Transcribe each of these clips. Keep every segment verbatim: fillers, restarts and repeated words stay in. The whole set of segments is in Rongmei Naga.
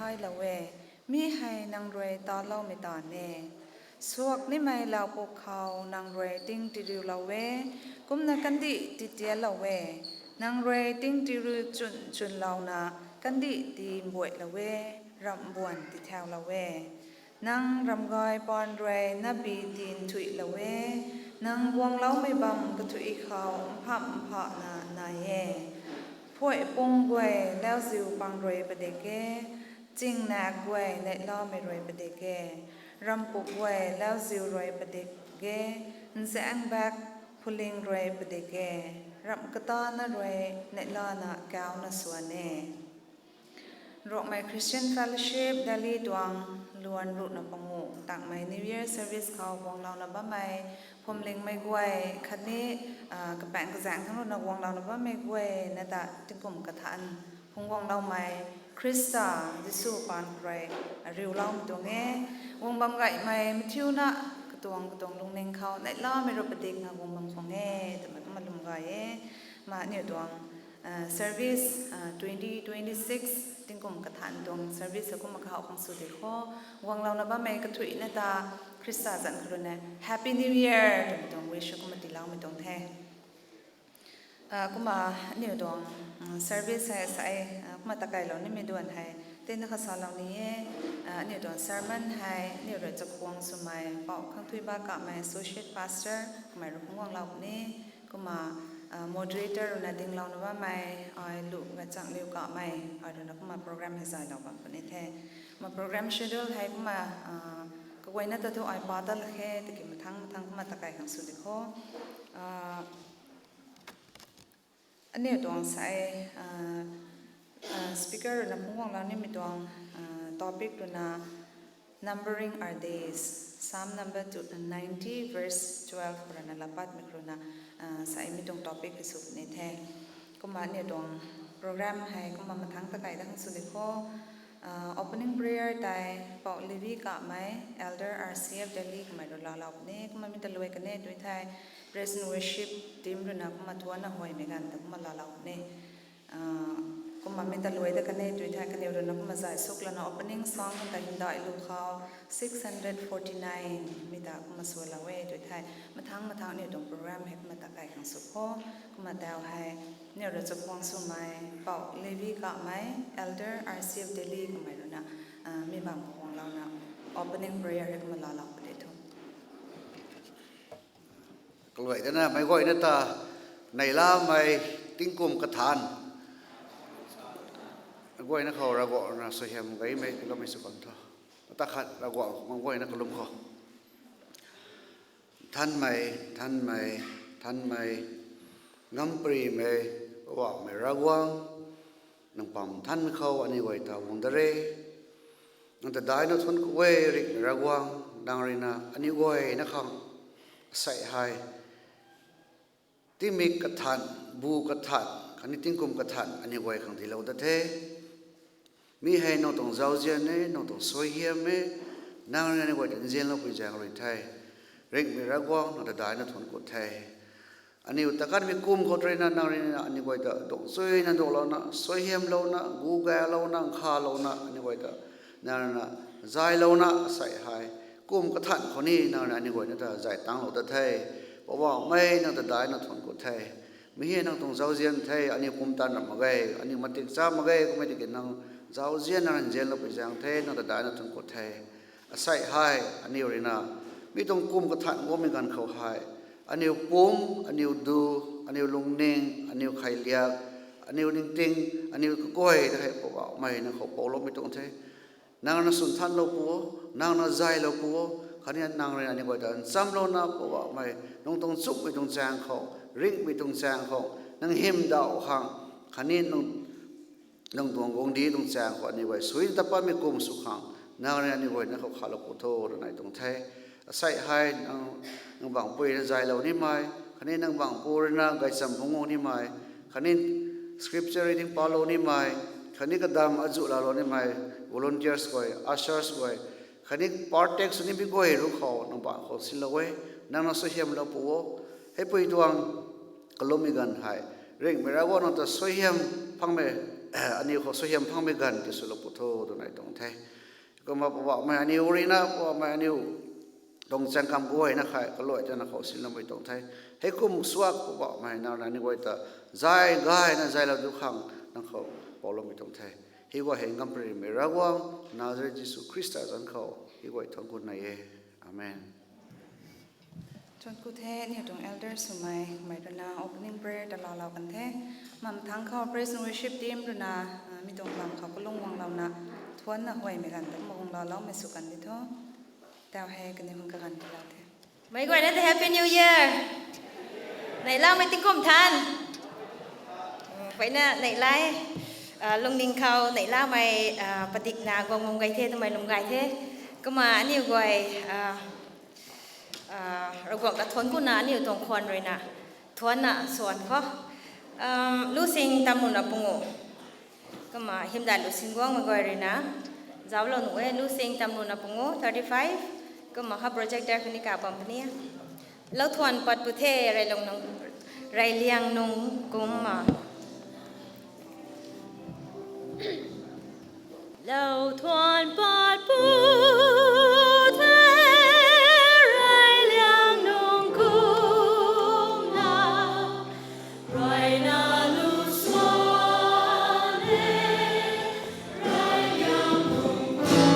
Ai lou e, mi hei nang rui taloumei ta ne. Suak nimei lau puk khou nang rui ting tiriulou e, kumna kandih titiallou e. Nang rui ting tiriu chun chunlouna kandih tii mbuailou e, ramh buan tithaulou e. Nang ramgay paan rui nabi tin thuilou e, nang guangloumei bam kathui khou mphamh mphana nai e. Phuai pung guay lauziu pang rui padik e, chingnak guay neihlamei rui padik e, ramhpuk guay lauziu rui padik e, nzaeng bak phuling rui padik e, ramh katana rui neihlana kauna swan e. Ruangmei Christian Fellowship Delhi tuang luan ruhna pangu tangmei New Year service khou guanglouna bammei phwamlingmei guay khatni kapaeng kazaeng thangc ruhna guanglouna bammei guay na ta tingkum kathan phungc guangloumei Khrista Jisu paan khou rui riuloumei tuang e. Guang bam gaymei mathiuna katuang katuang lungning khou neihlamei rui padikna guang bam khang e twmei kumna lwm gay e. Ma aniu tuang service twenty twenty-six tingkum kathan tuang service kumna kahaw khang sw di kho. Guanglouna bammei kathuina ta Khrista zanc khou rui na Happy New Year twmei tuang wish kumna tiiloumei tuang the. Kumna aniu tuang service hei sai kumna takailou nimei duan hei tina kha salou ni e. Aniu tuang sermon hei aniu rui chakhwang swmei Pou Khangthuiba Kamei, Associate Pastor, kamei rui phungc guanglou puni. Kumna moderator rui na dinglouna bammei ai Lu Gachang Liu Kamei, ai rui na kumna program hei zaylou bam puni the. Kumna program schedule hei kumna kaguayna ta thu ai pa ta lak khe, tiki mathangc mathangc kumna takai khang sw di kho. Aniu tuang sai speaker rui na phungc guanglou nimei tuang topic rui na Numbering Our Days, Psalm number ninety, verse twelve khou rui na laa patmei khou rui na sai mi tuang topic hei sw puni the. Kumna aniu tuang program hei kumna mathangc takai da khang sw di kho. Opening prayer tei Pou Levi Kamei, Elder R C F Delhi kamei rui laalou puni. Kumna mi ta luai kanei tui thei praise and worship team rui na kumna thuanna huaymei ganv ta kumna laalou puni. Kumna mi ta luai ta kanei tui thei kaniw rui na kumna zay suk lana opening song ta hymdaih lu khou six hundred forty-nine mi ta kumna swlou e tui thei mathangc mathangc aniu tuang program hei kumna takai khang sw kho. Kumna tau hei aniu rui chakhwang swmei Pou Levi Kamei, Elder R C F Delhi kamei rui na mi bam khou guanglouna opening prayer hei kumna laalou puni tho. Kaluai dana meic guayna ta neihlamei tingkum kathan guayna khou Ravguangc na suaihiam gaymei tiiloumei sw kan tho. Ata khat Ravguangc khou guayna kalum khou. Nthanmei, nthanmei, nthanmei, ngamparymei Poubauhmei Ravguangc, nang pam nthanmei khou aniu guay ta guang da re. Nang ta daihna thuanc ku e, ringhmei Ravguangc, nang rui na aniu guayna khang asei hei tingmik kathan, bu kathan khatni tingkum kathan aniu guay khang tiilou da the. Mi hei nang tuang zauzian e, nang tuang suaihiam e. Nang rui na aniu guay ta nzianloupui zaeng rui the. Ringhmei Ravguangc, nang ta daihna thuanc ku the. Aniu ta kanmei kum khou rui na nang rui na aniu guay ta dungcchuina dulouna, suaihiamlouna, gugaylouna, nkhavlouna aniu guay ta nang rui na zaylouna asei hei kum kathan khou ni nang rui na aniu guayna ta zay tanglou da the. Poubauhmei, nang ta daihna thuanc ku the. Mi hei nang tuang zauzian the, aniu pumtan ram mak ge, aniu matik cha mak ge, kummei tiki nang zauzian nang rui nzianloupui zaeng the, nang ta daihna thuanc ku the. Asei hei aniu rui na mi tuang kum kathan guangmei ganv khou hei aniu pum, aniu du, aniu lungning, aniu khailiak, aniu ningting, aniu kaguay ta hei Poubauhmei nang khou pouloumei tuang the. Nang rui na swn nthanlou pu o, nang rui na zaylou pu o, khatni nang rui na aniu guay ta nchamlouna Poubauhmei nang tuang nchumhmei tuang chaeng khou, ringhmei tuang chaeng khou nang hymdaw khang, khatni nang tuang guangcdic tuang chaeng khou aniu guay suina ta patmei kum sw khang nang rui na aniu guayna khou khalou pu tho twna nai tuang the. Asei hei nang, nang bangpui rui na zaylou nimei, khatni nang bangpui rui na gaychamv phungc guang nimei, khatni scripture reading palou nimei, khatni kadam azuh laalou nimei volunteers guay, ushers guay, khatni partak sw nimei guay ruc khou nang bangc khou sinlou e. Nang na suaihiamlou pu o. Heipui tuang kalummei ganv hei ringhmei Ravguangc, nang ta suaihiam phangmei aniu khou suaihiam phangmei ganv ti swlou pu tho twna tuang the. Kumna Poubauhmei aniu rui na, Poubauhmei aniu tuang chaeng kam guayna khat kaluai tana khou sinloumei tuang the. Hei kum suak Poubauhmei nang rui na aniu guay ta zay gayna zaylou du khang nang khou pouloumei tuang the. Hei guay hei Ngamprimei Ravguangc Nazareth Jisu Khrista zanc khou hei guay thuanc ku nai e. Amen. Thuanc ku the, aniu tuang elder swmei, mei rui na opening prayer ta laalou kan the. Mathangc khou praise and worship team rui na, mi tuang lam khou kalung guanglouna, thuanna huaymei ganv ta maguang laaloumei sw kan di tho. Tau hei kaniw hang kaganv tilou the. Meic guayna ta Happy New Year. Neihlamei tingkum than. Peyna neihlai, lungning khou neihlamei, padikna guang guang gay the twmei lwm gay the. Kumna aniu guay, Ravguangc ta thuanc kuna aniu tuang khwan rui na thuanna swan khou, Lusing Tamruna Pangu. Kumna hymdaih lu sing guangmei guay rui na zauclou nuh e. Lusing Tamruna Pangu, thirty five. Kumna ha projector khou ni ka bam puni e. Lou thuan pat pu the, reyliang nung, reyliang nung kumna. Lou thuan pat pu the, reyliang nung kumna, reyna lu swan e, reyliang nung kumna.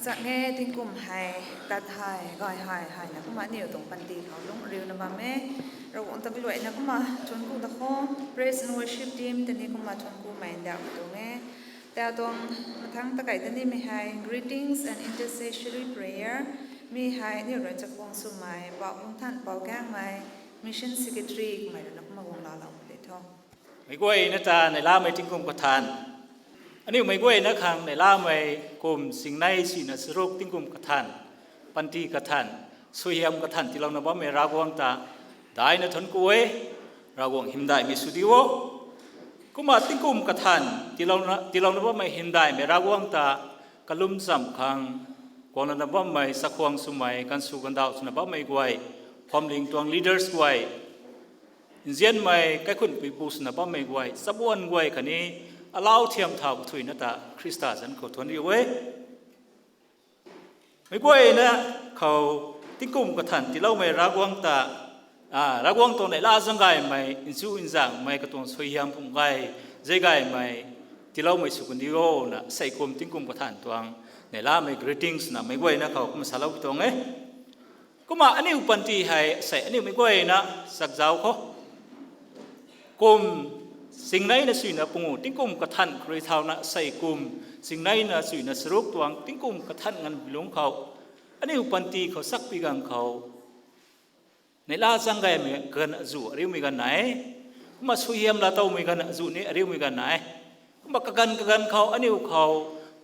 Chak nge tingkum hei, tat hei, gay hei, hei na kumna aniu tuang panty khou lungc riuna bam e. Ravguangc ta kaluaina kumna thuanc ku da kho, praise and worship team tei ni kumna thuanc kumei ndauh tuang e. Tei tuang mathangc ta kai ta nimei hei greetings and intercessory prayer. Mi hei aniu rui chakhwang swmei, Pou Lungthan, Pou Gaengmei, mission secretary kamei rui na kumna guang laalou pu de tho. Meic guayna ta neihlamei tingkum kathan. Aniu meic guayna khang neihlamei kum singnei sina charuk tingkum kathan, panty kathan, suaihiam kathan tiilouna bammei Ravguangc ta daihna thuanc ku e. Ravguangc hymdaihmei sw di o. Kumna tingkum kathan tiilouna, tiilouna bammei hymdaihmei Ravguangc ta kalum chamv khang guang lana bammei chakhwang swmei, ganv sw gandauh swna bammei guay, phuamling tuang leaders guay, nzianmei kaikhunhpui pu swna bammei guay, chabuan guay khatni alau thiam thau kathuina ta Khrista zanc khou thuanc riu e. Meic guayna khou tingkum kathan tiiloumei Ravguangc ta, a, Ravguangc tuang neihla zaeng gaymei, nziu nzangmei katuang suaihiam phung gay, zei gaymei tiiloumei sw kan di o na, sei kum tingkum kathan tuang neihlamei greetings na meic guayna khou kumna salou tuang e. Kumna aniu panty hei sei aniu meic guayna chakzauc khou kum singneina suina pungu tingkum kathan khou rui thauna sei kum singneina suina charuk tuang tingkum kathan nganv bilungc khou, aniu panty khou chakpui ganv khou neihla zaeng gaymei ganv azuh ariumei ganv nai, kumna suaihiam laatowmei ganv azuh ni ariumei ganv nai. Kumna kaganv kaganv khou aniu khou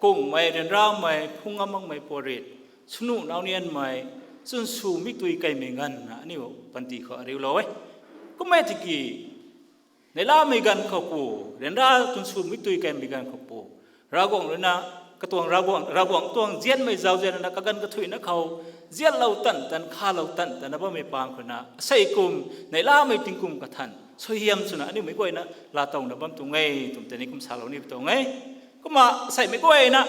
kungmei, ryanramei, phung ngam makmei puarit, swnu naunianmei, chwn sw mikdui kaimei ganv na aniu panty khou ariulou e. Kum e tiki neihlamei ganv khou pu, ryanra chwn sw mikdui kaimei ganv khou pu, Ravguangc rui na, katuang Ravguangc, Ravguangc tuang nzianmei zauzian rui na kaganv kathuina khou zianlou tan tan, khalou tan tan na bammei pang khou na asei kum neihlamei tingkum kathan suaihiam swna aniu meic guayna laatowna bam tuang e twmei tei ni kum salou ni tuang e. Kumna sei meic guayna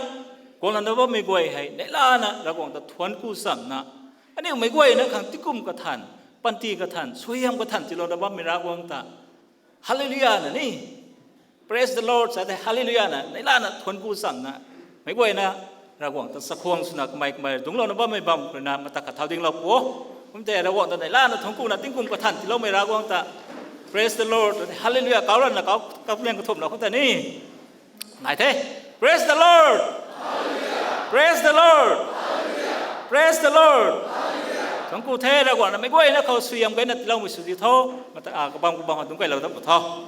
guang lana bammei guay hei neihlana Ravguangc ta thuanc ku chamvna, aniu meic guayna khang tingkum kathan, panty kathan, suaihiam kathan tiilouna bammei Ravguangc ta Hallelujah na ni, Praise the Lord sa tei Hallelujah na neihlana thuanc ku chamvna, meic guayna Ravguangc ta chakhwang swna kamei kamei dungclouna bammei bam khou rui na mata khat thau dinglou pu o. Kum tei Ravguangc ta neihlana thuanc kuna tingkum kathan tiiloumei Ravguangc ta Praise the Lord, Hallelujah kau rana kau, kau liang kathumh lou khou ta ni nai the. Praise the Lord! Praise the Lord! Praise the Lord! Thuanc ku the, Ravguangc na meic guayna khou suaihiam gayna tiiloumei sw di tho. Mata, a, kabam kabam dungc kailou dat pu tho.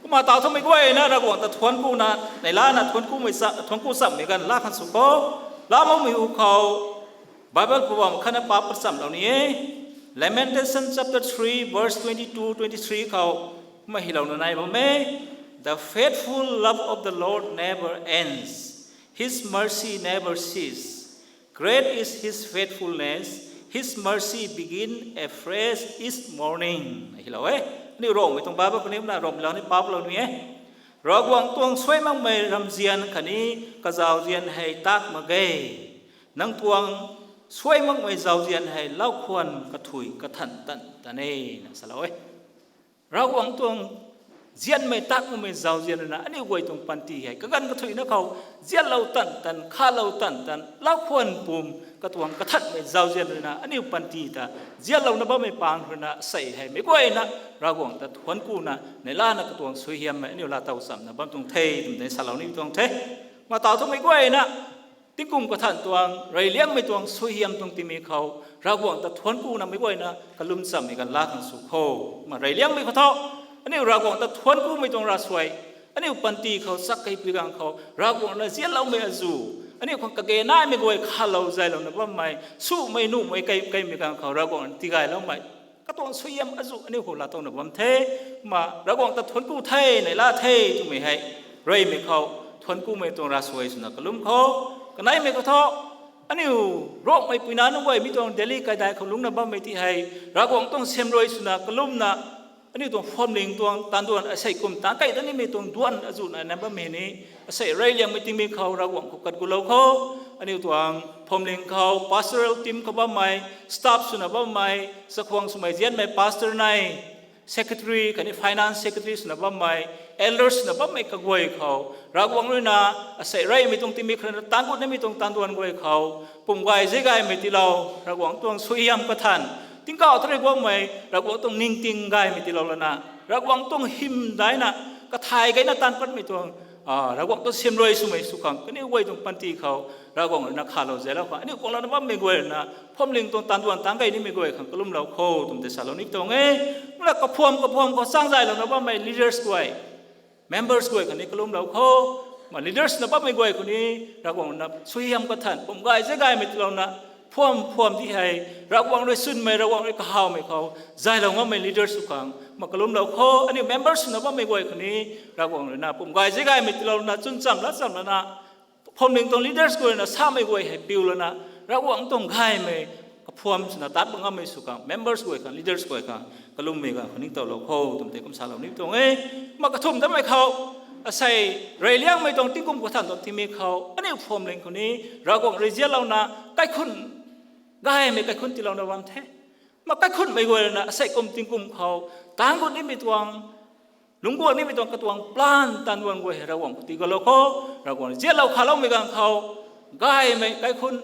Kumna tau thu meic guayna Ravguangc ta thuanc kuna, neihlana thuanc kumei cha, thuanc ku chamvmei ganv laa khang sw kho. Laa makmei hu khou Bible pu bam khatna pa pachamlou ni e. Lamentation chapter three, verse twenty-two, twenty-three khou kumna hylouna nai bam e. The faithful love of the Lord never ends. His mercy never cease. Great is his faithfulness. His mercy begin afresh each morning. Hylou e. Aniu Romei tuang Bible khou ni kumna Romei lou ni pa lou ni e. Ravguangc tuang suai makmei ramzian khatni kazauzian hei tak mak ge. Nang tuang suai makmei zauzian hei laukhwan kathui kathan tan tan e na salou e. Ravguangc tuang zianmei tak makmei zauzian rui na aniu guay tuang panty hei kaganv kathuina khou zianlou tan tan, khalou tan tan, laukhwan pum katuang kathanmei zauzian rui na aniu panty ta zianlouna bammei pang rui na sei hei meic guayna Ravguangc ta thuanc kuna neihlana katuang suaihiammei aniu laatow chamvna bam tuang the twmei tei salou ni tuang the. Kumna tau thu meic guayna tingkum kathan tuang reyliangmei tuang suaihiam tuang tingmik khou Ravguangc ta thuanc kuna meic guayna kalum chamvmei ganv laa khang sw kho. Kumna reyliangmei khou tho, aniu Ravguangc ta thuanc kumei tuang ravsuai, aniu panty khou chak kei pui ganv khou Ravguangc na zianloumei azuh, aniu khang kage naimei guay khalou zaylouna bammei, sumei nuhmei kei, keimei ganv khou Ravguangc na tigayloumei katuang suaihiam azuh aniu khou laatowna bam the. Kumna Ravguangc ta thuanc ku the, neihla the twmei hei reymei khou thuanc kumei tuang ravsuai swna kalum kho. Kaneimei khou tho, aniu Rongmei puina nunc guay mi tuang Delhi kaidai khou lungcna bammei ti hei Ravguangc tuang siamruai swna kalumna, aniu tuang phuamling tuang taanv duan asei kum taanc kei ta nimei tuang duan azuh na nam bammei ni, asei reyliangmei tingmik khou Ravguangc khou kat gulou kho. Aniu tuang phuamling khou pastoral team khou bammei, staff swna bammei, chakhwang swmei zianmei pastor nei, secretary khatni finance secretary swna bammei, elders swna bammei kaguay khou, Ravguangc ruina asei reymei tuang tingmik khou ruina taanc gut nimei tuang taanduan guay khou pum gay zek gaymei tiilou, Ravguangc tuang suaihiam kathan, tingkauh thari guangmei Ravguangc tuang ningting gaymei tiilou lana, Ravguangc tuang hymdaihna, kathay gayna taanc patmei tuang, Ravguangc tuang siamruai swmei sw khang kaniw guay tuang panty khou Ravguangc ruina khalou zaylou khang aniu guanglouna bammei guay ruina phuamling tuang taanduan tang gay nimei guay khang kalumlou kho twmei tei salou ni tuang e. Kumna kaphuam kaphuam khou changzaylouna bammei leaders guay, members guay khatni kalumlou kho. Kumna leaders na bammei guay khou ni Ravguangc ruina suaihiam kathan, pum gay zek gaymei tiilouna, phuam phuam di hei Ravguangc rui swnmei, Ravguangc rui kahawmei khou zaylou ngammei leaders sw khang kumna kalumlou kho. Aniu members swna bammei guay khou ni Ravguangc ruina pum gay zek gaymei tiilouna, chwn cham lat cham lana, phuamling tuang leaders guay ruina samei guay hei piu lana, Ravguangc tuang gaymei kaphuam swna tat bam ngammei sw khang, members guay khang, leaders guay khang kalummei khang khou ningtowlou kho twmei tei kum salou ni tuang e. Kumna kathumh tamei khou, asei reyliangmei tuang tingkum kathan tuang tingmik khou aniu phuamling khou ni Ravguangc rui zianlouna kaikhun, gaymei kaikhun tiilouna bam the. Kumna kaikhunhmei guay ruina asei kum tingkum khou taanc gut nimei tuang, lungc guang nimei tuang katuang plan taanduan guay hei Ravguangc khou tii gutlou kho. Ravguangc zianlou khaloumei ganv khou gaymei kaikhun,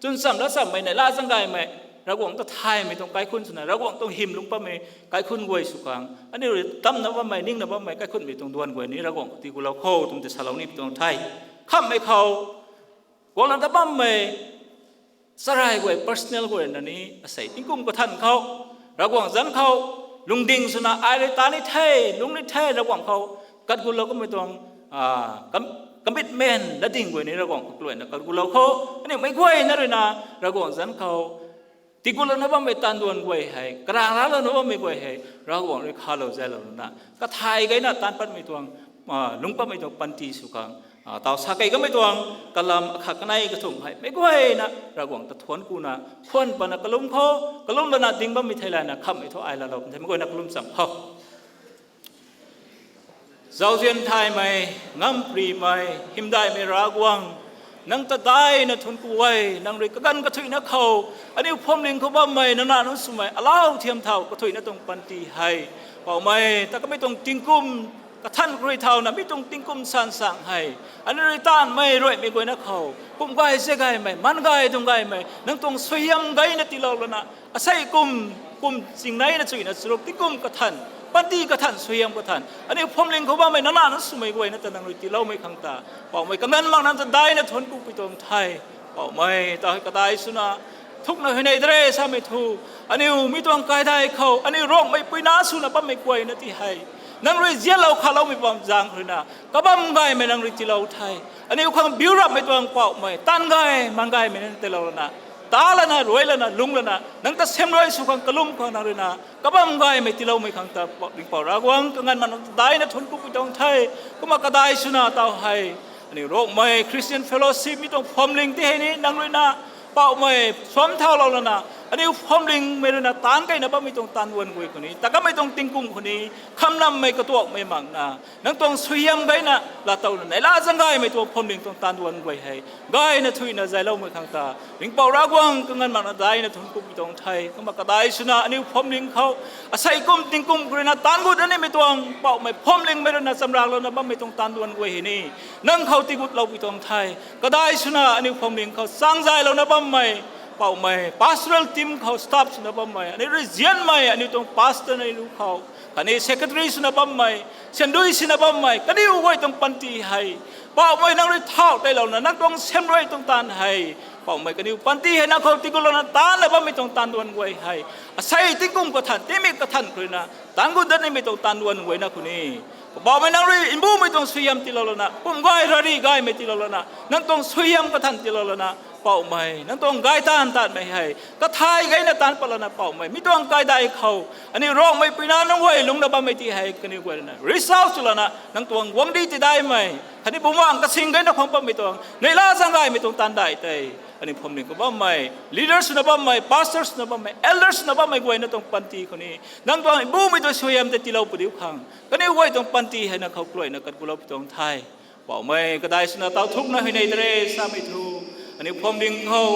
chwn cham lat chammei, neihla zaeng gaymei, Ravguangc ta thaymei tuang kaikhun swna, Ravguangc tuang hym lungc patmei kaikhun guay sw khang aniu rui tamna bammei, ningna bammei kaikhunhmei tuang duan guay ni Ravguangc khou tii gutlou kho twmei tei salou ni tuang the. Khamhmei khou, guangna ta bammei charai guay, personal guay na ni asei tingkum kathan khou, Ravguangc zanc khou lungding swna ai rui ta ni the, lungc ni the, Ravguangc khou kat gutlou kummei tuang, commitment latding guay ni Ravguangc khou kaluaina kat gutlou kho. Aniu meic guayna ruina Ravguangc zanc khou tii gutlouna bammei taanduan guay hei, karang raclouna bammei guay hei Ravguangc rui khalou zaylou lana, kathay gayna taanc patmei tuang, lungc patmei tuang panty sw khang, taw sa kei kamei tuang kalam akhat kanei kathumh hei meic guayna Ravguangc ta thuanc kuna, khwan pana kalum khou, kalum lana ding bammei theilayna khamhmei thu ai laalou thei meic guayna kalum cham khou. Zauzian thaymei, ngamparymei, hymdaihmei Ravguangc, nang ta daihna thuanc ku e. Nang rui kaganv kathuicna khou aniu phuamling khou bammei nana nunc swmei alau thiam thau kathuicna tuang panty hei, Poubauhmei, ta kamei tuang tingkum kathan khou rui thauna mi tuang tingkum san sang hei aniu rui taanvmei ruaimei guayna khou pum gay zek gaymei, man gay tuang gaymei, nang tuang suaihiam gayna tiilou lana, asei kum, kum chingneina chuina charuk tingkum kathan, panty kathan, suaihiam kathan aniu phuamling khou bammei nana nunc swmei guayna ta nang rui tiiloumei khang ta, Poubauhmei, kaganv makna ta daihna thuanc kupui tuang the. Poubauhmei, ta hei kadai swna thukna huayney de re samei thu, aniu mi tuang kaidai khou aniu Ruangmei puina swna bammei guayna ti hei nang rui zianlou khaloumei bam zaeng khou ruina kabam gaymei nang rui tiilou the. Aniu khang biu rapmei tuang Poubauhmei, taanv gay man gaymei nang tiilou lana, ta lana, ruai lana, lungc lana, nang ta siamruai sw khang kalum khang nang ruina kabam gaymei tiiloumei khang ta Ringhpouc Ravguangc, kaganv makna ta daihna thuanc kupui tuang the. Kumna kadai swna taw hei aniu Ruangmei Christian Fellowship mi tuang phuamling ti hei ni nang ruina, Poubauhmei, suam thaulou lana, aniu phuamlingmei ruina taanc keyna bammei tuang taanduan guay khou ni, ta kamei tuang tingkum khou ni khamnammei katuakmei makna nang tuang suaihiam gayna laatowna neihla zaeng gaymei tuang phuamling tuang taanduan guay hei gayna thuicna zayloumei khang ta Ringhpouc Ravguangc, kaganv makna daihna thuanc kupui tuang the. Kumna kadai swna aniu phuamling khou, asei kum tingkum khou ruina taanc gut nimei tuang, Poubauhmei, phuamlingmei ruina chamranglouna bammei tuang taanduan guay hei ni nang khou tii gutloupui tuang the. Kadai swna aniu phuamling khou changzaylouna bammei, Poubauhmei, pastoral team khou staff swna bammei aniu rui zianmei aniu tuang pastor na lu khou khatni secretary swna bammei, syandui sina bammei kaniw guay tuang panty hei, Poubauhmei, nang rui thau teilouna nang tuang siamruai tuang taanv hei, Poubauhmei, kaniw panty hei nang khou tii gutlouna taancna bammei tuang taanduan guay hei, asei tingkum kathan, tingmik kathan khou ruina taanc gut dat nimei tuang taanduan guayna khou ni, Poubauhmei, nang rui mbumei tuang suaihiam tiilou lana, pum gay rari gaymei tiilou lana, nang tuang suaihiam kathan tiilou lana, Poubauhmei, nang tuang gay taanv taanmei hei kathay gayna taanc pat lana, Poubauhmei, mi tuang kaidai khou aniu Ruangmei puina nunc guay lungcna bammei ti hei kaniw guay ruina reach out sw lana nang tuang guangcdic tidaimei khatni bumaengh kasing gayna khwan patmei tuang neihla zaeng gaymei tuang taanv daih tei aniu phuamling khou bammei leaders swna bammei, pastors swna bammei, elders swna bammei guayna tuang panty khou ni nang tuang mbumei tuang suaihiam tei tiilou padiu khang kaniw guay tuang panty hei nang khou kaluaina kat gutloupui tuang the. Poubauhmei, kadai swna taw thukna huayney de re samei thu, aniu phuamling khou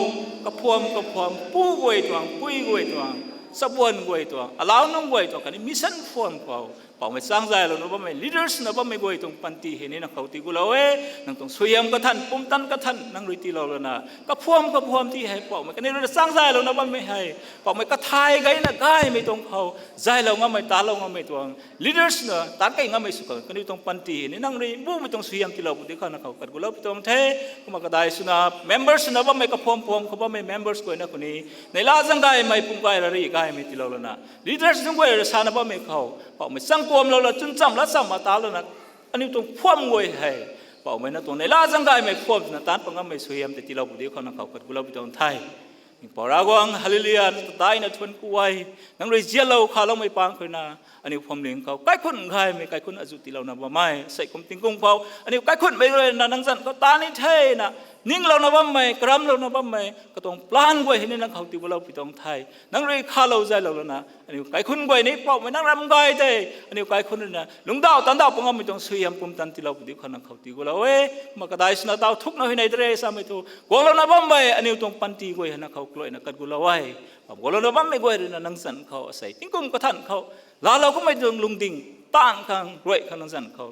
kaphuam kaphuam, pu guay tuang, pui guay tuang, chabuan guay tuang, alau nunc guay tuang khatni mission form khou Poubauhmei chang zaylouna bammei, leaders na bammei guay tuang panty hei ni nang khou tiigulou e. Nang tuang suaihiam kathan, pumtan kathan nang rui tiilou lana, kaphuam kaphuam ti hei Poubauhmei kaniw rui na chang zaylouna bammei hei Poubauhmei kathay gayna gaymei tuang khou zaylou ngammei, talou ngammei tuang, leaders na taan key ngammei sw khang kaniw tuang panty hei ni nang rui bumei tuang suaihiam tiilou pu di khou nang khou kat gulou pi tuang the. Kumna kadai swna members swna bammei, kaphuam phuam khou bammei members guayna khou ni neihla zaeng gaymei, pum gay rari gaymei tiilou lana, leaders nunc guay rui sana bammei khou Poubauhmei chang kuamlou la, chwn cham la cham ma talouna, aniu tuang phuam guay hei Poubauhmei na tuang neihla zaeng gaymei phuam swna taan pat ngammei suaihiam tei tiilou pu di khou nang khou kat gulou pi tuang the. Ning Poubauhmei Ravguangc, hallelujah, nang ta daina thuanc ku e. Nang rui zialou khaloumei pang khou rui na aniu phuamling khou kaikhunc gaymei, kaikhunc azuh tiilouna bammei sei kum tingkum khou aniu kaikhunhmei rui na nang zanc khou taan ni thena ninglouna bammei, karamlouna bammei katuang plan guay hei ni nang khou tiigulou pi tuang the. Nang rui khalou zaylou lana aniu kaikhunc guay ni Poubauhmei nang ram gay tei aniu kaikhunc rui na lungcdauh taanvdauh pat ngammei tuang suaihiam pumtan tiilou pu di khou nang khou tiigulou e. Kumna kadai swna taw thukna huayney de re samei thu guanglouna bammei aniu tuang panty guay hei nang khou kaluaina kat gulou e. Bam guanglouna bammei guay rui na nang zanc khou asei tingkum kathan khou laalou kummei tuang lungding taanv khang ruai khang nang zanc khou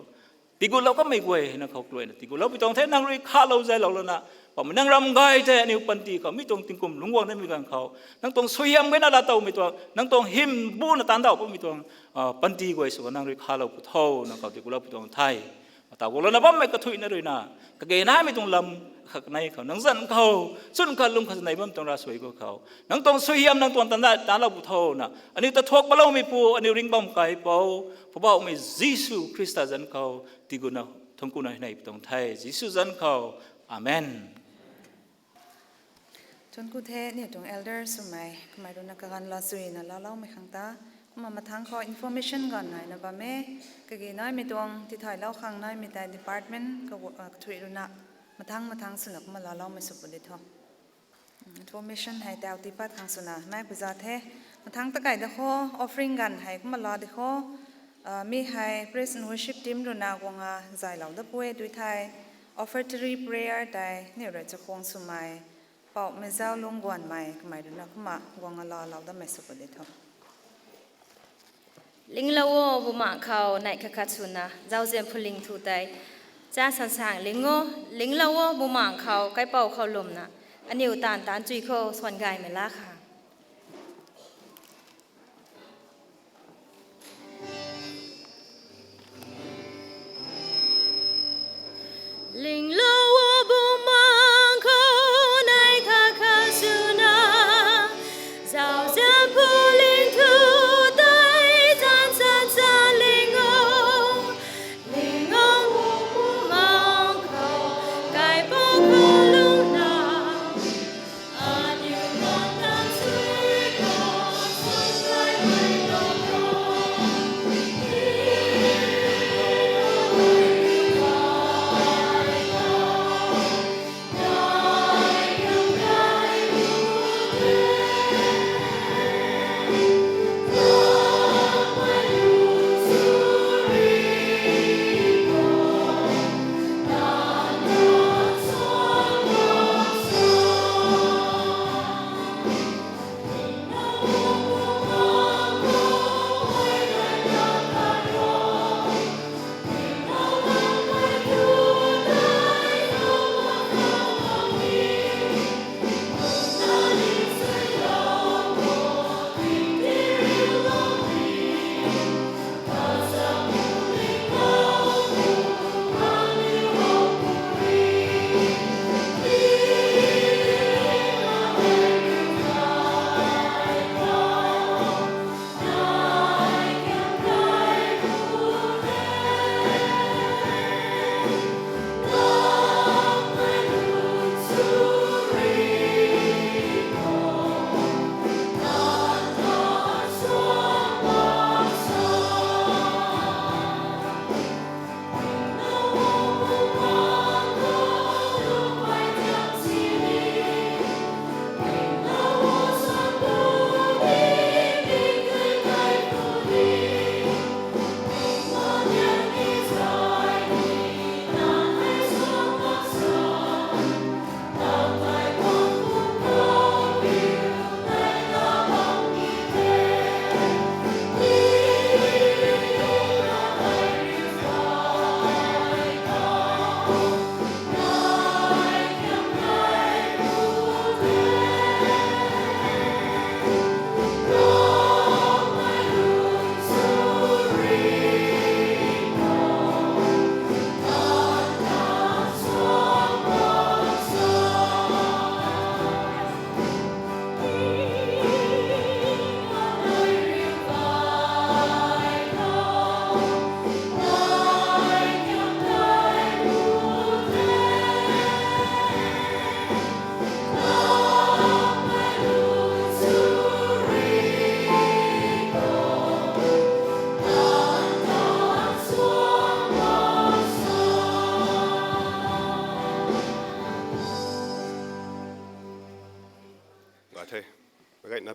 tiigulou kamei guay hei nang khou kaluaina tiigulou pi tuang the. Nang rui khalou zaylou lana Poubauhmei nang ram gay tei aniu panty khou mi tuang tingkum lungc guang nimei ganv khou nang tuang suaihiam gayna laatowmei tuang, nang tuang hym buna taanvdauh patmei tuang panty guay sw khou nang rui khalou pu tho, nang khou tiigulou pi tuang the. Taw guanglouna bammei kathuicna rui na kage naimei tuang lam khat kanei khou nang zanc khou chwn khat lum khat nei bam tuang ravsuai gu khou nang tuang suaihiam, nang tuang taanvdauh taanvlou pu tho na aniu ta thuak paloumeipu, aniu ringhbam kaipouc Poubauhmei Jisu Khrista zanc khou tiiguna thuanc kuna huayney pi tuang the, Jisu zanc khou. Amen. Thuanc ku the aniu tuang elder swmei, kamei rui na kaganvlou chuina laaloumei khang ta. Kumna mathangc khou information ganv naina bam e. Kage naimei tuang tithaylou khang naimei tei department kathuic rui na mathangc mathangc swna kumna laaloumei sw pu di tho. Information hei tau tii pat khang swna nai pu za the. Mathangc ta kai da kho, offering ganv hei kumna laa di kho. Mi hei praise and worship team rui na guang a zaylou dat pu e tui thei, offertory prayer tei aniu rui chakhwang swmei Poubauhmei zauc lungc guanmei kamei rui na kumna guang a laalou datmei sw pu di tho. Linglou o, bumaengh khou neih khat khat swna zauzian phuling thu tei cha sansaeng ling o. Linglou o, bumaengh khou kaipouc khou lwmna aniu taanv taanc chui khou suan gaymei laa khang. Linglou o, bumaengh khou neih khat khat swna zauzian phuling thu tei zan zan zan ling o. Linglou o, bumaengh khou kaipouc khou lwmna aniu taanv taanc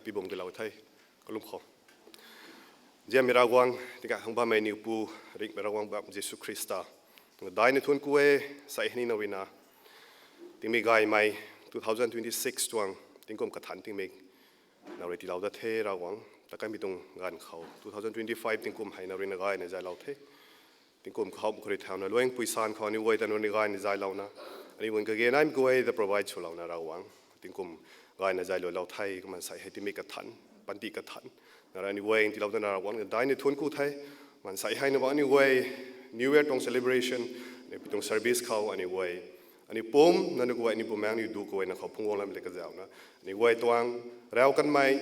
Tibung dilou the, kalum khou. Ziammei Ravguangc, tingkauh khang bammei aniu Pu, ringhmei Ravguangc bam Jisu Khrista, daina thuanc ku e, sa hei ni nang rui na tingmik gaymei two thousand twenty-six tuang tingkum kathanc tingmik nang rui tiilou dat the Ravguangc. Takaimei tuang ganv khou two thousand twenty-five tingkum hei nang rui na gayna zaylou the. Tingkum kahowmei khou rui thauna luang pui san khou aniu guay ta nang rui na gayna zaylouna, aniu guay kage naimei guay ta provide swlouna Ravguangc, tingkum gayna zayloulou the. Kumna sa hei tingmik kathanc, panty kathanc nang rui aniu guay tiilou dana Ravguangc, daina thuanc ku the. Kumna sa hei na bam aniu guay New Year tuang celebration, aniu pi tuang service khou aniu guay, aniu pum nang guay, aniu bumaengc aniu du kaguayna khou phungc guang lam le kazauna, aniu guay tuang rav kanmei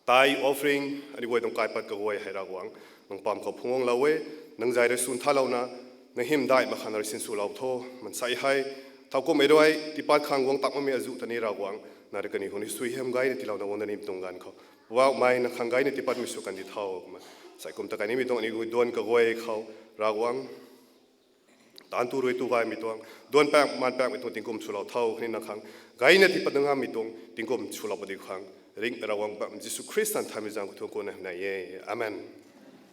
tithe offering, aniu guay tuang kaipat kaguay hei Ravguangc, nang pam khou phungc guanglou e. Nang zay rui swn thalouna, nang hymdaih mak khang nang rui sinswlou tho. Kumna sa hei, thowkumhmei rui tiipat khang guang tak makmei azuh ta ni Ravguangc, nang rui kaniw khou ni suaihiam gayna tiilouna guang da nimei tuang ganv khou, Poubauhmei, nang khang gayna tiipatmei sw kandi tho. Kumna sa kum takai nimei tuang aniu guay duan kaguay khou Ravguangc, taanv tu rui tu gaymei tuang, duan paek maan paekmei tuang tingkum swlou tho. Khatni nang khang gayna tiipat ngamei tuang tingkum swlou padi khang, ringhmei Ravguangc bam Jisu Khrista nthanmei zaeng khou thuanc ku na nai e. Amen.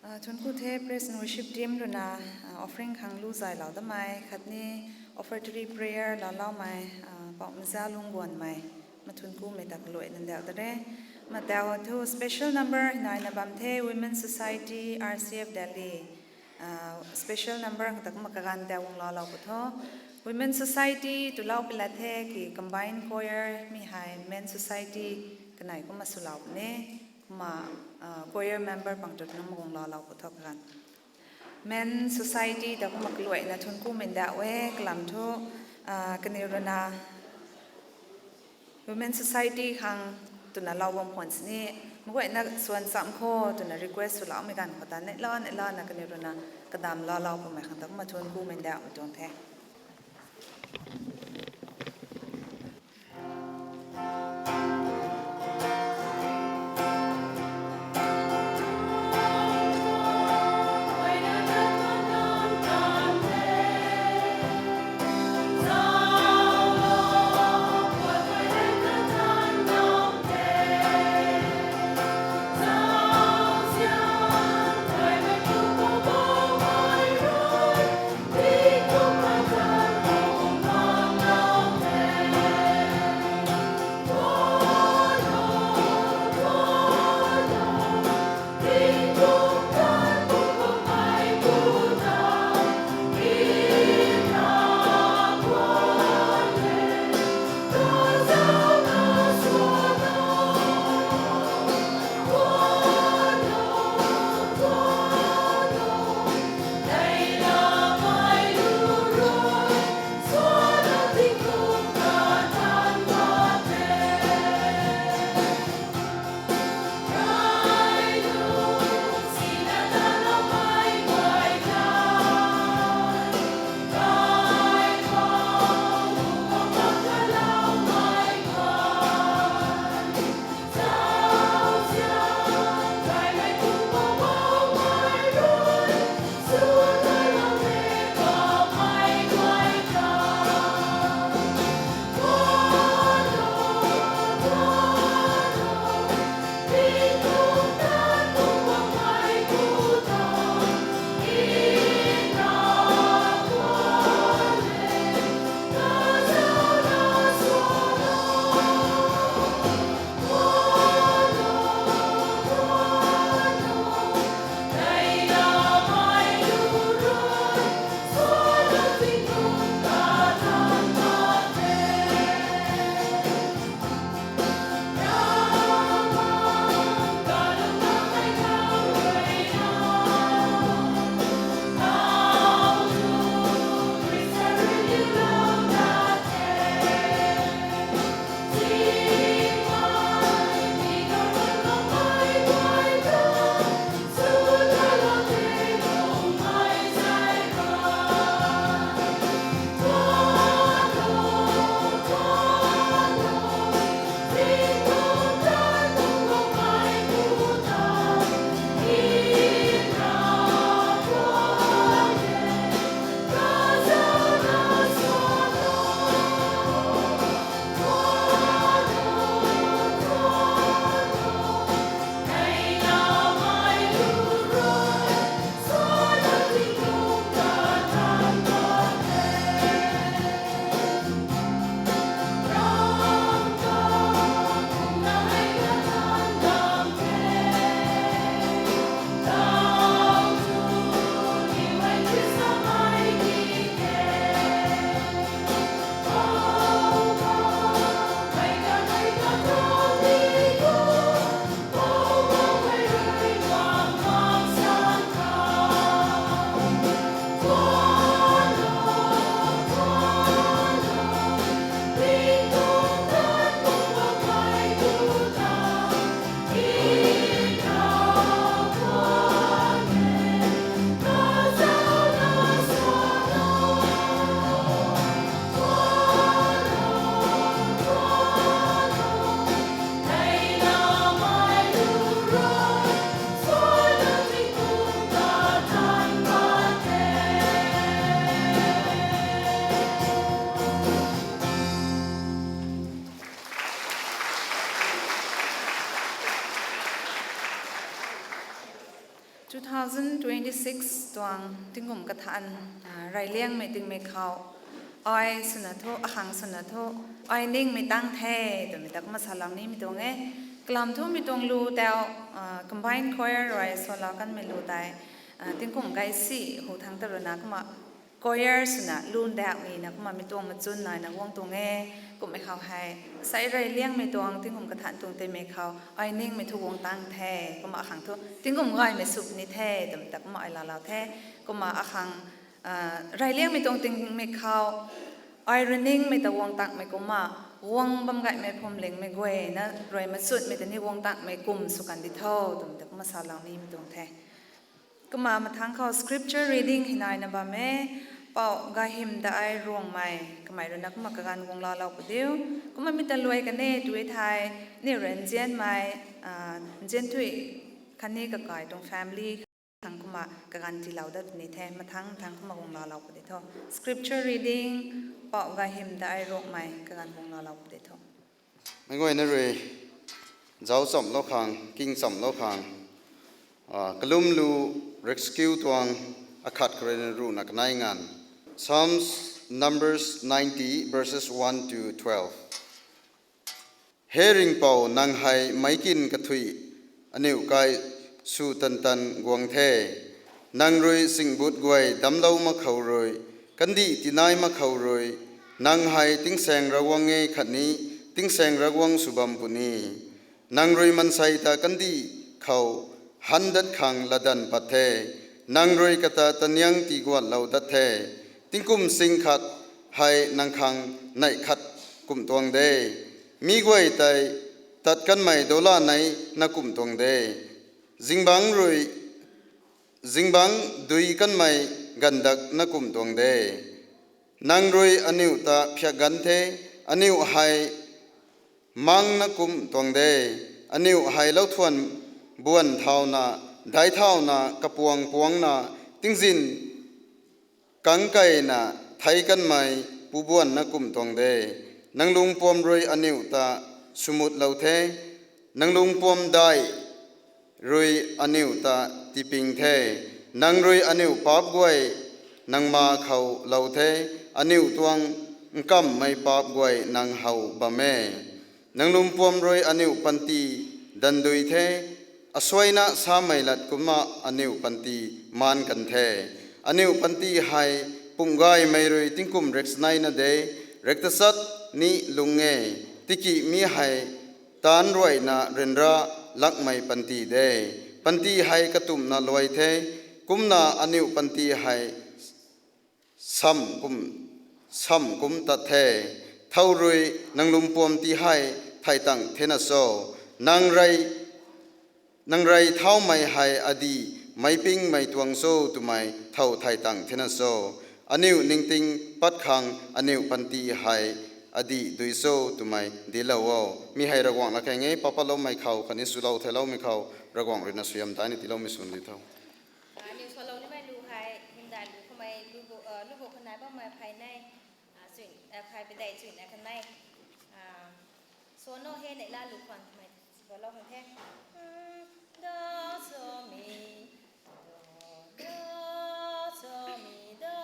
Ah, thuanc ku the praise and worship team rui na, ah, offering khang lu zaylou damei khatni offertory prayer laaloumei, ah, Pou Maza Lungguanmei, mathuanc kumei ta kaluaina ndauh ta re. Kumna tau thu special number naina bam the Women Society, R C F Delhi. Ah, special number khang ta kumna kaganv tau guang laalou pu tho. Women Society tu lau pi la the ki combined choir mi hei Men Society kanei kumna swlou puni. Kumna, ah, choir member pang tu nang ma guang laalou pu tho kaganv. Men Society ta kumna kaluaina thuanc kumei ndauh e, kalam thu, ah, kaniw rui na Women Society khang twna lou bam khwan sini, meic guayna swan cham kho twna request swloumei ganv khou ta neihla neihla na kaniw rui na kadam laalou pumei khang ta kumna thuanc kumei ndauhmei tuang the. six tuang tingkum kathan, ah, reyliangmei tingmei khou, ai swna thu, akhang swna thu, ai ningmei tang the, twmei ta kumna salou nimei tuang e. Kalam thumei tuang lu tau, ah, combined choir rui swlou kanmei lu tei, ah, tingkum gay si hu thangc ta ruina kumna choir swna lu ndakmei na kumna mi tuang machun naina guang tuang e. Kummei khou hei, sai reyliangmei tuang tingkum kathan tuang teimei khou, ai ningmei thu guang tang the, kumna akhang thu, tingkum gaymei sw ni the, twmei ta kumna ai laalou the. Kumna akhang, ah, reyliangmei tuang tingmei khou, ai rui ningmei ta guang tangmei kumna, guang bam gaymei phuamlingmei guayna rui machunmei ta ni guang tangmei kum sw kan di tho, twmei ta kumna salou nimei tuang the. Kumna mathangc khou scripture reading hei naina bam e, Pou Gayhym ta ai Ruangmei, kamei ruina kumna kaganv guang laalou pu diu. Kumna mi ta luai kan e tw thei, ni rui nzianmei, ah, nzian thui khatni kakai tuang family khang kumna kaganv tiilou dat ni the, mathangc mathangc kumna guang laalou pu di tho. Scripture reading, Pou Gayhym ta ai Ruangmei, kaganv guang laalou pu di tho. Meic guayna rui, zauc chamlou khang, king chamlou khang, ah, kalum lu, rescue tuang, akhat khou ruina ruhna kanei nganv. Psalms, Numbers ninety, verses one to twelve. He Ringhpouc, nang hei meic kin kathuic aniu kai sw tan tan guang the. Nang rui singbut guay damclou mak khou rui, kandih tinai mak khou rui, nang hei tingsaeng Ravguangc e khatni tingsaeng Ravguangc sw bam puni. Nang rui mansei ta kandih khou han dat khang latdanv pat the. Nang rui kata taniang tiguatlou dat the. Tingkum sing khat hei nang khang neih khat kum tuang de. Mi guay tei tat kanmei dola nei na kum tuang de. Zingbangc rui, zingbangc dui kanmei ganvdak na kum tuang de. Nang rui aniu ta phiak gan the, aniu hei mang na kum tuang de. Aniu hei louthuan buan thauna, daic thauna, kapuang puangna, tingzin kangkeina thei kanmei pu buan na kum tuang de. Nang lungpuam rui aniu ta swmutlou the, nang lungpuam daih rui aniu ta tiping the. Nang rui aniu paap guay nang ma khou lou the, aniu tuang nkammei paap guay nang how bam e. Nang lungpuam rui aniu panty dandui the, asuaina samei lat kumna aniu panty maan kan the. Aniu panty hei pumh gaymei rui tingkum riakchanei na de, riak tachat ni lung e, tiki mi hei taanc ruaina ryanra lakmei panty de. Panty hei katumhna luai the, kumna aniu panty hei sam kum, sam kum tat the. Thow rui nang lungpuam ti hei thay tang thena cho? Nang rey, nang rey thaumei hei adih meicpingmei tuang cho twmei thow thay tang thena cho? Aniu ningting pat khang aniu panty hei adih dui cho twmei dinclou o. Mi hei Ravguangc na kang e. Papatloumei khou khatni swlou theiloumei khou Ravguangc ruina suaihiam daina tiiloumei swn di tho. Ah, aniu swlou nimei lu hei hymdaih lu kamei lu bu, ah, lu bu kanei bammei phey nei, ah, chuin, ah, phey padeih chuina kanei. Ah, swan no he neihla lu khwan kamei swlou kan the. Hmm, da, so, mi, do, da, so, mi, do.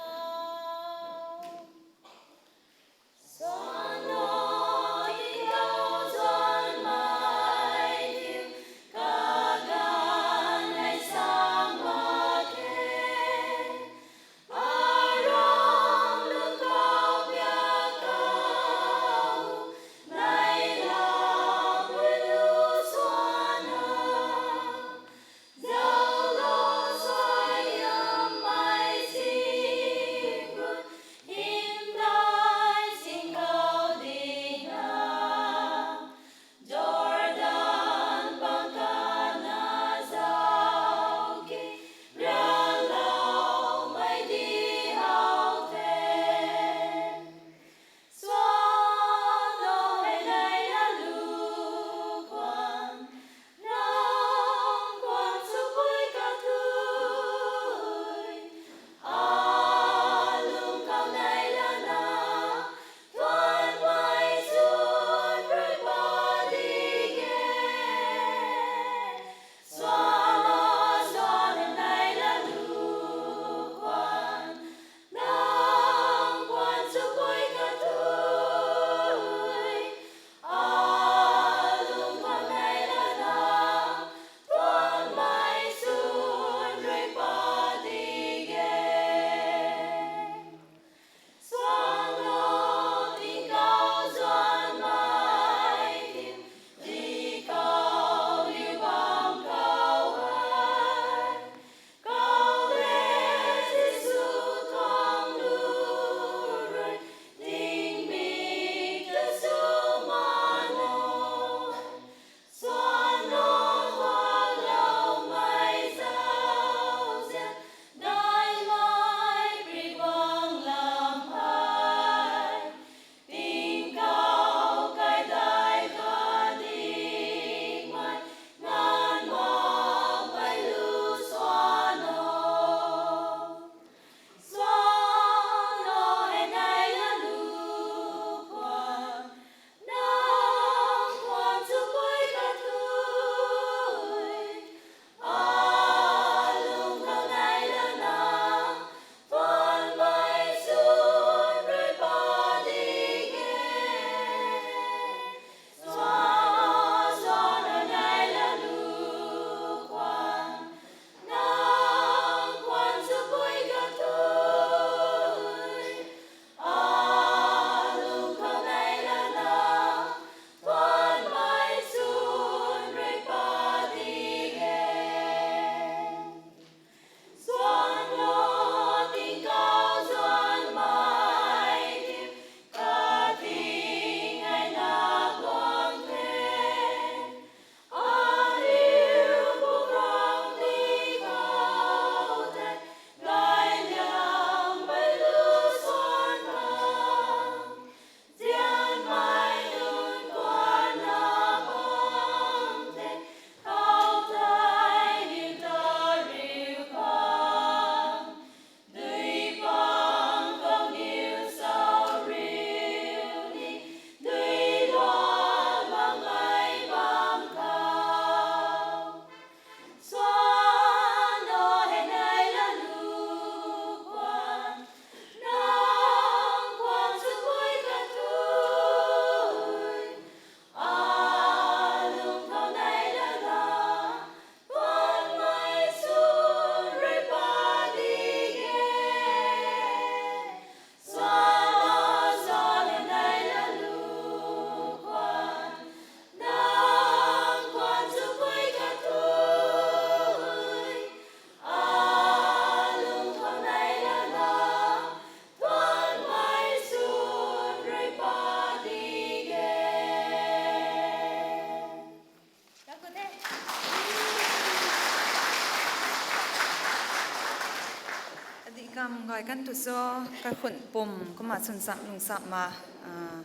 Kam gay kan tu cho, kaikhun pum kumna chwn cham lung cham ma, ah,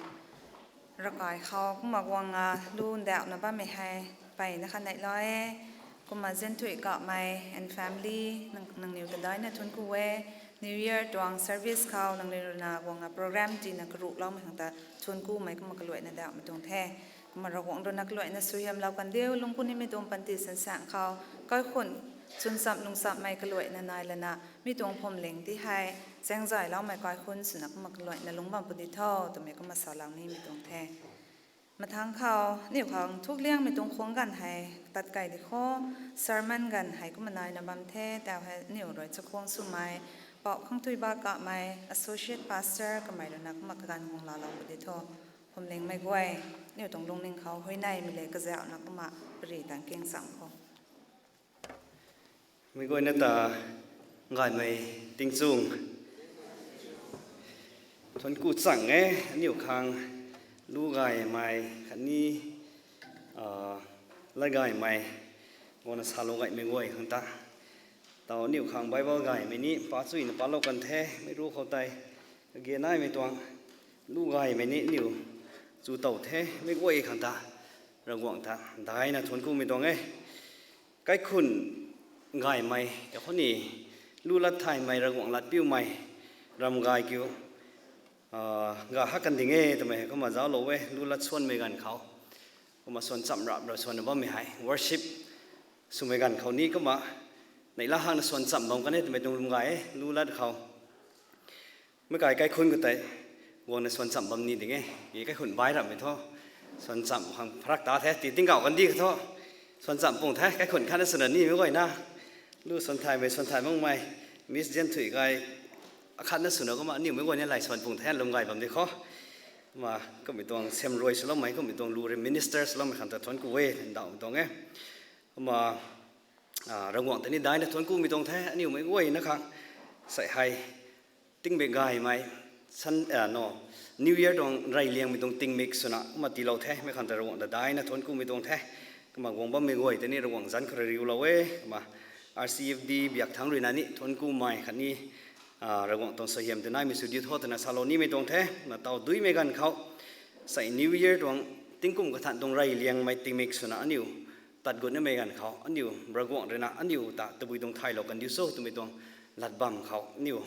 ravkai khou kumna guang a lu ndauhna bammei hei mpeyna khat neihlou e. Kumna Zenthui Kamei and family, nang, nangniw ta daina thuanc ku e. New Year tuang service khou nangniw ruina guang a program tina karuhloumei khang ta thuanc kumei kumna kaluaina dauhmei tuang the. Kumna Ravguangc ruina kaluaina suaihiamlou kan diu, lungc ku nimei tuang panty sansaeng khou kaikhun chwn cham lung chammei kaluaina nai lana mi tuang phwamling ti hei zaengzayloumei kaikhun swna kumna kaluaina lungc bam puni tho twmei kumna salou nimei tuang the. Mathangc khou aniu khang thukliangmei tuang khuang ganv hei tat key di kho, sermon ganv hei kumna naina bam the. Tau hei aniu rui chakhuang swmei Pou Khangthuiba Kamei, Associate Pastor kamei ruina kumna kaganv guang laalou puni tho. Phwamlingmei guay, aniu tuang lungning khou huayneymei le kazauhna kumna pary tang king cham kho. Meic guayna ta gaymei tingchung thuanc ku chang e. Aniu khang lu gaymei khatni, ah, lat gaymei guangna salou gaymei guay khang ta, tau aniu khang Bible gaymei ni pa chuyna palou kan the. Meic ru khou tei kage naimei tuang lu gaymei ni aniu chu tow the. Meic guay khang ta Ravguangc ta daina thuanc kumei tuang e. Kaikhun gaymei ta khou ni, lu lat thaymei, Ravguangc lat piumei, ram gay kiu, ah, ga hak kan ding e twmei hei kumna zauclou e. Lu lat suanmei ganv khou kumna suan cham rap ra suanna bammei hei worship swmei ganv khou ni kumna neihla hakna suan cham bam kan e twmei tuang lwm gay e. Lu lat khou meic kai kaikhun khou tei guangna suan cham bam ni ding e. Ki kaikhun bai ramhmei thu suan cham khang pharak ta the, ti tingkauh kan di kha thu suan cham pung the. Kaikhun khatna swna nimei guayna, lu suan thaymei, suan thay makmei, Miss Zenthui gay, akhatna swna kumna aniu meic guayna lay suan pung the, lwm gay bam di kho. Kumna kummei tuang sem rui swloumei, kummei tuang lu rui minister swloumei khang ta thuanc ku e, ndauhmei tuang e. Kumna, ah, Ravguangc ta ni daina thuanc kumei tuang the. Aniu meic guayna khang sei hei tingmik gaymei, sun, ah, no, New Year tuang rey liangmei tuang tingmik swna kumna tiilou the. Mei khang ta Ravguangc ta daina thuanc kumei tuang the. Kumna guang bammei guay ta ni Ravguangc zanc khou rui riulou e. Kumna R C F D biak thangc ruina ni thuanc kumei khatni, ah, Ravguangc tuang suaihiam ta naimei sw diu tho twna salou nimei tuang the. Kumna tau duimei ganv khou sei New Year tuang tingkum kathan tuang rey liangmei tingmik swna aniu tat gut nimei ganv khou aniu Ravguangc ruina aniu ta tabui tuang thaylou kan diu cho twmei tuang lat bam khou aniu,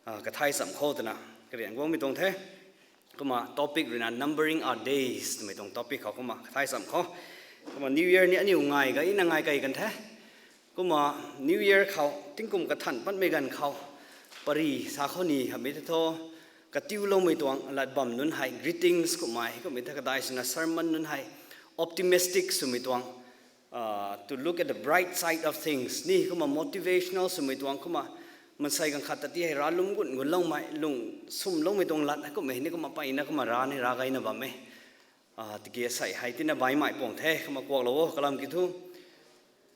ah, kathay cham kho twna kariang guangmei tuang the. Kumna topic ruina Numbering Our Days twmei tuang topic khou kumna kathay cham kho. Kumna New Year ni aniu ngai gayna ngai key kan the. Kumna New Year khou tingkum kathan patmei ganv khou pary sa khou ni hamhmei the thu, katiuloumei tuang lat bam nunc hei greetings kummei, kummei the kadai swna sermon nunc hei optimistic swmei tuang, ah, to look at the bright side of things ni kumna motivational swmei tuang kumna maansei ganv khat ta ti hei ra lum gun gunloumei, lung swmloumei tuang lat hei kummei ni kumna mpeyna kumna ra ni ra gayna bam e. Ah, tiki sei hei tina baihmei puang the, kumna kuaklou o, kalam kiu thu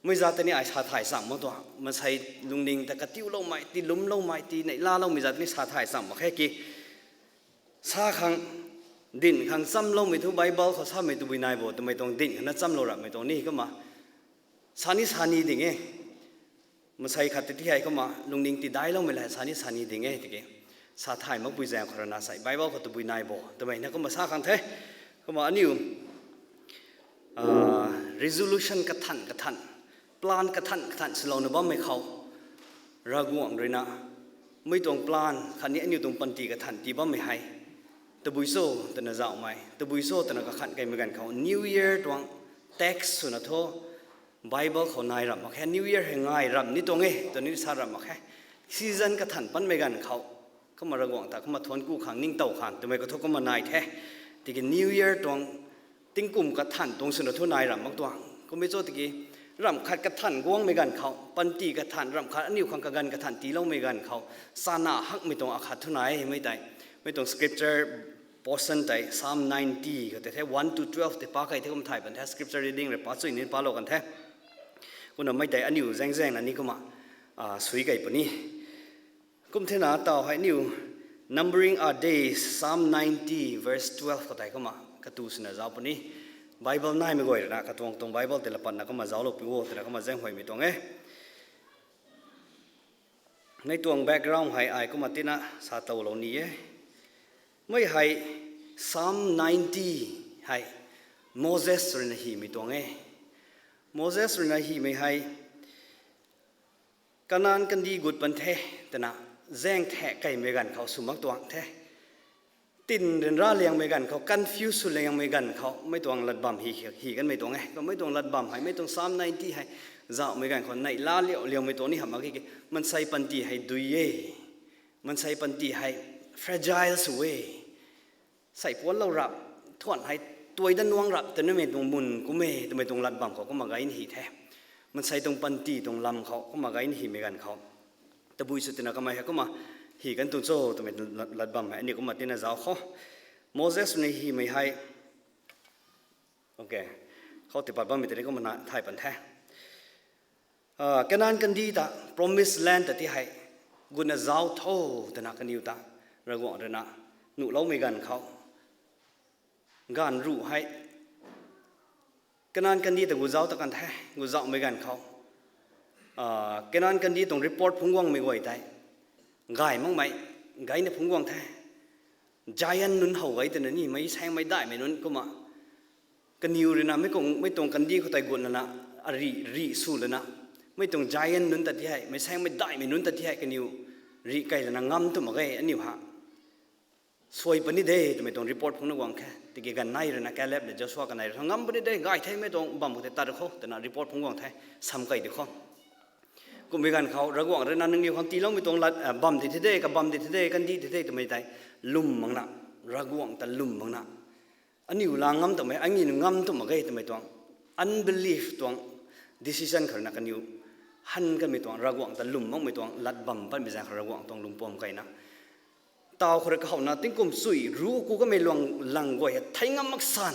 mei zat ta ni ai sa thay cham mak tuang, maansei lungning ta katiuloumei, ti lumloumei, ti neihlaloumei zat ta ni sa thay cham mak khe ki. Sa khang, dinc khang chamloumei thu Bible khou samei tabui nai bo twmei tuang dinc khang na chamlou rapmei tuang ni kumna sa ni sa ni ding e. Maansei khat ta ti hei kumna lungning tidailoumei la sa ni sa ni ding e tiki, sa thay makpui zaeng khou ruina sei Bible khou tabui nai bo twmei na kumna sa khang the. Kumna aniu, ah, resolution kathan kathan, plan kathan kathan swlouna bammei khou Ravguangc ruina mei tuang plan khatni aniu tuang panty kathan tii bammei hei tabui cho twna zauhmei, tabui cho twna kakhan keymei ganv khou New Year tuang text swna thu Bible khou nai ramh mak khe. New Year hei ngai ramh ni tuang e twna ni sa ramh mak khe. Season kathan patmei ganv khou kumna Ravguangc ta kumna thuanc ku khang, ningtow khang twmei khou thu kumna nai the. Tiki New Year tuang tingkum kathan tuang swna thu nai ramh mak tuang. Kummei cho tiki ramh khat kathan guangmei ganv khou, panty kathan, ramh khat aniu khang kaganv kathan tiiloumei ganv khou chana hakmei tuang akhat thu nai e. Mei tei, mei tuang scripture portion tei Psalm ninety khou tei the, one to twelve tei pa key the, kum thay pan the, scripture reading rui pa chuy ni palou kan the. Kumna mei tei aniu zaeng zaengna ni kumna, ah, sui key puni. Kum thena tau hei aniu Numbering Our Days, Psalm ninety verse twelve khou tei kumna katu swna zauc puni. Bible naimei guay ruina katuang tuang Bible tei la patna kumna zauclou pi o twna kumna zaenghuaymei tuang e. Mei tuang background hei ai kumna tina sa toulou ni e. Mei hei Psalm ninety hei Moses ruina hymei tuang e. Moses ruina hymei hei Kanan kandih gut pan the twna zaeng thek kaimei ganv khou sw mak tuang the. Tin ryanra liangmei ganv khou, confuse sw liangmei ganv khou mei tuang latbam hy, hy kanmei tuang e. Kumna mei tuang latbam hei, mei tuang Psalm ninety hei zauhmei ganv khou neihla liau liangmei tuang ni hamh mak ge. Maansei panty hei dui e. Maansei panty hei fragile sw e. Sei puanclou rap, thuan hei tuai dat nuang rap twna mei tuang mun kum e twmei tuang latbam khou kumna gay ni hy the. Maansei tuang panty tuang lam khou kumna gay ni hymei ganv khou, tabui sw tina kamei hei kumna hy kan tuang cho twmei lat- latbam hei aniu kumna tina zauc khou, Moses ruina hymei hei, okay, khou tipat bammei tei ni kumna thay pan the. Kanan kandih ta, promised land ta ti hei gutna zauc tho twna kaniw ta Ravguangc ruina nuhloumei ganv khou, gaanv ruh hei Kanan kandih ta gut zauc ta kan the. Gut zauhmei ganv khou, Kanan kandih tuang report phungc guangmei guay tei gay makmei, gayna phungc guang the. Giant nunc how gay twna ni, meic saengmei daihmei nunc kumna kaniw ruina mei kung mei tuang kandih khou tei gut lana, arih rih sw lana, mei tuang giant nunc ta ti hei, meic saengmei daihmei nunc ta ti hei kaniw rih key lana ngam tw mak ge aniu ha. Suai puni de twmei tuang report phungcna guang khe. Tiki ganv nei ruina Caleb le Joshua kanei rui ngam puni de, gay themei tuang bam khou tei tat khou twna report phungc guang the, sam key di khou. Kummei ganv khou Ravguangc ruina nangniw khang tiiloumei tuang lat bam di the de, kabam di the de, kandih di the de twmei tei lwm makna, Ravguangc ta lwm makna, aniu la ngam twmei, aniu ngam tw mak ge twmei tuang unbelief tuang decision khou ruina kaniw han kanmei tuang, Ravguangc ta lwm makmei tuang lat bam patmei zaeng khou Ravguangc tuang lungpuam keyna, taw khou rui kahouna tingkum chui ruc ku kamei luang lang guay hei thei ngam mak san,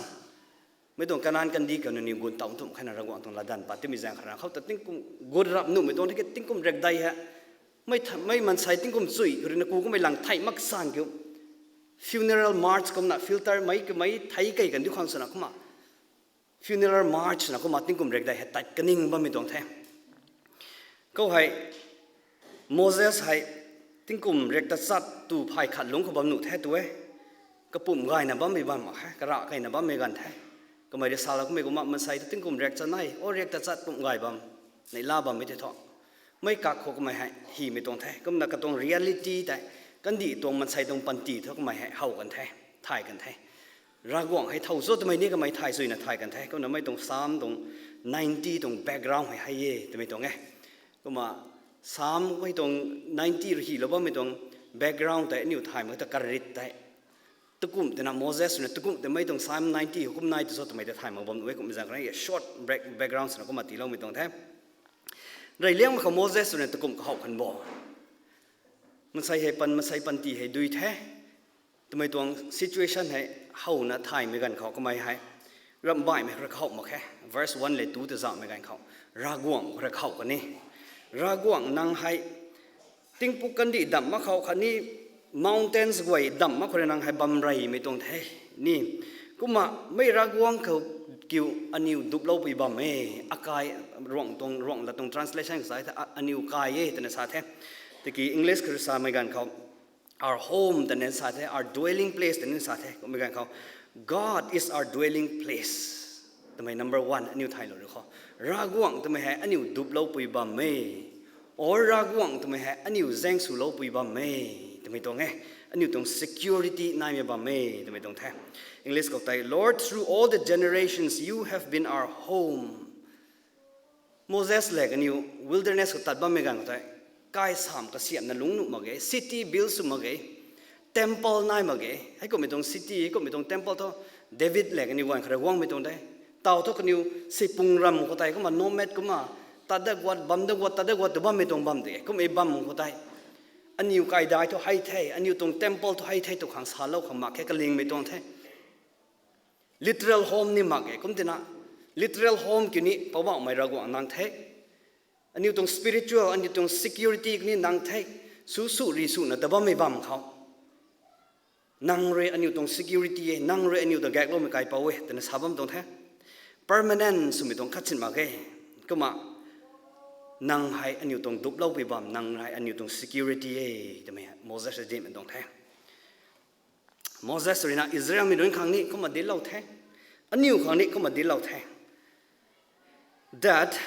mei tuang Kanan kandih khou nangniw gun taw tum kheina Ravguangc tuang latdanv pat timei zaeng khou ruina khou ta tingkum gut rap nuhmei tuang tiki tingkum rekdei hei mei maansei tingkum chui khou ruina ku kamei lang thei mak san kiu, funeral march kumna filter mei kamei thei key kan di khang swna kumna funeral march na kumna tingkum rekdei hei tat kaning bammei tuang the. Khou hei Moses hei tingkum rek tachat tu phay khat lungc khou bam nuh the tu e. Kapumc gayna bammei bam mak khe, karah keyna bammei ganv the. Kamei rui sa la kummei kumna maansei tu tingkum rek chanei, o rek tachat pumc gay bam, neihla bammei tei thu, mei kak khou kamei hei hymei tuang the. Kumna katuang reality tei, kandih tuang maansei tuang panty thu kamei hei how kan the, thay kan the. Ravguangc hei thow cho twmei ni kamei thay suina thay kan the. Kumna mei tuang Psalm tuang ninety tuang background hei hei e twmei tuang e. Kumna Psalm mei tuang ninety rui hylou bammei tuang background tei aniu thay mak ta karit tei, takumh twna Moses ruina takumh tei mei tuang Psalm ninety hei kum nai tu cho twmei ta thay mak bam nuh e. Kumna zaeng khou ruina short break, background swna kumna tiiloumei tuang the. Reyliangmei khou Moses ruina takumh kahow khan bo, maansei hei pan, maansei panty hei dui the twmei tuang situation hei howna thaymei ganv khou kamei hei ramhbaihmei khou rui kahow mak khe. Verse one le two ta zauhmei ganv khou Ravguangc khou rui kahow kan e. Ravguangc nang hei tingpuk kandih damh mak khou khatni mountains guay damh mak khou rui nang hei bam reymei tuang the ni. Kumna mei Ravguangc khou kiu aniu duploupui bam e. Akai, Ruangmei tuang, Ruangmei lat tuang translation khou sa the, aniu kai e twna sa the. Tiki English khou rui samei ganv khou our home twna sa the, our dwelling place twna sa the. Kummei ganv khou God is our dwelling place twmei number one aniu thaylou ru khou, Ravguangc twmei hei aniu duploupui bam e. Or Ravguangc twmei hei aniu zaeng swloupui bam e twmei tuang e. Aniu tuang security naimei bam e twmei tuang the. English khou tei, Lord, through all the generations you have been our home. Moses le kaniw wilderness khou tat bammei ganv khou tei, kai samh kasiamhna lungc nuh mak ge, city build sw mak ge, temple nai mak ge. Heikummei tuang city, heikummei tuang temple thu David le kaniw guan khou rui guangmei tuang de. Taw thu kaniw sipung ram khou tei kumna nomad kumna tat dat guat, bam dat guat, tat dat guat tu bammei tuang bam de. Kummei bam khou tei aniu kaidai thu hei the, aniu tuang temple thu hei the tw khang salou khang mak khe, kalingmei tuang the. Literal home ni mak e, kum tina literal home kiu ni Poubauhmei Ravguangc nang the. Aniu tuang spiritual, aniu tuang security kiu ni nang the. Su su ri suna ta bammei bam khou nang rui aniu tuang security e, nang rui aniu ta gakloumei kaipouc e twna sa bam tuang the. Permanent swmei tuang khat sin mak e. Kumna Nang hei aniu tuang duploupui bam, nang hei aniu tuang security e, twmei Moses rui dinhmei tuang the. Moses rui na Israelmei nunc khang ni kumna dinclou the. Aniu khang ni kumna dinclou the. That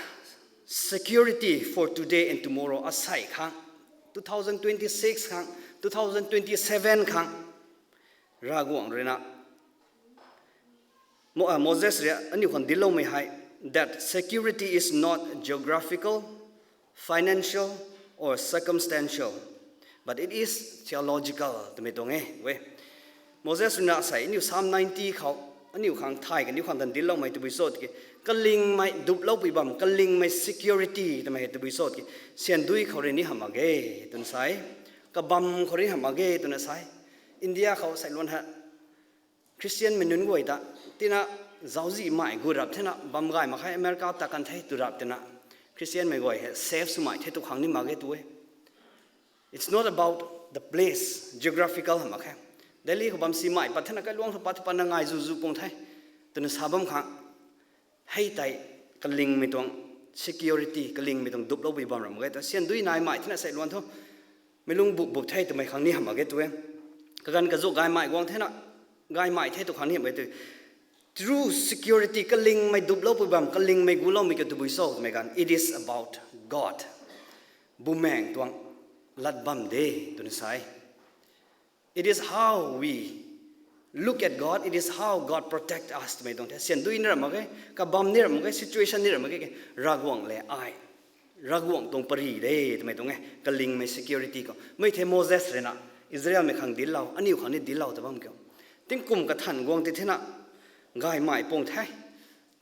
security for today and tomorrow, asei khang, two thousand twenty-six khang, two thousand twenty-seven khang, Ravguangc rui na Mo-, uh, Moses rui aniu khang dincloumei hei, that security is not geographical, financial, or circumstantial, but it is theological, twmei tuang e, we. Moses rui na asei aniu Psalm ninety khou, aniu khang thay kaniw khang tan dincloumei tabui cho tiki, kalingmei duploupui bam, kalingmei security twmei tabui cho tiki, syandui khou rui ni hamh mak ge, twna sa e. Kabam khou rui ni hamh mak ge, twna sa e. India khou sei luan ha, Christianmei nunc guay ta, tina zauczihmei gu rap thena, bam gay mak khe America ta kan the tu rap tina, Christianmei guay hei safe swmei the tu khang ni mak ge tu e. It's not about the place, geographical hamh mak khe. Delhi khou bam simei pat thena kailuang thu pat, pat na ngai zu zu pung the, twna sa bam khang. Hei tei kalingmei tuang security, kalingmei tuang duploupui bam ram mak ge tu. Syandui naimei thena sei luan thu, meic lung bup bup the twmei khang ni hamh mak ge tu e. Kaganv kazu gaymei guang thena, gaymei the tu khang ni hamh mak ge tu. True security, kalingmei duploupui bam, kalingmei guloumei kiu tabui cho twmei ganv, it is about God. Bumaengh tuang lat bam de, twna sa e. It is how we look at God, it is how God protect us, twmei tuang the. Syandui ni ram mak ge, kabam ni ram mak ge, situation ni ram mak ge, Ravguangc le ai, Ravguangc tuang pary de, twmei tuang e, kalingmei security khou. Mei the Moses rui na, Israelmei khang dinclou, aniu khang ni dinclou ta bam kiu. Tingkum kathan guang ti thena, gaymei pung the.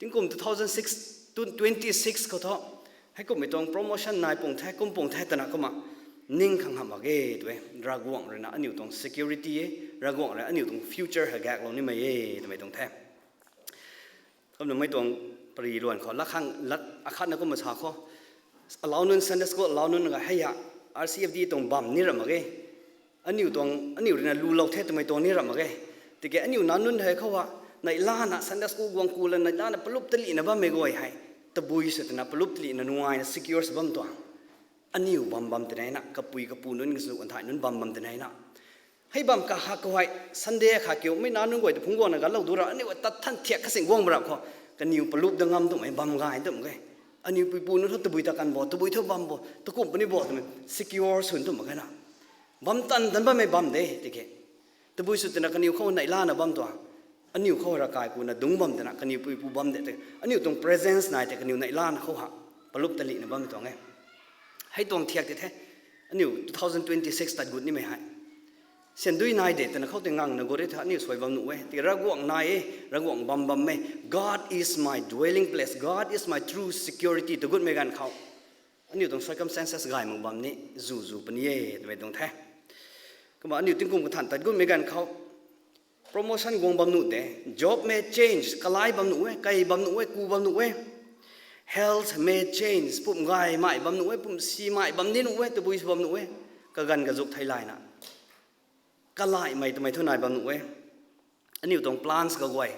Tingkum two thousand six, twenty-six khou thu, heikumhmei tuang promotion nai pung the, kum pung the twna kumna, ning khang hamh mak ge tu e, Ravguangc rui na aniu tuang security e, Ravguangc rui aniu tuang future hei gaeklou nimei e, twmei tuang the. Kumna mei tuang pary luan khou, lat khang, lat akhatna kumna sa khou, alau nunc Sunday school, alau nunc ga hei ha, R C F D tuang bam ni ram mak ge. Aniu tuang, aniu rui na lulou the twmei tuang ni ram mak ge. Tiki aniu nac nunc hei khou ha, neihlana Sunday school guang ku la neihlana palup talihna bammei guay hei, tabui sw twna palup talihna nungaina secure sw bam tuang. Aniu bam bam tei na, kapui kapu nunc kazu kanthai nunc bam bam tei na. Hei bam kahak khou hei, Sunday khat kiu, mei nac nunc guay ta phungc guangna ganclou du ra, aniu tat than thiak kasing guang ba rap khou, kaniw palup da ngam twmei bam gay twmei ge. Aniu puipu nunc thu tabui ta kan bo, tabui thu bam bo, takumh puni bo twmei secure swn twmei ge na. Bam tan tan bammei bam de, tiki. Tabui sw twna kaniw khou neihlana bam tuang. Aniu khou ravkai kuna dungc bam twna kaniw puipu bam de, tiki. Aniu tuang presence nai tei kaniw neihlana khou ha. Palup talihna bammei tuang e. Hei tuang thiak ti the. Aniu two thousand twenty-six tat gut nimei hei. Syandui nai de twna khou tei ngangna gut ri tha aniu suai bam nuh e. Tiki Ravguangc nai e, Ravguangc bam bam e. God is my dwelling place. God is my true security. Tagutmei ganv khou. Aniu tuang circumstances gay mak bam ni zu zu puni e twmei tuang the. Kumna aniu tingkum kathan tat gutmei ganv khou. Promotion guang bam nuh de, job may change, kalai bam nuh e, kai bam nuh e, ku bam nuh e. Health may change, pum gaymei bam nuh e, pum simei bam ni nuh e, tabui sw bam nuh e. Kaganv kazuk theilayna. Kalaimei twmei thu nai bam nuh e. Aniu tuang plans kaguay,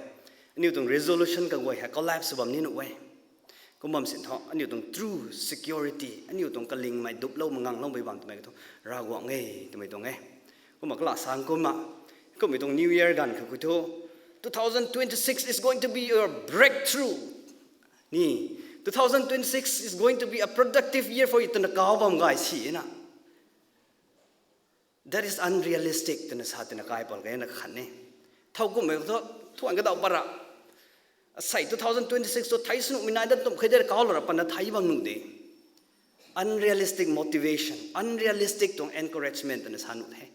aniu tuang resolution kaguay hei collapse sw bam ni nuh e. Kum bam sin thu, aniu tuang true security, aniu tuang kalingmei duplou manganglou bui bam twmei ka thu, Ravguangc e, twmei tuang e. Kumna kala sang kumna, kummei tuang New Year ganv kha ku thu, two thousand twenty-six is going to be your breakthrough. Ni, two thousand twenty-six is going to be a productive year for you twna kau bam gay si na. That is unrealistic twna sa twna kai pal gayna khan e. Thowkumhmei thu, thuan kadau para. Asei two thousand twenty-six thu thei sw nuhmei nai dat tum khe de kauloura pana thei bam nuh de. Unrealistic motivation, unrealistic tuang encouragement twna sa nuh the.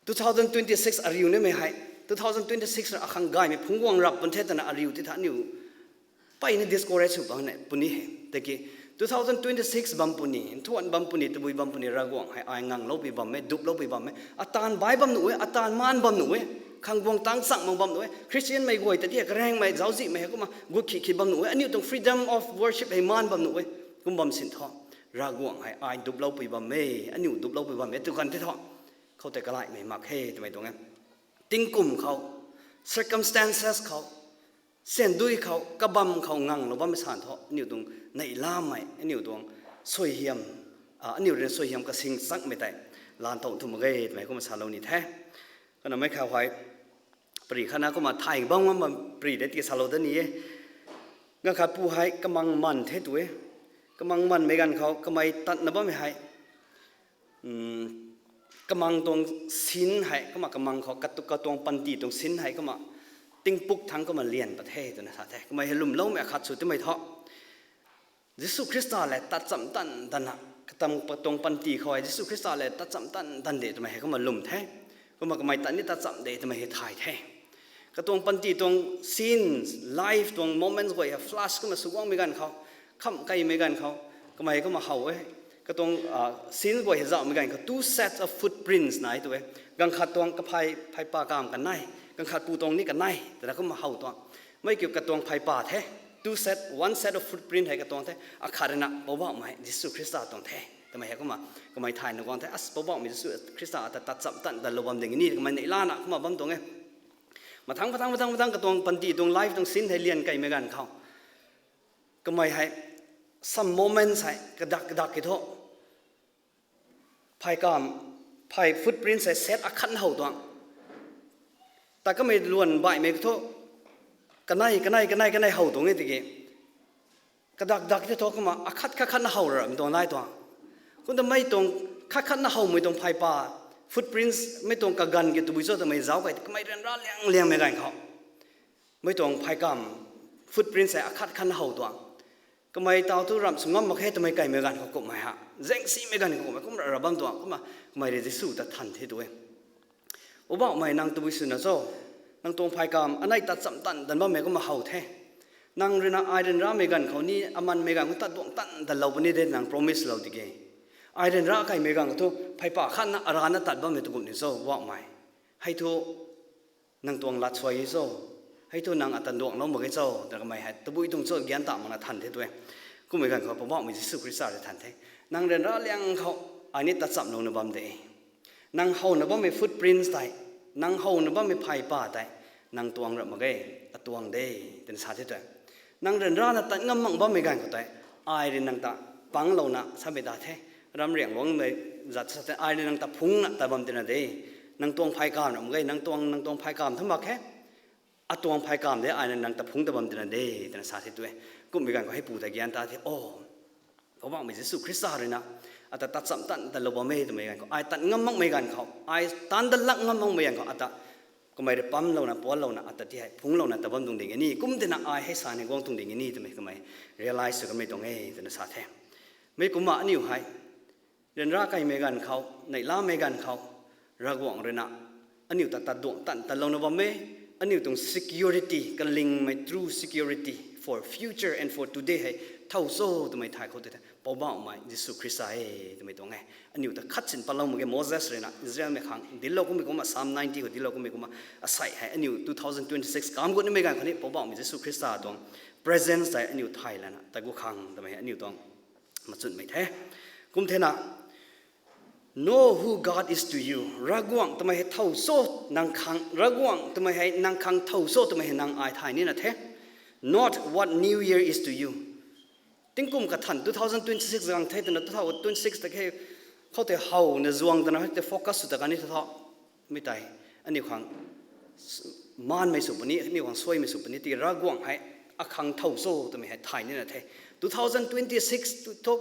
Two thousand twenty-six ariu nimei hei, two thousand twenty-six ra akhang gaymei phungc guang rap pun the twna ariu ti tha aniu mpeyna discourage sw bam ne puni he. Tiki two thousand twenty-six bam puni, nthuan bam puni, tabui bam puni, Ravguangc hei ai nganglou pui bam e, duplou pui bam e, ataanv bai bam nuh e, ataanv maan bam nuh e, khang guang tang chang mak bam nuh e, Christianmei guay ta ti hei karengmei, zauczihmei hei kumna gut khi khi bam nuh e, aniu tuang freedom of worship hei maan bam nuh e, kum bam sin thu, Ravguangc hei ai duplou pui bam e, aniu duplou pui bam e, tu kan ti thu. Khou tei kalaimei mak khe twmei tuang e. Tingkum khou, circumstances khou, sandui khou, kabam khou nganglou bammei san thu, aniu tuang neihlamei, aniu tuang suaihiam, ah, aniu rui suaihiam kasing changmei tei, lan tow thu mak ge, twmei kumna salou ni the. Kana mei khou hei, pari khatna kumna thay bam ngam bam pari de ti salou dat ni e. Ganv khat pu hei kamang man the tu e. Kamang manmei ganv khou kamei tatna bammei hei, kamang tuang sin hei, kumna kamang khou katu-, katuang panty tuang sin hei, kumna tingpuk thangc kumna lian pat the, twna sa the. Kamei hei lwmloumei akhat sw twmei thu, Jisu Khrista lev tat cham tan tanna, katam katuang panty khou hei Jisu Khrista lev tat cham tan tan de twmei hei kumna lwm the. Kumna kamei tat ni tat cham de twmei hei thay the. Katuang panty tuang scenes, life tuang moments guay hei flash kumna sw guangmei ganv khou, kham keymei ganv khou, kamei kumna how e. Katuang, ah, scenes guay hei zauhmei ganv khou two sets of footprints nai tu e. Ganv khat tuang kaphay, phaypa kamv kanei, ganv khat pu tuang ni kanei, twna kumna how tuang. Mei kiu katuang phaypa the, two set, one set of footprint hei katuang the, akhat rui na Poubauhmei Jisu Khrista tuang the. Twmei hei kumna, kamei thay na guang the, as Poubauhmei Jisu Khrista ata tat cham tan tanlou bam ding ni, kamei neihlana kumna bam tuang e. Mathang, mathang, mathang, mathang katuang panty tuang life tuang scene hei lian keymei ganv khou, kamei hei, some moments hei, kadak, kadak ki thu, phay kamv, phay footprints hei set akhatna how tuang. Ta kamei luan baihmei thu, kanei, kanei, kanei, kanei how tuang e tiki. Kadak, dak the thu kumna akhat, khat, khatna how ramei tuang nai tuang. Kumna mei tuang, khat, khatna howmei tuang phaypa, footprints, mei tuang kaganv ki tabui cho twmei zauc key, kamei ryanra liang, liangmei ganv khou, mei tuang phay kamv, footprints hei akhat, khatna how tuang. Kamei taw thu ramh sw ngam mak khe twmei keymei ganv khou kumhmei ha, zaengsimei ganv khou kumhmei kumna ra bam tuang, kumna kamei rui Jisu ta than the tu e. Poubauhmei, nang tabui swna cho, nang tuang phay kamv anei tat cham tan tan bammei kumna how the. Nang rui na ai ryanramei ganv khou ni, amanmei ganv khou tat duang tan tanlou puni de, nang promise lou tiki. Ai ryanra keymei ganv khou thu phaypa khatna arana tat bammei tu kum ni cho, Poubauhmei. Hei thu nang tuang lat suai e cho, hei thu nang ata duanglou mak ge cho, twna kamei hei tabui tuang cho gian ta makna than the tu e. Kumhmei ganv khou Poubauhmei Jisu Khrista rui than the. Nang ryanra liang khou ai ni tat chamlouna bam de. Nang howna bammei footprints tei, nang howna bammei phaypa tei, nang tuang ra mak ge, atuang de, twna sa the tu e. Nang ryanrana tat ngam mak bammei ganv khou tei, ai rui nang ta panglouna samei ta the. Ramriang guangmei zat sa the, ai rui nang ta phungna tat bam tina de. Nang tuang phay kamv ra mak ge, nang tuang, nang tuang phay kamv thu mak khe. Atuang phay kamv de, ai rui nang ta phungc tat bam tina de, twna sa the tu e. Kumhmei ganv khou hei pu ta gian ta the, o, Poubauhmei Jisu Khrista rui na ata tat cham tan tanlou bam e twmei ganv khou, ai tat ngam makmei ganv khou, ai tan dat lak ngam makmei ganv khou, ata kamei rui pamlouna, puanlouna, ata ti hei phungclouna tat bam tuang ding e ni, kum tina ai hei sa ni guang tuang ding e ni twmei kamei realize sw kamei tuang e, twna sa the. Mei kumna aniu hei ryanra keymei ganv khou, neihlamei ganv khou, Ravguangc rui na aniu ta tat duang tan tanlouna bam e, aniu tuang security, kalingmei true security for future and for today hei thow cho twmei thay khou tei the, Poubauhmei Jisu Khrista e twmei tuang e. Aniu ta khat sin patlou mak ge, Moses rui na Israelmei khang dinclou kummei kumna, Psalm ninety khou dinclou kummei kumna, asei hei aniu two thousand twenty-six kam gut nimei ganv khou ni Poubauhmei Jisu Khrista tuang presence tei aniu thay lana tat gut khang twmei aniu tuang machunmei the. Kum thena, know who God is to you. Ravguangc twmei hei thow cho nang khang, Ravguangc twmei hei nang khang thow cho twmei hei nang ai thay nina the. Not what New Year is to you. Tingkum kathan two thousand twenty-six gang the twna two thousand twenty-six ta khe, khou tei howna zuang twna hei tei focus sw ta kani thu tho. Mi tei, aniu khang maanmei sw puni, aniu khang suaimei sw puni, ti Ravguangc hei akhang thow cho twmei hei thay nina the. Two thousand twenty-six tu thuk,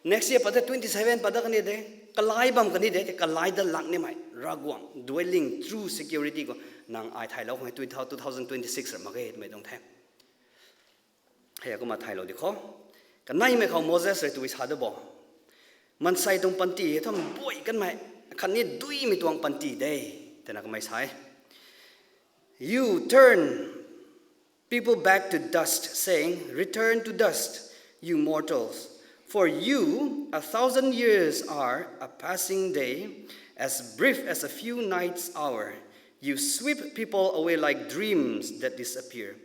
next year pat the twenty-seven pat dat kani de, kalai bam kani de, kalai dat lak nimei Ravguangc dwelling true security khou nang ai thaylou khang hei two thousand twenty-six ra mak ge twmei tuang the. Hei kumna thaylou di khou. Kaneimei khou Moses rui tui sa da bo. Maansei tuang panty hei thu mbuai kanmei, khatni duimei tuang panty de, twna kamei sa e. You turn people back to dust, saying, return to dust, you mortals. For you, a thousand years are a passing day, as brief as a few nights hour. You sweep people away like dreams that disappear.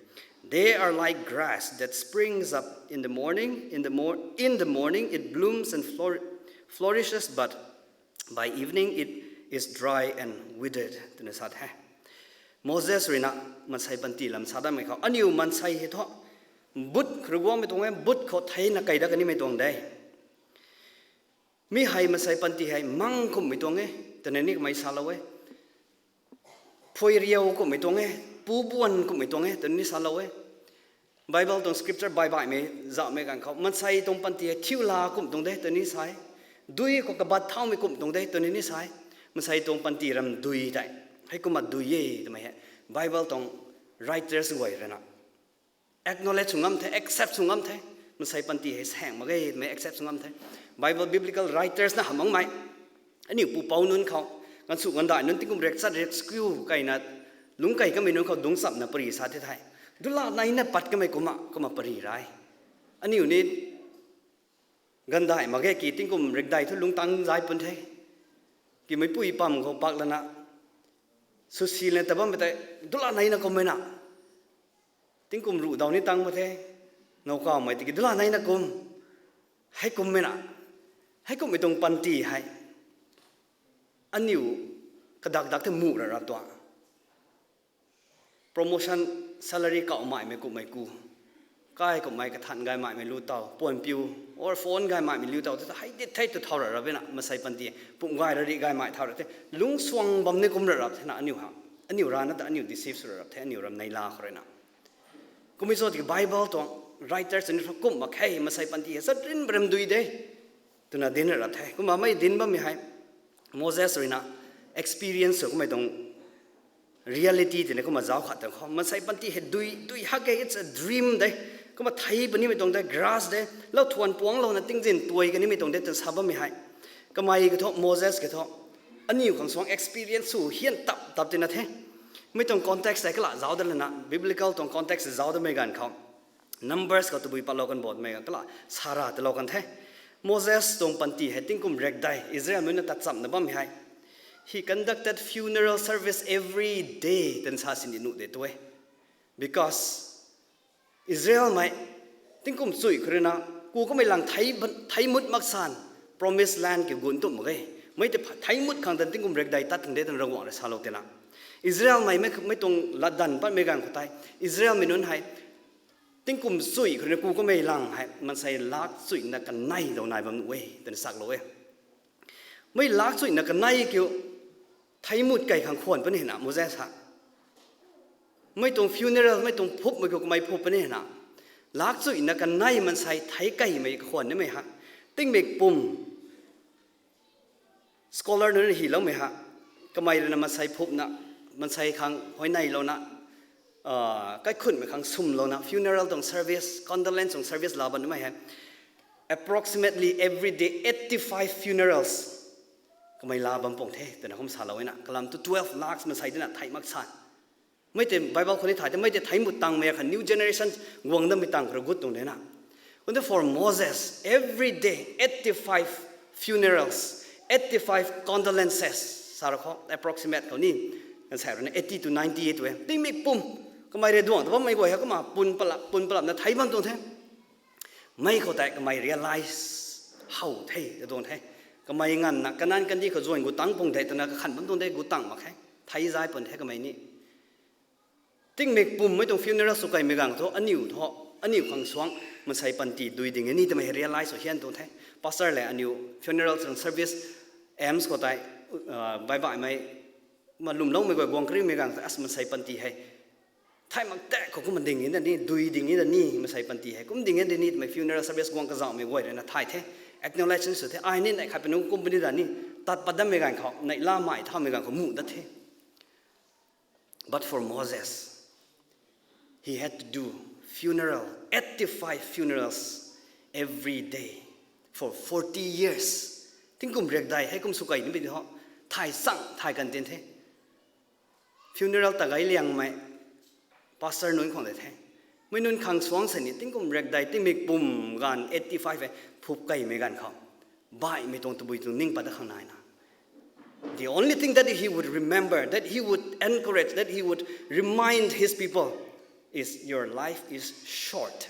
They are like grass that springs up in the morning. In the mor-, in the morning it blooms and flour-, flourishes, but by evening it is dry and withered. Twna sa the. Moses ruina maansei panty lam sa datmei khou aniu maansei hei thu but khruguangmei tuang e, but khou theina kei dat kanimei tuang de. Mi hei maansei panty hei mang kumhmei tuang e twna ni kamei salou e. Phuiriau kumhmei tuang e, pubuan kumhmei tuang e twna ni salou e. Bible tuang scripture baibaihmei zauhmei ganv khou maansei tuang panty hei thiu la kumh tuang de twna ni sa e. Dui khou kabat thaumei kumh tuang de twna ni sa e. Maansei tuang panty ram dui tei, heikumna dui e twmei hei Bible tuang writers guay ruina acknowledge sw ngam the, accept sw ngam the. Maansei panty hei saeng mak ge twmei accept sw ngam the. Bible biblical writers na hamh makmei, aniu pupouc nunc khou, gansu gandai nunc tingkum riakchat riak skew kaina lungc kei kamei nunc khou dungc chamna pary sa the thei, dula neina pat kamei kumna kumna pary rai. Aniu ni gandai mak ge ki tingkum riakdai thu lungc tang zai pun the. Ki meicpui pam khou pak lana swsilana ta bammei tei dula neina kummei na, tingkum ruh daw ni tang mak the. Now kawmei tiki dula neina kum, heikummei na, heikumhmei tuang panty hei aniu kadak dak the muh ra rap tuang. Promotion, salary kauhmaimei kumhmei ku, kai kumhmei kathan gaymaimei lu taw puan piu, or phone gaymaimei lu taw the, hei dit the tw thau ra rap e na, maansei panty pum gay ra ri gaymai thau ra the, lungcsuang bam ni kum ra rap the na aniu ha. Aniu rana ta aniu deceive sw ra rap the, aniu ram neihla khou rui na. Kumhmei cho tiki Bible tuang writers ni thu kumh mak khe, maansei panty hei chatrinc baram dui de twna dinc ra rap the. Kumna mei dinc bammei hei Moses ruina experience sw kummei tuang reality twna kumna zauc khat tang khou maansei panty hei dui, dui hak e, it's a dream de. Kumna thei punimei tuang de, grass de, lou thuan puangclouna tingzin tuai kanimei tuang de twna sa bammei hei. Kamei kathu, Moses kathu, aniu khang suang experience sw hian tap tap tina the. Mi tuang context tei kala zauc dat lana, biblical tuang context zauc datmei ganv khou, Numbers khou tabui patlou kan bawmei kala sara talou kan the. Moses tuang panty hei tingkum riakdai Israel mei na tatchamna bammei hei, he conducted funeral service every day twna sa sini nuh de tu e. Because Israelmei tingkum chuih khou ruina ku kamei lang thei, thei mut mak san, promised land kiu gun tumh mak ge. Mei tei pha-, thei mut khang tan tingkum riakdai tat kan de twna Ravguangc rui salou tina, Israelmei mei, mei tuang latdanv patmei ganv khou tei, Israelmei nunc hei tingkum chuih khou ruina ku kamei lang hei maansei lak chuihna kanei dou nai bam nuh e twna saklou e. Mei lak chuihna kanei kiu thei mut kei khang khwan puni na Moses ha. Mei tuang funeral, mei tuang phupmei kiu kamei phup puni na. Lak chuihna kanei maansei thei keimei khwan nimei ha. Tingmik pum scholar nunc hyloumei ha, kamei ruina maansei phupna, maansei khang huayneylouna, kaikhunhmei khang swmlouna funeral tuang service, condolence tuang service la bam nimei hei approximately every day eighty-five funerals kamei la bam pung the twna kum salou e na. Kalam tu twelve lakhs maansei dina thei mak san. Mei tei Bible khou ni thay the, mei tei thei mut tangmei kha new generation guang dammei tang khou rui gut tuang de na. Kumna for Moses, every day, eighty-five funerals, eighty-five condolences, sa ra khou approximate khou ni, kan sa ruina eighty to ninety e tu e. Tingmik pum, kamei rui duang ta bammei guay hei kumna pun palap, pun palapna thei bam tuang the. Mei khou tei kamei realize how the, ta tuang the. Kamei nganvna kanan kandih khou zuan gu tang pung de twna kakhan bam tuang de, gu tang mak khe. Thei zai pun the kamei ni. Tingmik pum mei tuang funeral sw keimei ganv thu, aniu thu, aniu khang suang maansei panty dui ding e ni twmei realize sw hian tuang the. Pastor le aniu funeral tuang service, AIMS khou tei, baibaihmei, ma lwmloumei guay guang karimei ganv thu, as maansei panty hei thei mak tei khou kumna ding e na ni, dui ding e na ni, maansei panty hei kum ding e de ni twmei funeral service guang kazauhmei guay ruina thay the. Acknowledgement sw the, ai ni neih khat panu kum puni da ni, tat pat dammei ganv khou, neihlamei thaumei ganv khou muh dat the. But for Moses, he had to do funeral, eighty-five funerals every day for forty years. Tingkum riakdai hei kum sw kei nimei di ho, thay chang thay kan tin the. Funeral ta gay liangmei pastor nunc khwang de the. Mei nunc khang suang sei ni tingkum riakdai tingmik pum ganv eighty-five e phup keimei ganv khou, baihmei tuang tabui tuang ning pat da khang nai na. The only thing that he would remember, that he would encourage, that he would remind his people is, your life is short.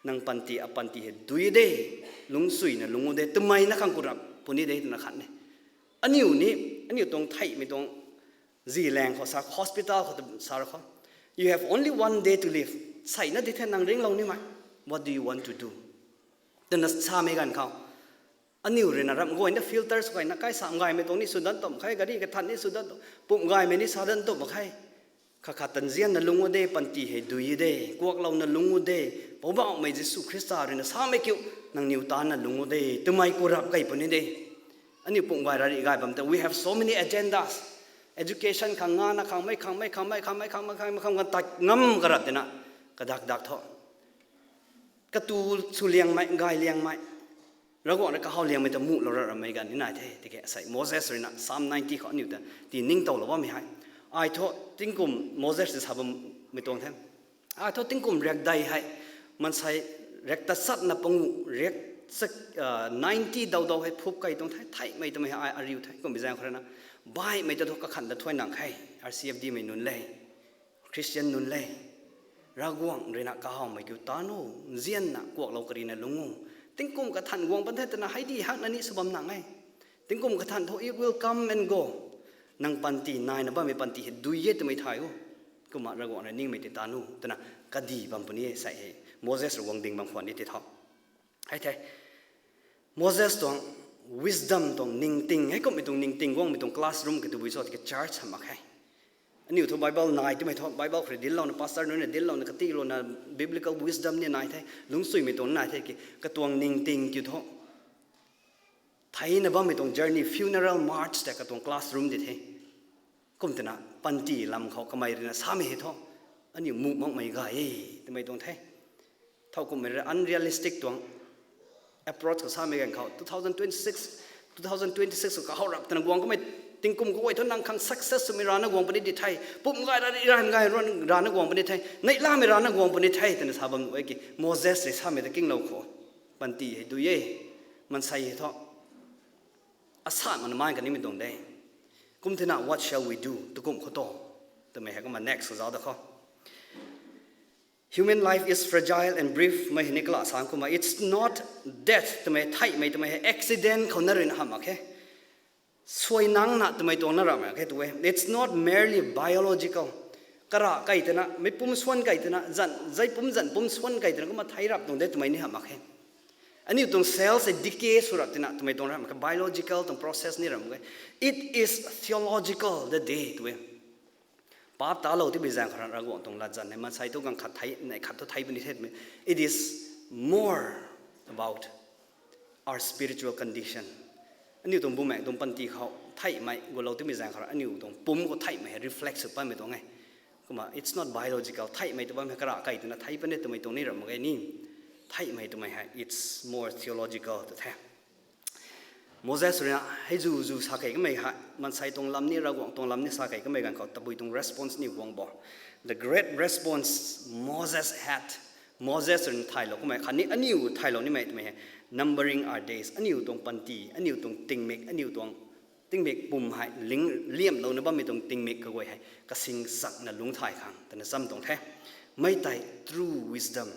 Nang panty, apanty hei dui de, lungcsuina lung u de, twmei na khang kurap puni de twna khat ni. Aniu ni, aniu tuang theihmei tuang Zilaeng khou sa, hospital khou sa khou, you have only one day to live. Seina di the nang ringlou nimei. What do you want to do? Twna samei ganv khou, aniu ruina ramh guayna filter sw gayna kai sam gaymei tuang ni sw dan tum khe, gari kathan ni sw dan tum, pumh gaymei ni sa dan tum khe. Khat khat tanzianna lungc u de, panty hei dui de, kuaklouna lungc u de, Poubauhmei Jisu Khrista ruina samei kiu, nangniw tanna lungc u de twmei ku rap key puni de. Aniu pumh gay rari gay bam tei, we have so many agendas. Education khang ngana khang mei khang mei khang mei khang mei khang mei khang mei khang kan tat ngam karat tina, kadak dak thu, katu sw liangmei, gay liangmei, Ravguangc rui kahaw liangmei ta muhlou ra ramei ganv ni nai the. Tiki asei Moses ruina Psalm ninety khou aniu ta ti ningtowlou bammei hei, ai thu tingkum, Moses ta sa bammei tuang the, ai thu tingkum riakdei hei, maansei riak tachatna panguh riak, ninety dau dau hei phup key tuang the, theihmei twmei hei ai ariu the. Kummei zaeng khou ruina baihmei ta thu kakhan ta thuai nang khe, R C F D mei nunc le, Christian nunc le, Ravguangc ruina kahawmei kiu tan u, nzianna kuaklou karina lungc u. Tingkum kathan guang pan the twna hei di hakna ni sw bam nang e. Tingkum kathan thu it will come and go. Nang panty, naina bammei panty hei dui e twmei thay u. Kumna Ravguangc rui ningmei tei tan u twna kadi bam puni e sei hei. Moses rui guang ding bam khwan ni tei tho. Hei the, Moses tuang wisdom tuang ningting, heikumhmei tuang ningting guangmei tuang classroom kei tabui cho tiki church hamh mak khe. Aniu thu Bible nai twmei thu, Bible khou rui dinclouna, pastor nunc rui dinclouna, katilouna, biblical wisdom ni nai the, lungcsuimei tuang nai the ki, katuang ningting kiu thu, theina bammei tuang journey, funeral march tei katuang classroom di the. Kum twna panty lam khou kamei ruina samei hei thu, aniu muh makmei gay e twmei tuang the. Thowkumhmei rui unrealistic tuang approach khou samei ganv khou, two thousand twenty-six, two thousand twenty-six khou kahaw rap twna guang kamei, tingkum kaguay thu nang khang success swmei rana guang puni di the, pumh gay ra, ram gay rana guang puni the, neihlamei rana guang puni the twna sa bam e ki, Moses rui samei ta kinglou khou, panty hei dui e, maansei hei thu, asan mana mai kanimei tuang de. Kum thena, what shall we do? Tukumh khou tu, twmei hei kumna next khou zauc da khou. Human life is fragile and brief, mei hei ni kala sang kumna, it's not death, twmei theihmei twmei hei accident khou na ruina hamh mak khe. Suai nangna twmei tuang na ramh mak khe tu e. It's not merely biological. Kara kei twna, mei pum suan kei twna, zan, zei pum zan pum suan kei twna kumna thei rap tuang de twmei ni hamh mak khe. Aniu tuang cells hei decay sw rap twna twmei tuang ramh mak khe, biological tuang process ni ramh mak khe. It is theological de tu e. Paap talou timei zaeng khou rui Ravguangc tuang latzan hei maansei tu ganv khat thei, neih khat tu thei puni the twmei. It is more about our spiritual condition. Aniu tuang bumaengh tuang panty khou theihmei gulou timei zaeng khou rui aniu tuang pum khou theihmei hei reflect sw patmei tuang e. Kumna it's not biological, theihmei tw bam hei kara kei twna thei puni twmei tuang ni ramh mak ge ni. Theihmei twmei hei it's more theological tu the. Moses ruina hei zu zu sa kei kamei hei, maansei tuang lam ni, Ravguangc tuang lam ni sa kei kamei ganv khou tabui tuang response ni guang bo. The great response Moses had. Moses ruina thaylou kamei khatni aniu thaylou nimei twmei hei, numbering our days, aniu tuang panty, aniu tuang tingmik, aniu tuang tingmik pum hei ling liamlouna bammei tuang tingmik kaguay hei kasing chakna lungc thay khang twna cham tuang the. Mei tei true wisdom,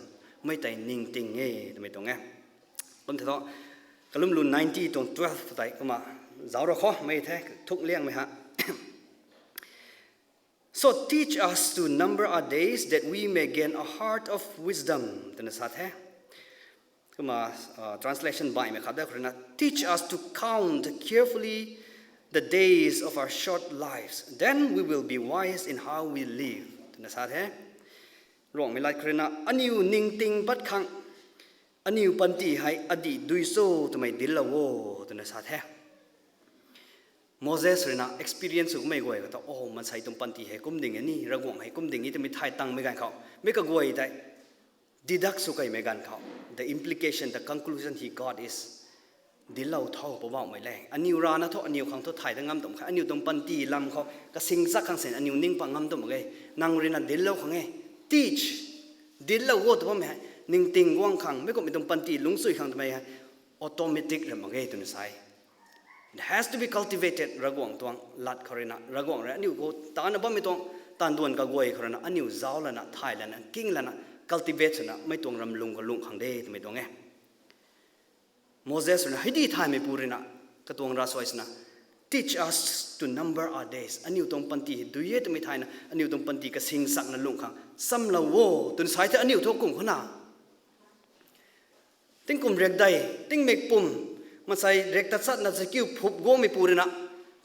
mei tei ningting e twmei tuang e. Kum the thu, Kalummlu ninety tuang twelve tei kumna zauc ra khou mei the, thuk liangmei ha. So teach us to number our days that we may gain a heart of wisdom, twna sa the. Kumna, uh, translation baihmei khat da khou ruina, teach us to count carefully the days of our short lives. Then we will be wise in how we live, twna sa the. Ruangmei lat khou ruina, aniu ningting pat khang, aniu panty hei adih dui cho twmei dinclou o, twna sa the. Moses ruina experience sw kamei guay khou ta, oh, maansei tuang panty hei kum ding e ni, Ravguangc hei kum ding e twmei thay tangmei ganv khou, mei kaguay tei deduct sw keymei ganv khou, the implication, the conclusion he got is, dinclou tho, Poubauhmei le. Aniu rana thu, aniu khang thu thay dat ngam tum khe. Aniu tuang panty lam khou kasing chak khang sin aniu ning pat ngam tum mak ge. Nang ruina dinclou khang e. Teach. Dinclou o tw bammei hei, ningting guang khang, mei kumhmei tuang panty lungcsuai khang twmei hei automatic ram mak ge twna sa e. It has to be cultivated, Ravguangc tuang lat khou ruina, Ravguangc rui aniu khou tana bammei tuang taanv duan kaguay khou ruina, aniu zauc lana, thay lana, king lana, cultivate swna, mei tuang ram lung kalung khang de twmei tuang e. Moses ruina hei di thaymei pu ruina, katuang ravsuai swna, Teach us to number our days. Aniu tuang panty hei dui e twmei thayna aniu tuang panty kasing chakna lungh khang chamlou o twna sa the aniu thu kum khou na. Tingkum riakdei, tingmik pum, maansei riak tachatna chakiu phup guangmei pu rui na,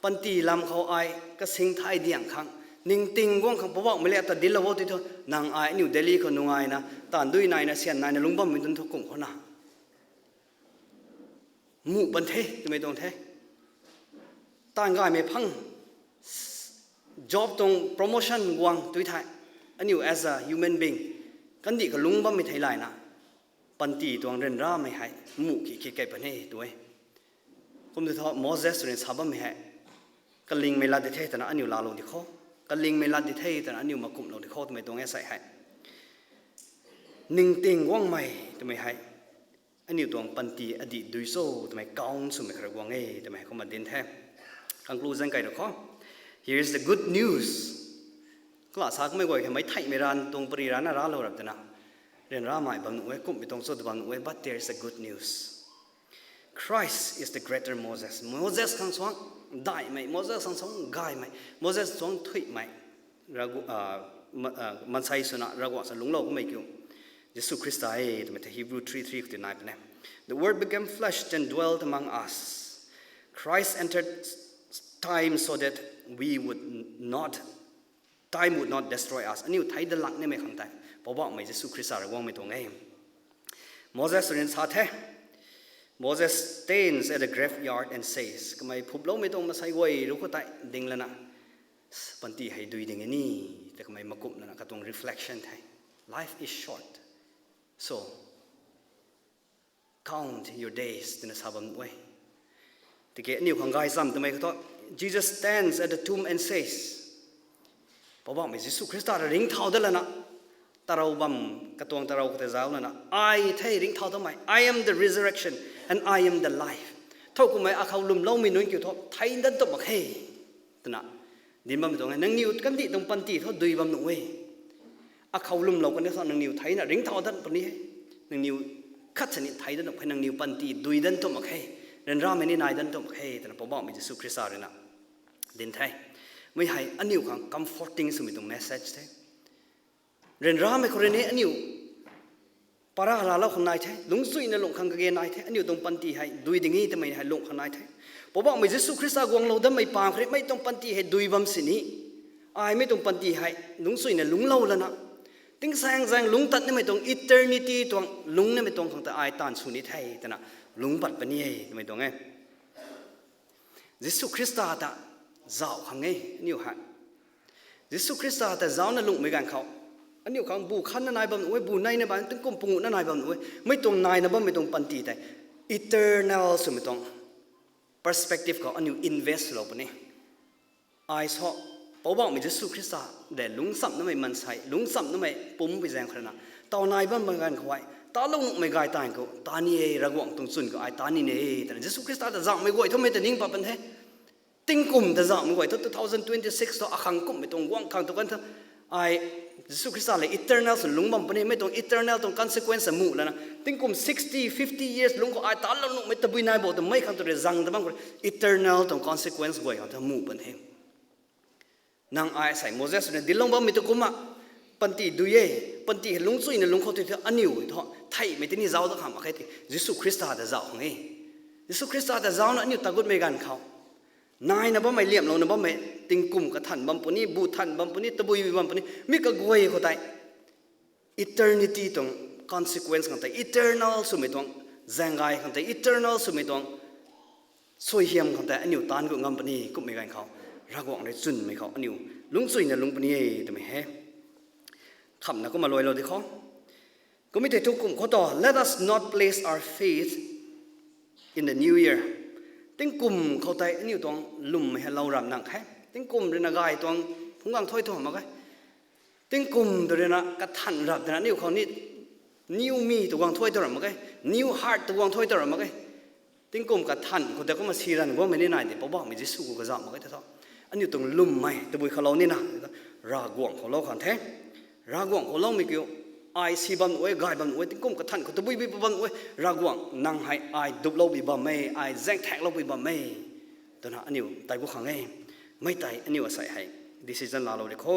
panty lam khou ai kasing thay diang khang, ningting guang khang Poubauhmei le ata dinclou o tw thu, nang ai aniu Delhi khou nungaina, taanv dui naina, syan naina lungc bammei nunc thu kum khou na. Muh pan the twmei tuang the. Taanv gaymei phang, job tuang promotion guang tw thei, aniu as a human being, kandih kalung bammei thei layna, panty tuang ryanramei hei muh ki ki kei pan e tw e. Kum tw thu Moses rui sa bammei hei, kalingmei lat di the twna aniu laalou di kho, kalingmei lat di the twna aniu makumhlou di kho twmei tuang e sei hei. Ningting guangmei twmei hei, aniu tuang panty adih dui cho twmei count swmei khara guang e twmei kumna dinc the. Conclusion kai ra kho. Here is the good news. Kala sa kummei guay khe mei theihmei ranv tuang pari ranna raclou rap twna, ryanramei bam nuh e, kumhmei tuang cho ta bam nuh e, but there is a good news. Christ is the greater Moses. Moses khang suang daihmei, Moses khang suang gaymei, Moses suang thuihmei, Ravgu- maansei swna Ravguangc sa lungclou kummei kiu, Jisu Khrista e twmei the Hebrew three three khou tei nai puni. The Word became flesh and dwelt among us. Christ entered time so that we would not, time would not destroy us. Aniu thei dat lak nimei khang tei Poubauhmei Jisu Khrista rui guangmei tuang e. Moses rui sa the, Moses stands at the graveyard and says, kamei phuploumei tuang maansei guay rui khou tei ding lana, panty hei dui ding e ni, ta kamei makumh lana katuang reflection the. Life is short, so count your days twna sa bam nuh e. Tiki aniu khang gaychamv twmei khou thu, Jesus stands at the tomb and says, Poubauhmei Jisu Khrista ta ringcthau dat lana, tarou bam, katuang tarou khou tei zauc lana, ai the ringcthau datmei, I am the resurrection and I am the life. Thowkumhmei akhou lwmloumei nunc kiu thu thei dat tumh mak khe twna dinc bammei tuang e. Nangniw kandih tuang panty thu dui bam nuh e. Akhou lwmlou kan thu nangniw theina ringcthau dat puni e. Nangniw khat sini thei dat tumh khe, nangniw panty dui dat tumh mak khe, ryanramei ni nai dat tumh mak khe twna Poubauhmei Jisu Khrista rui na dinc the. Mei hei aniu khang comforting swmei tuang message the. Ryanramei khou rui ni aniu para raclou khang nai the, lungcchuina lungh khang kage nai the, aniu tuang panty hei dui ding e twmei hei lungh khang nai the. Poubauhmei Jisu Khrista guanglou datmei pang khou rui mei tuang panty hei dui bam sini, ai mei tuang panty hei lungcchuina lungclou lana, tingsaengzaeng lungc tat nimei tuang, eternity tuang lungc nimei tuang khang ta ai taanv sw ni the twna lungc pat puni e twmei tuang e. Jisu Khrista ta zauh khang e aniu hei. Jisu Khrista ta zaucna lunghmei ganv khou, aniu khang bu khatna nai bam nuh e, bu neina bam, tingkum panguhna nai bam nuh e, mei tuang naina bammei tuang panty tei eternal swmei tuang perspective khou aniu invest lou puni. Ai sa, Poubauhmei Jisu Khrista de lungchamnamei maansei, lungchamnamei pumpui zaeng khou rui na, taw nai bam bam ganv khou ai talou nuhmei gay taanv khou ta ni e, Ravguangc tuang chwn khou ai ta ni ne twna Jisu Khrista ta zauhmei guay thumei ta ning pat pan the. Tingkum ta zauhmei guay thu two thousand twenty-six thu akhang kumhmei tuang guang khang tu kan thu, ai Jisu Khrista le eternal sw lungc bam puni, mei tuang eternal tuang consequence amuh lana, tingkum sixty, fifty years lungc khou ai talou nuhmei tabui nai bo twmei khang tu rui zang ta bam khou rui eternal tuang consequence guay khang thu muh pan the. Nang ai sei Moses na dinclou bammei tu kumna, panty dui e, panty hei lungcchuina lungc khou tei thu aniu thu theihmei tini zauc dat khang mak khe, Jisu Khrista ta zauc khang e. Jisu Khrista ta zaucna aniu tagutmei ganv khou, naina bammei, liamhlouna bammei, tingkum kathan bam puni, bu than bam puni, tabui bam puni, mi kaguay khou tei eternity tuang consequence khang tei, eternal swmei tuang zaeng gay khang tei, eternal swmei tuang suaihiam khang tei aniu taanv gut ngam puni. Kumhmei ganv khou Ravguangc rui chwnmei khou aniu lungcchuina lungc puni e twmei he. Khamhna kumna luailou di khou, kummei tei thu kum khou tu, let us not place our faith in the new year. Tingkum khou tei aniu tuang lwmmei hei lou ram nang khe. Tingkum rui na gay tuang phungc guang thuy tu mak khe. Tingkum tu rui na kathan rap twna aniu khou ni new me tu guang thuy tu ram mak khe, new heart tu guang thuy tu ram mak khe. Tingkum kathan khou tei kumna si ranv guangmei ni nai de, Poubauhmei Jisu khou kazauh mak khe tei thu, aniu tuang lwmmei tabui khou lou nina, Ravguangc khou lou khang the. Ravguangc khou loumei kiu, ai si bam nuh e, gay bam nuh e, tingkum kathan khou tabui bui bam nuh e, Ravguangc nang hei ai duplou bui bam e, ai zaengthakloupui bam e twna aniu tei gu khang e. Mei tei aniu asei hei decision laalou di kho.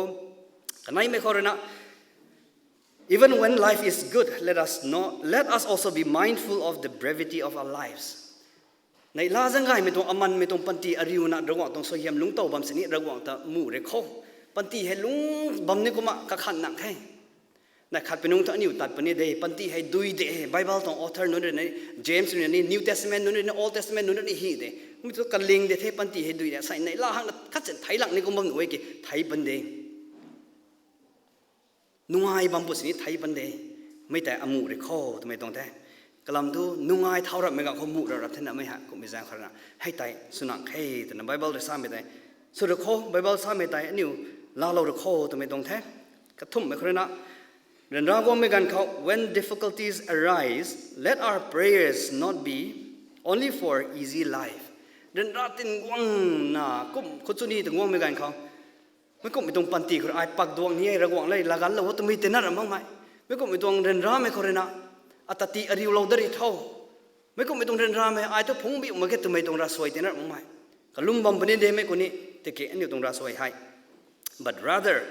Kaneimei khou rui na, even when life is good, let us not, let us also be mindful of the brevity of our lives. Neihla zaeng gaymei tuang, amanmei tuang panty ariuna Ravguangc tuang suaihiam lungc tow bam sini Ravguangc ta muh re kho. Panty hei lungc bam ni kumna kakhan nang khe. Neih khat pi nungc thu aniu tat puni de, panty hei dui de, Bible tuang author nunc rui ni, James rui ni, New Testament nunc rui ni, Old Testament nunc rui ni hi de. Kumei thu kaling de the, panty hei dui de, asei neihla hangna khat sin thei lak ni kum bam nuh e ki, thei pan de. Nungai bam pu sini thei pan de. Mei tei amuh rui kho twmei tuang the. Kalam thu nungai thau rapmei ganv khou muh rap rap thena mei ha kummei zaeng khou rui na, hei tei sw nang khe twna Bible rui samei tei sw rui kho, Bible samei tei aniu laalou rui kho twmei tuang the. Kathumhmei khou rui na, ryanra guangmei ganv khou, when difficulties arise, let our prayers not be only for easy life. Ryanra tin guangna kum khou chuni tin guangmei ganv khou, mei kumhmei tuang panty khou rui ai pak duang ni e, Ravguangc le, laganlou o twmei tina ra makmei. Mei kumhmei tuang ryanramei khou rui na, ata ti ariulou da ri tho. Mei kumhmei tuang ryanramei ai thu phungc biu mak khe twmei tuang ravsuai tina ra makmei. Kalum bam puni de mei ku ni, tiki aniu tuang ravsuai hei. But rather,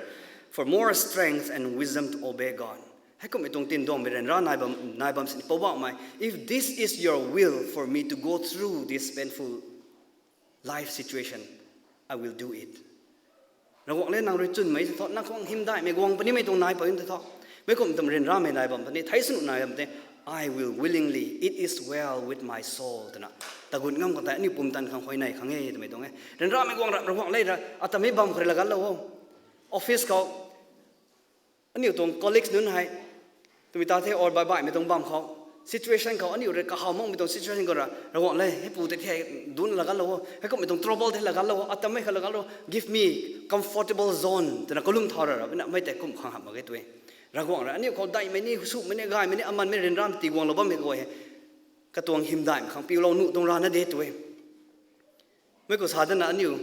for more strength and wisdom to obey God. Hei kumhmei tuang tin duangmei ryanra nai bam, nai bam sini Poubauhmei, if this is your will for me to go through this painful life situation, I will do it. Ravguangc le, nang rui chwnmei tei thu, nang khang hymdaihmei guang punimei tuang nai puni tei thu, mei kumhmei tuang ryanramei nai bam puni, thei sw nuh nai bam tei, I will willingly, it is well with my soul twna tagut ngam khang tei aniu pumtan khang huayney khang e twmei tuang e. Ryanramei guang rap Ravguangc le ra, ata mei bam khou rui laganlou o. Office khou aniu tuang colleagues nunc hei, twmei ta the or baihbaihmei tuang bam khou, situation khou aniu rui kahaw makmei tuang situation khou ra, Ravguangc le, heipu tei the, dunc laganlou o, hei kumhmei tuang trouble the laganlou o, ata mei kha laganlou, give me comfortable zone twna kalum thau ra ra bina mei tei kum khang hamh mak ge twe. Ravguangc rui aniu khou daihmei ni, sumei ni, gaymei ni, amanmei ryanramei tiguanglou bammei guay hei katuang hymdaihmei khang piulou nuh tuang rana de twe. Mei khou sa dana aniu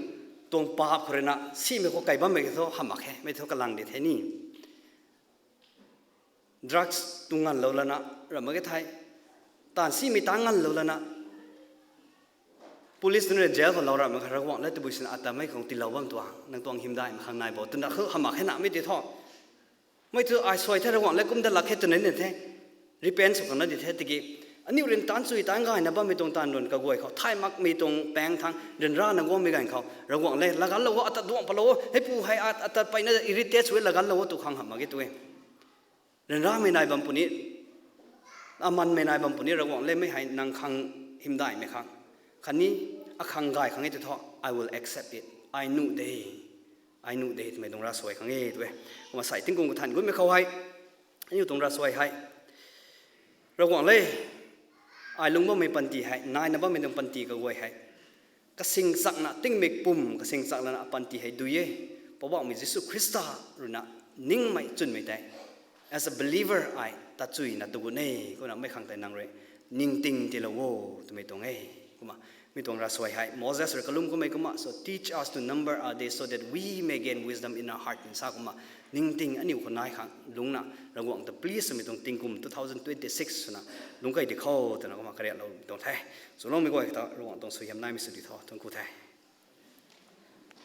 tuang paap khou rui na simei khou kai bammei thu hamh mak khe, mei thu kalang di the ni. Drugs tu nganlou lana, ramh mak ge thei, taanv simei ta nganlou lana, police nunc rui jail khou lou ramh mak khe, Ravguangc le, tabui sina ata mei khang tiilou bam tuang, nang tuang hymdaihmei khang nai bo twna khou hamh mak khe na mei tei thu. Mei thu ai suai the, Ravguangc le, kum dat lak khe twna ni the, repent sw khangna di the tiki, aniu ryantan chui tan gayna bammei tuang taanv run kaguay khou thay makmei tuang paeng thangc ryanrana guangmei ganv khou, Ravguangc le, laganlou o, ata duang palou o, heipu hei at, ata peyna irritate sw e, laganlou o tw khang hamh mak ge twe. Ryanramei nai bam puni, amanmei nai bam puni, Ravguangc le, mei hei nang khang hymdaihmei khang, khatni akhang gay khang e tei thu, I will accept it. Ai nuh de, ai nuh de twmei tuang ravsuai khang e twe. Kumna sei tingkum kathan gutmei khou hei, aniu tuang ravsuai hei, Ravguangc le, ai lung bammei panty hei, naina bammei tuang panty kaguay hei, kasing chakna, tingmik pum kasing chak lana panty hei dui e. Poubauhmei Jisu Khrista rui na ningmei chwnmei tei, as a believer ai ta chuina tu gu ne, kumna mei khang tei nang rui ningting tiilou o twmei tuang e. Kumna mi tuang ravsuai hei Moses rui kalum kummei kumna, so teach us to number our days so that we may gain wisdom in our heart, sa kumna ningting aniu khou nai khang lungcna Ravguangc ta please swmei tuang tingkum two thousand twenty-six swna lungc key di kho twna kumna kariatlou tuang the. Swloumei guay ta Ravguangc tuang suaihiam naimei sw di tho, thuanc ku the.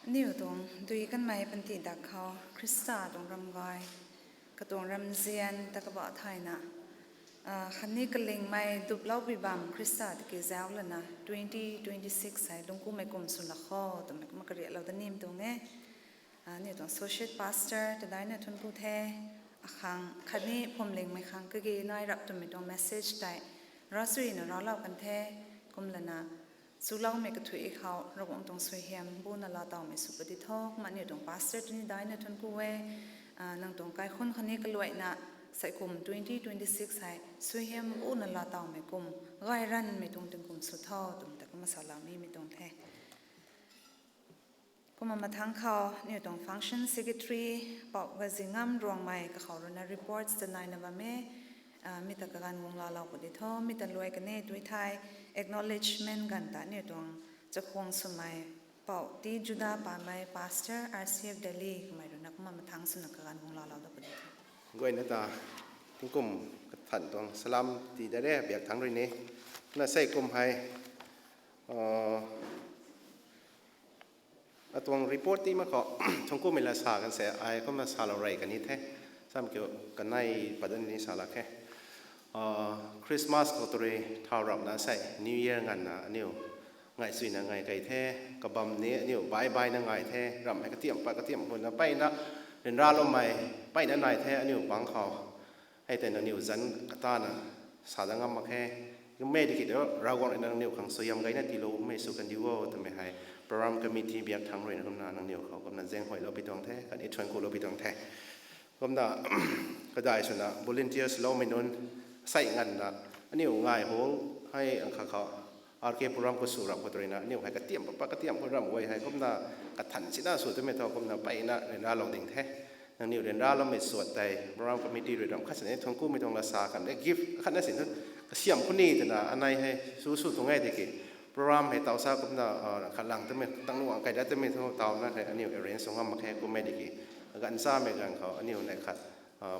Aniu tuang dui kanmei panty dak khou Khrista tuang ram gay, katuang ramzian ta kabah thayna, khatni kalingmei duploupui bam Khrista tiki zauc lana twenty twenty-six hei lungc kummei kum swlou kho twmei kumna kariatlou da nimei tuang e. Aniu tuang associate pastor ta daina thuanc ku the, akhang khatni phuamlingmei khang kage nai rap twmei tuang message tei ravsuina raclou kan the, kum lana swloumei kathuic khou Ravguangc tuang suaihiam buna laa tawmei sw padi tho. Kumna aniu tuang pastor tini daina thuanc ku e, nang tuang kaikhunh khatni kaluaina, sei kum twenty twenty-six hei suaihiam buna laa tawmei kum, gay ranvmei tuang tingkum sw tho twmei ta kumna salou nimei tuang the. Kumna mathangc khou aniu tuang function secretary, Pou Gazingam Ruangmei kakhou rui na reports ta naina bam e, mi ta kaganv guang laalou pw di tho, mi ta luai kane tui thei, acknowledgement ganv ta aniu tuang chakhwang swmei, Pou T Juda Pamei, pastor R C F Delhi, kamei rui na kumna mathangc swna kaganv guang laalou da pw di tho. Guayna ta tingkum kathan tuang salam tii da re, biak thangc rui ni. Na sei kum hei, Katuang report ti mak khou, thungkumei la sa kan se, ai kumna salou rey kan ni the. Sam kiu kanei padan ni sa lak khe. Christmas khou turi thau rap na sei, New Year nganvna aniu ngai suina ngai kei the, kabam ni aniu bai bai na ngai the, ramh hei katiam pat katiam huna peyna, ryanraloumei peyna nai the aniu pang khou. Hei tei nangniw zanc katana sa dat ngam mak khe. Kummei tiki tu Ravguangc rui nangniw khang suaihiam gayna tiiloumei sw kan diu o twmei hei program committee biak thangc rui na kumna nangniw khou kumna zaenghuaylou pi tuang the, khatni thuancku lou pi tuang the. Kumna kadai swna volunteers loumei nunc sei nganvna aniu ngai hall hei ang kha khou R K program khou sw rap khou tei rui na aniu hei katiam pat pat katiam khou ramh guay hei kumna kathan sina sw twmei thu kumna peyna ryanralou ding the. Nangniw ryanraloumei suat tei program committee rui ramh khat sini thuanckumei tuang la sa kan de gift khatna sin thu kasiamh khou ni twna anei hei sw sw tuang e tiki program hei taw sa kumna khat lang twmei tang nuang kai dat twmei thu tawna hei aniu arrange sw ngam mak khe. Kummei tiki ganv chamei ganv khou aniu nei khat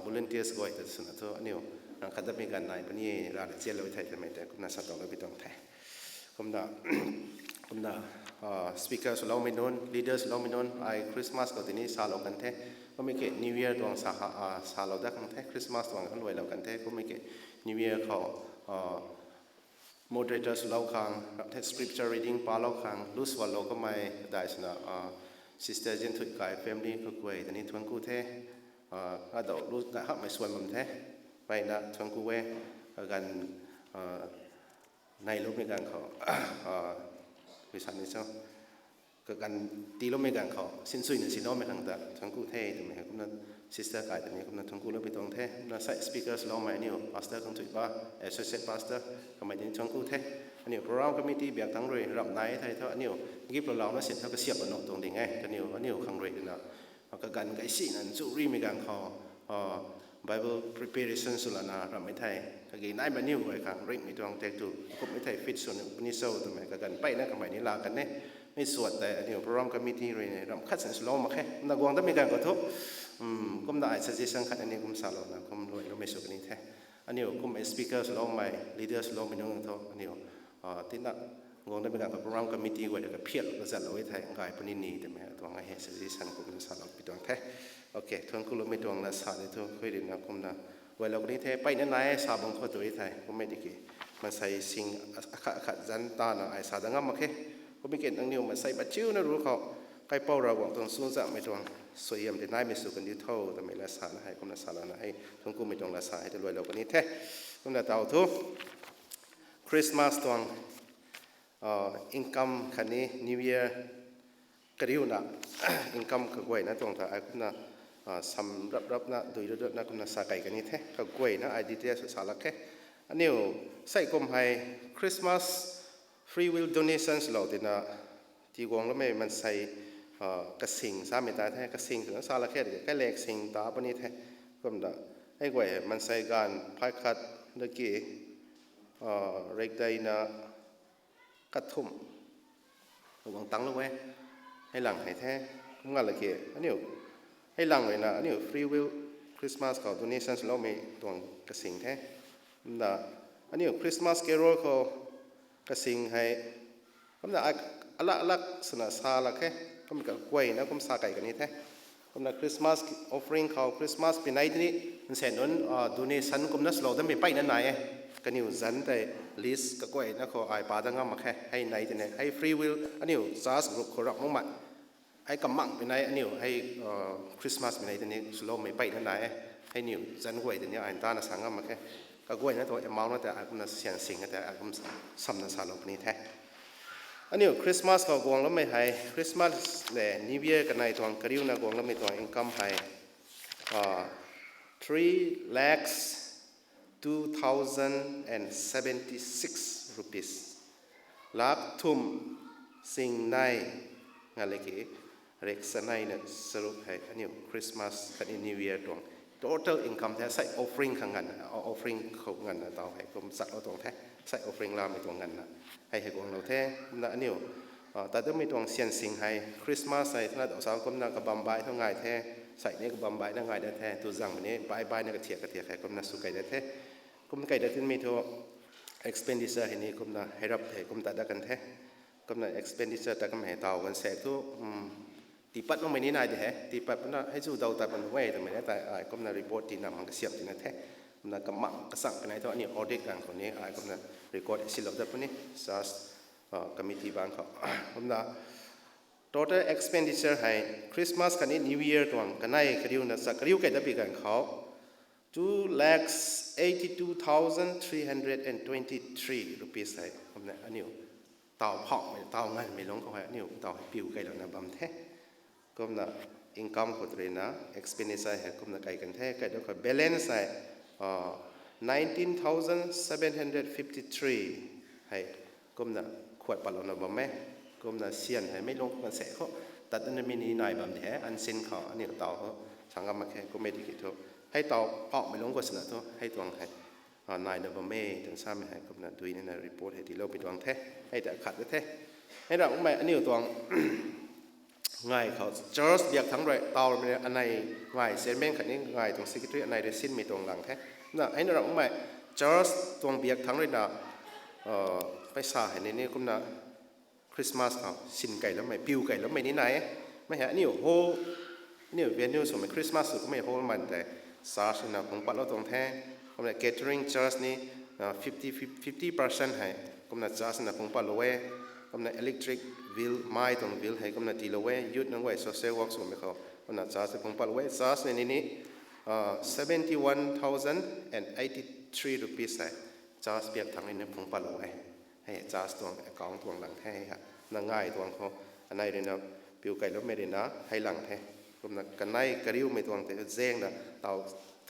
volunteers guay ta swna thu aniu rang khat datmei ganv nai puni rana zianlou thei twmei tei kumna sa tawlou pi tuang the. Kumna, kumna speaker swloumei nunc, leaders swloumei nunc, ai Christmas khou tini salou kan the. Kummei ki New Year tuang sa salou dat khang the, Christmas tuang khang luailou kan the. Kummei ki New Year khou moderator swlou khang rap the, scripture reading palou khang lu swlou kamei kadai swna sister Zinthuikai family kaguay tei ni thuancku the. Adou lu ta hapmei swan bam the, peyna thuancku e. Kaganv neiloumei ganv khou, pui sa ni cho, kaganv tiiloumei ganv khou sinsuina siloumei khang ta thuancku the twmei hei kumna sister kai tei ni kumna thuancku lou pi tuang the. Kumna sei speaker swloumei aniu pastor khang thui pa, associate pastor, kamei tei ni thuancku the. Aniu program committee biak thangc rui ramh nai thei thu aniu gift lou louna sin thu kasiamh lou nuh tuang ding e. Kaniw aniu khang rui twna kaganv kai sina nchu rimei ganv khou Bible preparation swlana ramhmei thei kagi naimei aniu guay khang ringhmei tuang tak tu kummei thei fit sw puni cho twmei kaganv peyna kamei ni la kan e. Mi suat tei aniu program committee rui ni ramh khat sini swlou mak khe. Kumna guang datmei ganv khou thu kumna ai suggestion khat ani kum salouna kum luailoumei sw kan ni the. Aniu kummei speaker swloumei, leader swloumei nunc thu aniu tina guang datmei ganv khou program committee guay ta kaphial kazanlou e thei gay puni ni twmei tuang hei suggestion kumna salou pi tuang the. Ok, thuancku loumei tuang la sa ni thu khui rina kumna guaylou kan ni the. Peyna nai e sa bam khou tu e thei kummei tiki maansei sing akhat akhat zanc tana ai sa dat ngam mak khe. Kummei ki nangniw maansei machiuna ru khou kaipouc Ravguangc tuang chuzaenghmei tuang suaihiam tei naimei sw kan diu tho twmei la sana hei kumna salouna hei thuanckumei tuang la sa hei ta luailou kan ni the. Kumna taw thu Christmas tuang income khatni New Year kariuna income kaguayna tuang ta ai kumna sam rap rapna dui rap rapna kumna sa kei kan ni the. Kaguayna ai details sw sa lak khe. Aniu sei kum hei Christmas free will donations lou tina tiguangloumei maansei kasing samei ta the. Kasing twna sa lak khe tiki kailek sing ta puni the. Kumna hei guay hei maansei ganv phay khat daki rekdeina kathumh guang tanglou e. Hei lang hei the. Kum nga laki aniu hei lang ruina aniu free will Christmas khou donations loumei tuang kasing the. Kumna aniu Christmas carol khou kasing hei kumna alak alak swna sa lak khe. Kum kaguayna kum sa kei kan ni the. Kumna Christmas offering khou Christmas pinei tini nsen nunc donation kumna swlou datmei peyna nai e. Kaniw zanc tei list kaguayna khou ai pa dat ngam mak khe. Hei nei tini hei free will aniu church group khou rap makmei hei kamang pinei aniu hei Christmas pinei tini swloumei peyna nai e. Hei niw zanc guay tini ai tana sa ngam mak khe. Kaguayna tu amount na tei ai kumna syan sing na tei ai kum samna salou puni the. Aniu Christmas khou guangloumei hei Christmas le New Year kanei tuang kariuna guangloumei tuang income hei three lakhs two thousand and seventy six rupees. Lak thumh singnei nga laki rek saneina charuk hei aniu Christmas khatni New Year tuang total income the. Sei offering khang nganvna offering khou nganvna taw hei kum chatlou tuang the. Sei offering lamei tuang nganvna hei hei guanglou the. Kumna aniu tat damei tuang syan sing hei Christmas hei thana daw sa kumna kabam bai thu ngai the. Sei ni kabam baina ngai da the, tu zangmei ni bai baina kathiak kathiak hei kumna sw kei da the. Kum kei dat tinmei thu expenditure hei ni kumna hei rap hei kum tat dat kan the. Kumna expenditure tat kamei hei taw kan sek thu tiipat makmei ni nai de he, tiipat puna hei chu daw tat pan e twmei na tei ai kumna report tii nam hang kasiam tina the. Kumna kamang kasang kanei thu aniu audit ganv khou ni ai kumna record silou dat puni, church committee bang khou. Kumna total expenditure hei Christmas khatni New Year tuang kanei kariuna sa kariu kei dat pi ganv khou two lakhs eighty two thousand three hundred and twenty three rupees hei kumna aniu taw phauhmei, taw nganvmei lungc khou hei aniu taw hei piu keilouna bam the. Kumna income khou ruina expenditure hei kumna kai kan the, kai dat khou balance hei nineteen thousand seven hundred fifty three hei kumna khuat patlouna bam e. Kumna syan hei mei lungc kan se khou tat na mi ni nai bam de he, unseen khou aniu taw khou sa ngam mak khe, kummei tiki thu hei taw phauhmei lungc khou sina thu hei tuang hei naina bam e twna samei hei kumna dui nina report hei tiilou pi tuang the. Hei ta khat the. Hei ramhmei aniu tuang ngai khou church biak thangc rui tawmei anei ngai chairman khatni ngai tuang secretary anei rui sinmei tuang lang the. Na hei na ramhmei church tuang biak thangc ruina paisa hei ni ni kumna Christmas khou sin keiloumei, piu keiloumei ni nai e. Mei hei aniu hall, aniu venue swmei Christmas sw kummei hall man tei church ruina phungc patlou tuang the. Kumna catering charge ni fifty percent hei kumna church ruina phungc patlou e. Kumna electric bill, mei tuang bill hei kumna tiilou e. Youth nunc guay social work swmei khou kumna church phungc patlou e. Church ni ni ni seventy one thousand and eighty three rupees hei church biak thangc ruina phungc patlou e. Hei church tuang account tuang lang the. Hei na ngai tuang khou anei ruina piu keiloumei ruina hei lang the. Kumna kanei kariumei tuang tei zaengna taw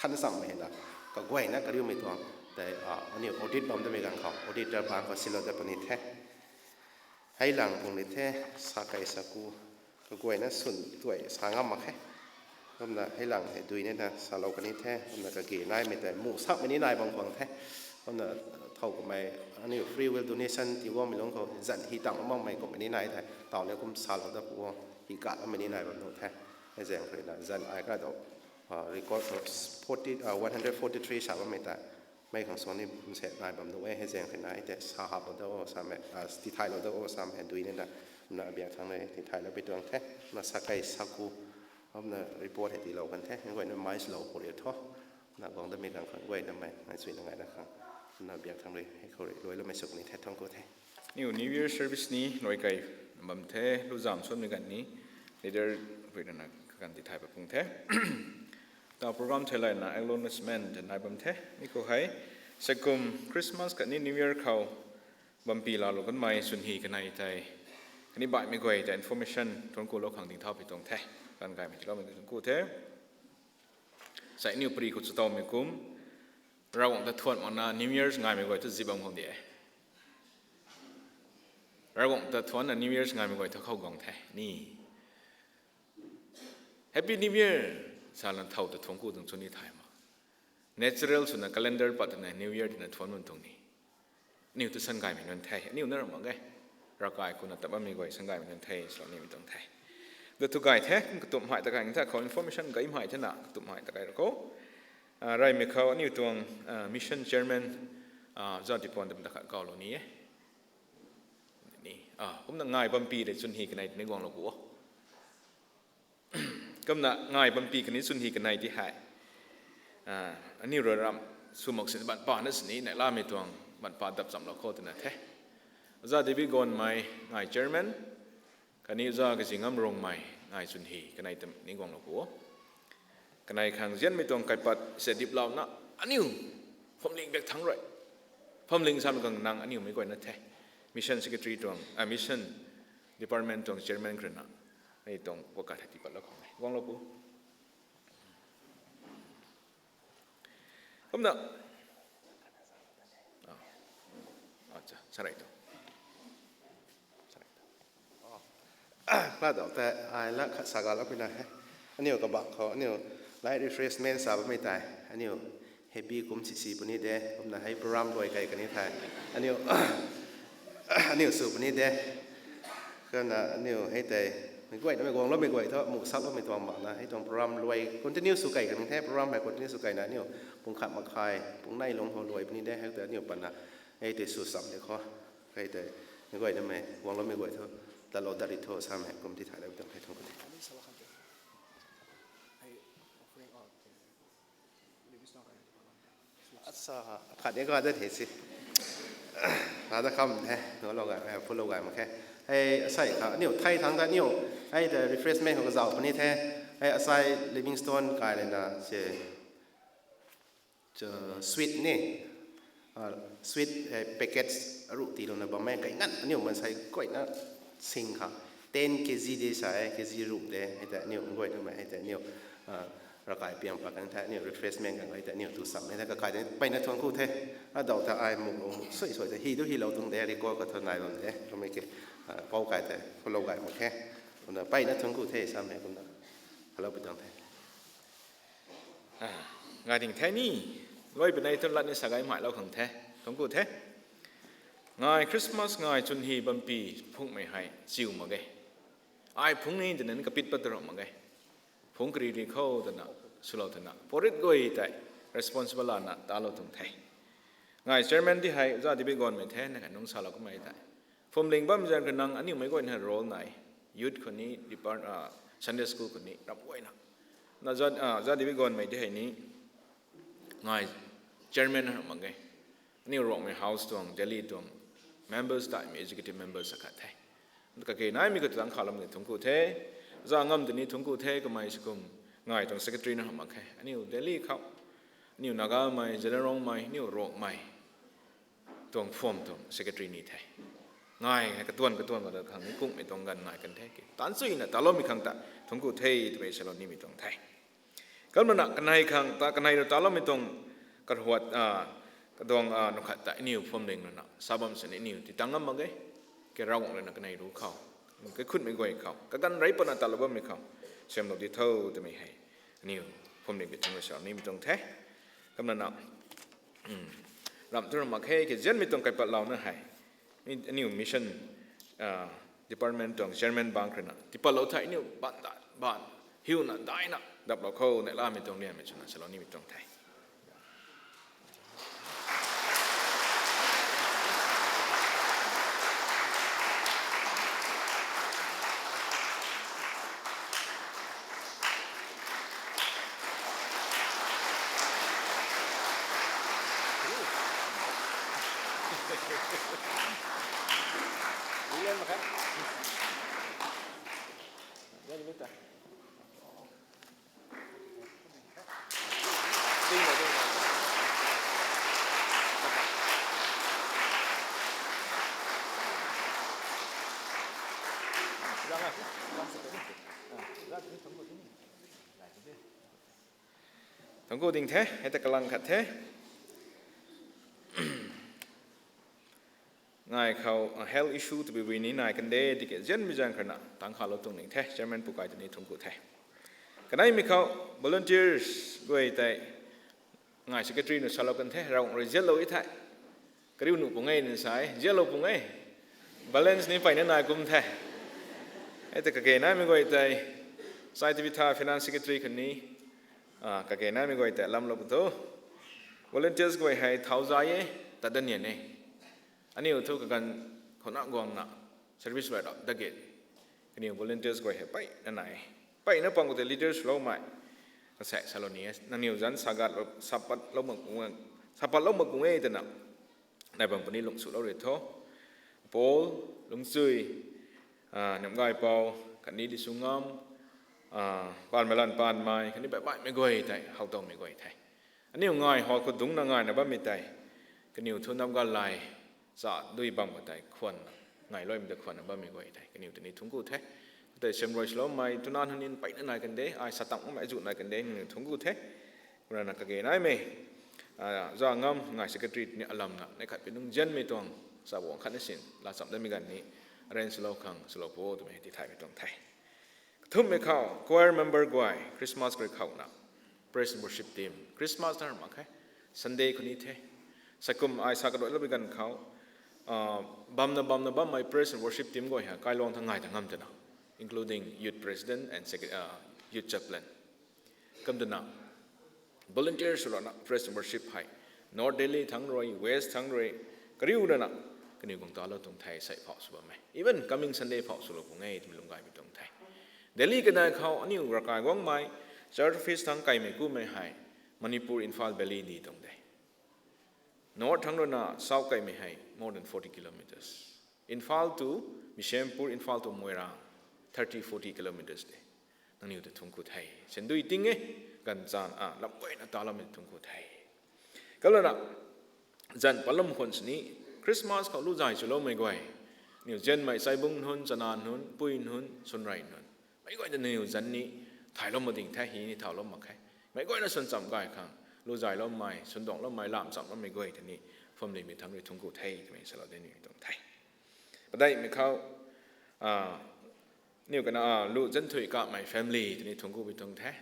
than samhmei na kaguayna kariumei tuang tei aniu audit bam damei ganv khou auditor bang khou silou dat puni the. Hei lang pung ni the, sa kei sa ku kaguayna swn tuai sa ngam mak khe. Kumna hei lang hei dui nina salou kan ni the. Kumna kage naimei tei mu sakmei ni nai bam khwang the. Kumna thow kamei aniu free will donation tii guangmei lungc khou zan hi tang makmei kummei ni nai the. Taw ni kum salou dat pu o, hi katloumei ni nai bam nu the. Hei zaeng ruina zan ai ka do record forty, one hundred forty three sa bammei tei mei khang suang ni mse nai bam nu e. Hei zaeng ruina ai tei sa haplou dat o samei, tithaylou dat o samei dui nina na biak thangc rui tithaylou pi tuang the. Na sa kei sa ku kumna report hei tiilou kan the. Guayna mei swlou khou ri tho. Na guang damei ganv khang guay namei ngai chuina ngaina khang na biak thangc rui hei khou rui luailoumei sw ni the, thangc ku the. Aniu New Year service ni luai kei bam the, lu zam suanmei ganv ni leader rui na kaganv tithay pat pung the. Taw program theilayna acknowledgement tei nai bam the. Mi khou hei, seikum Christmas khatni New Year khou bampi laalou kanmei chwn hi kanei tei khatni baihmei guay tei information thuanc kulou khang dingthau pi tuang the. Ganv gaymei tiiloumei thuanc ku the. Sai aniu pari khou chu tawmei kum, Ravguangc ta thuan makna New Year's ngaimei guay thu zip bam khang de. Ravguangc ta thuanna New Year's ngaimei guay thu khou guang the ni. Happy New Year salana thow ta thuanc ku tuang chu ni thay ma. Natural swna calendar pat twna New Year twna thuanc bam tuang ni. Aniu tu san gaymei nunc the, aniu na ram mak ge. Ravkai kuna tat bammei guay san gaymei nunc the, salou nimei tuang the. Da thu gay the, kum katumh hei ta kai the khou information gaymei thena katumh hei ta kai ra khou. Reymei khou aniu tuang mission chairman, zati puan dam ta khat kawlou ni e. Ni, kumna ngai bampi rei chwn hi kanei ni guanglou ku o. Kumna ngai bampi kani chwn hi kanei ti hei, aniu rui ram sw mak sini banpana sini neihlamei tuang banpa dap chamlou khou twna the. Oja David Gonmei ngai chairman, khatni Oja Kazingam Rongmei ngai chwn hi kanei ta ni guanglou ku o. Kanei khang zianmei tuang kaipat se diplouna aniu phuamling biak thangc rui, phuamling samei khang nang aniu mei guayna the. Mission secretary tuang, mission department tuang chairman khou ruina ei tuang puakat hei tiipatlou khang e, guanglou ku. Kumna, acha, sarai tu. Kala dau tei ai la khat sa galou pina he. Aniu kabak khou aniu light refreshment sa bammei tei aniu heavy kum sisi puni de, kumna hei program luai kei kani thei aniu, aniu sw puni de. Kumna aniu hei tei mei guay namei guangloumei guay thu mu sakloumei tuang makna hei tuang program luai continue sw kei kani the, program hei continue sw keina aniu pung khat makhai pung nei lungc khou luai puni de, hei tei aniu pana hei tei sw cham de khou, hei tei mei guay namei guangloumei guay thu Talou dat ri tho samei kum ti thay lou tuang the, thangc ku the. Asa, khat e ga da the si. Ra da kam the, no lou ga, eh, follow ga mak khe. Hei asai kha, aniu thei thangc ta aniu, hei the refreshment khou kazauh puni the. Hei asai Livingstone kai le na se, sweet ni, ah, sweet, eh, packets aruh tiilouna bam e, kai nganv aniu maansei guayna sing kha, ten K G de sa e, K G ruh de, hei tei aniu guayna mei, hei tei aniu, ah, ravkai piang pat kan the, aniu refreshment kan hei tei aniu tu sam e the, kakai de, mpeyna thuanc ku the, adau ta ai muk lou muk sui sui the, hi du hi lou tuang de, record kha thu nai bam de, kumna ke, ah, pou kai the, follow gay mak khe, kumna mpeyna thuanc ku the, samei kumna, hello pi tuang the. Ah, ngai ding the ni, luai puni thu lat ni sa gay mailou khang the, thuanc ku the. Ngai Christmas ngai chwn hi bampy phungmei hei chiu mak ge. Ai phungc ni twna ni kapit pat ram mak ge. Phungc kari ri khou twna, swlou twna, porit guay tei responsible lana talou tuang the. Ngai chairman ti hei, za dibi ganmei the, na kha nungc salou kamei tei. Phuamling bam zan kha nang aniu mei guayna role nai, youth khou ni, depart-, ah, Sunday school khou ni, ram guayna. Na za, ah, za dibi ganmei ti hei ni, ngai chairman ram mak ge. Aniu Rongmei House tuang, Delhi tuang, members taimei, executive members akhat the. Kake naimei khou tang khalam ni thuanc ku the, za ngam tini thuanc ku the, kamei si kum, ngai tuang secretary na ram mak khe. Aniu Delhi khou, aniu Nagamei, Zeliangrongmei, aniu Rongmei tuang phuam tuang secretary ni the. Ngai hei katuan katuan kata khang ni kungmei tuang ganv nai kan the. Taanc chuyna taloumei khang ta thuanc ku the twmei salou nimei tuang the. Kumna kanei khang ta, kanei rui taloumei tuang kahuat, ah, kaduang, ah, nunc khat ta aniu phuamling rui na sa bam sini aniu ti tang ngam mak ge. Ke Ravguangc rui na kanei ru khou, kaikhunmei guay khou, kaganv rei patna talou bammei khou, siamlou di tho twmei hei aniu phuamling bi tuang rui salou nimei tuang the. Kumna, ram tu ram mak khe, ke zianmei tuang kaipatlouna hei, aniu mission, ah, department tuang chairman bang rui na tipatlou thei aniu baan da, baan hiuna daina daplou khou neihlamei tuang lianmei swna salou nimei tuang the. Thuanc ku ding the, hei ta kalang khat the. Ngai khou, ah, health issue tabui bui ni nai kan de, tiki zianmei zaeng kharna tang khalou tuang ning the, chairman pu kai tw ni thuanc ku the. Kaneimei khou volunteers guay tei ngai secretary nu salou kan the, Ravguangc rui zianlou e the. Kariu nuh pung e ni sa e, zianlou pung e. Balance ni mpeyna nai kum the. E tei kake naimei guay tei, Sai Tabitha finance secretary khatni, ah, kake naimei guay tei lamlou pu tho. Volunteers guay hei thau zai e, tat dat nian e. Aniu thu kaganv khouna guangna service bai rap dat ge. Kaniw volunteers guay hei mpeyna nai e. Mpeyna pang khou tei leaders loumei, kasaek salou ni e, nangniw zanc sagat, sapatlou mak, sapatlou mak gung e twna nai bam puni lung swlou ri tho. Paul, Lungchui, ah, Namgaipou, khatni Lisungam, ah, Panmeilan Panmei, khatni baihbaihmei guay tei, how towmei guay the. Aniu ngai hall khou dungcna ngaina bammei tei, kaniw thu Namgalai cha dui bam khou tei khwanna, ngailuaimei ta khwanna bammei guay tei kaniw tei ni thuanc ku the. Khoutei semrui swloumei twna nunc nin mpeyna nai kan de, ai sa tang makmei azuh nai kan de, nangniw thuanc ku the. Kumna kage naimei, ah, za ngam ngai secretary ni alamna neih khat pi nungc zianmei tuang, sa buang khatna sin laa cham datmei ganv ni arrange swlou khang swlou pu twmei tithaymei tuang the. Kathumhmei khou choir member guay Christmas khou rui khouna praise and worship team, Christmas na mak khe, Sunday khou ni the. Saikum ai sa kaduailoumei ganv khou, ah, bamna bamna bammei praise and worship team guay hei kailuang thang ngai ta ngam twna, including youth president and secre-, ah, youth chaplain. Kum twna volunteer swlouna praise and worship hei North Delhi thangc rui, West thangc rui, kariu rana Kaniw guang talou tuang the, sei phou sw bammei. Even coming Sunday phou swlou pung e twmei lung gaymei tuang the. Delhi kanei khou aniu ravkai guangmei, church office thangc kaimei kumei hei, Manipur, Imphal Valley ni tuang de. North thangc ruina South kaimei hei more than forty kilometers. Imphal to Bishnupur, Imphal to Moirang, thirty, forty kilometers de. Nangniw ta thungc khou the. Sendui ting e, ganv chan a, lam guayna taloumei thungc khou the. Kalana, zan palam khwan sini, Christmas khou lu zay chuloumei guay. Niw zianmei chaibung nunc, chana nunc, pui nunc, sunrei nunc. Meic guay ta niw zan ni thaylou mak ding the, hi ni thaulou mak khe. Meic guayna swn cham gay khang, lu zayloumei, swn duangloumei, lam chamloumei guay ta ni, family mei thangc rui thungc khou the, twmei salou de ni tuang the. Padeihmei khou, niw kana lu zan thui kamei family ta ni thungc khou bi tuang the.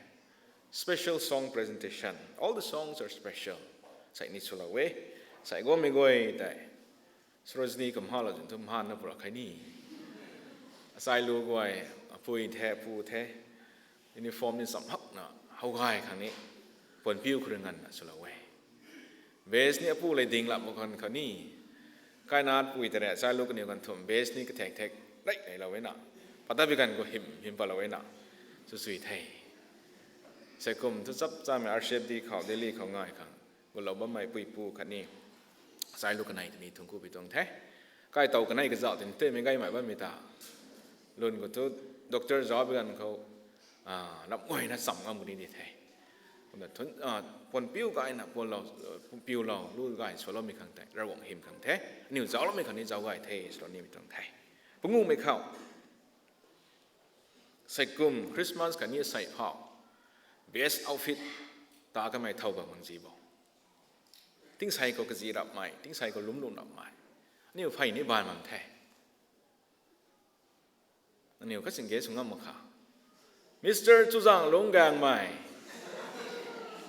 Special song presentation. All the songs are special. Sei ni swlou e. Sei guangmei guay tei Sarojini kamhalou zun thu mhanna pura khe ni. Achai lu guay, apui the, apu the, uniform ni cham hakna, how gay khang ni, puan piu khou rui nganvna swlou e. Base ni apu lei ding lap mak khang khou ni, kainatpui ta rui achai lu kaniw ganv thumh base ni kathek thek rei leilou e na. Pata bi ganv khou hym, hym palou e na. Sw sui the. Sei kum thu chap chamei R C F D khou, Delhi khou ngai khang gulou bammei puipu khatni achai lu kanei ta ni thungc khou bi tuang the. Kaitow kanei kazauh tin tuimei gaymei bammei ta. Lun khou thu doctor zauc bi ganv khou, lam guayna cham ngam kuni di the. Kumna thun, puan piu gayna, puan lou, piulou, lu gay swloumei khang tei Ravguangc hym khang the. Aniw zaucloumei khang ni zauc gay the, swlou nimei tuang the. Pungumei khou, sei kum Christmas khatni sei phou best outfit ta kamei thow bam mang zi bo. Tingsei khou kazi rapmei, tingsei khou lwmlung rapmei, aniu phey ni baan bam the. Aniu kasing ge sw ngam mak kha. Mister Chuzanglung Gangmei,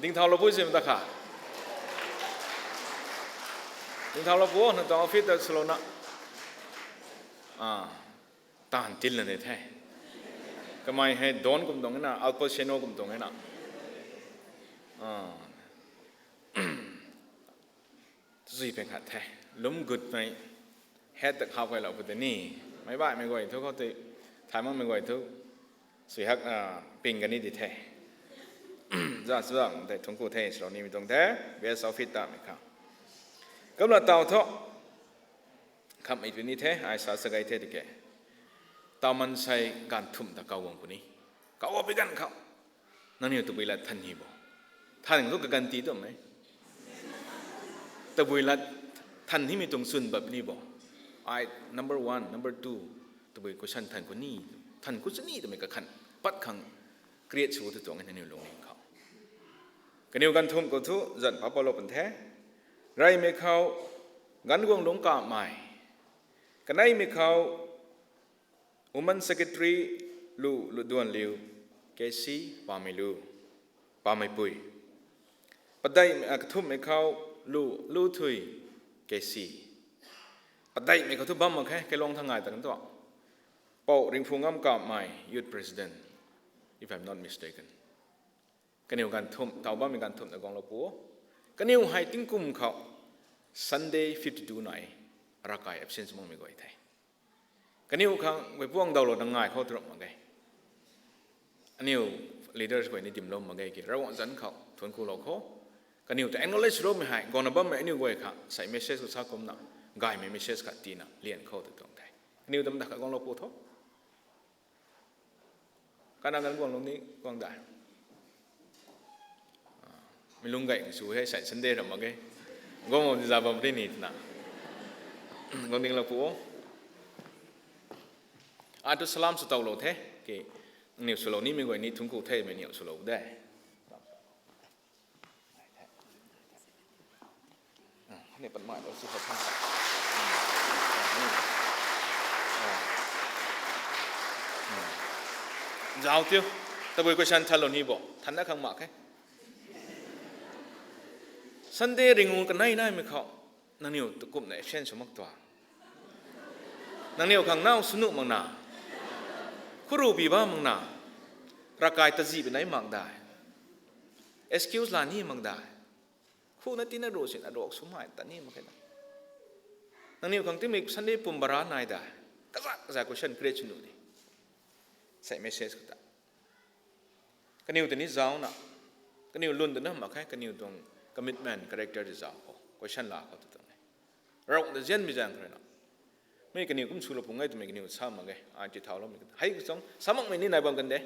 ding thaulou pui zi mata kha. Ding thaulou pu, nang tuang outfit ta swlouna, taanv tinlana the. Kamei hei Don kum tuang e na, Al Pacino kum tuang e na. Tuzui peng khat the. Lwm gutmei, hat ta khou kailou pu tei ni, meic baihmei guay thu khou tei, thay makmei guay thu, sui hak, ping kani di the. Za chu za tei thungc khou the, swlou nimei tuang the, best outfit tamei khou. Kumna taw thu, khamhmei puni the, ai sa sa gay the tiki, taw maansei ganv thumh ta kaw guang puni. Kaw guang pi ganv khou, nangniw tabui lat than ni bo? Than thu kaganv ti twmei, tabui lat than nimei tuang chwn bat puni bo? Ai number one, number two, tabui question than khou ni, than khou sini twmei kakhan pat khang create sw tu tuang e nangniw lungning khou. Kaniw ganv thumh khou thu zan pa palou pan the. Reymei khou, Ganvguangglung Kamei. Kaneimei khou, Women Secretary Lu Luduanliu, K C, Pameilu, Pameipui. Padeih, kathumhmei khou, Lu Luthui, K C. Padeihmei khou thu bam mak khe, kailuang thangai ta kan tu. Pou Ringphungam Kamei, Youth President, if I'm not mistaken. Kaniw ganv thumh, taw bammei ganv thumh na guanglou pu. Kaniw hei tingkum khou Sunday fifty-two nai, ravkai absence makmei guay the. Kaniw khang guay puang dawlou na ngai khou tu ram mak ge. Aniw leaders guay ni dimlou mak ge ki, Ravguangc zanc khou thungc khoulou khou, kaniw ta acknowledge swloumei hei guangna bammei aniw guay kha sei message khou sa kumna, gaymei message khat tina lian khou tu tuang the. Kaniw tam da kha guanglou pu tho. Kana ganv guanglou ni guang da. Mi lung gay su hei sei Sunday ram mak ge. Guang bam di za bam ri ni twna, guang dinglou pu o. Ai tu salam sw tawlou the ki, niw swlou nimei guay ni thungc khou themei niw swlou de. Ni pat mai lou si pat. Zauc tiu, tabui question thanlou ni bo, thanna khang mak khe. Sunday ringu kanei naimei khou, nangniw tu kumna absent sw mak tua? Nangniw khang naw swnuh makna, khuru pi ba makna, ravkai tazih pi nai mak dai, excuse la ni mak dai, khuna tina ru sina ruak swmei ta ni mak khe na. Nangniw khang tingmik Sunday pum bara nai da? Kazat kazat question create sw nuh de. Sei message khou ta. Kaniw ta ni zauc na. Kaniw lun ta na mak khe, kaniw tuang commitment, character ta zauc khou. Question la khou ta tuang e. Ravguangc ta nzianmei zaeng khou rui na. Mi kaniw kum swlou pung e twmei kaniw sa mak ge, ai ti thauloumei. Hei kachang, sa makmei ni nai bam kan de.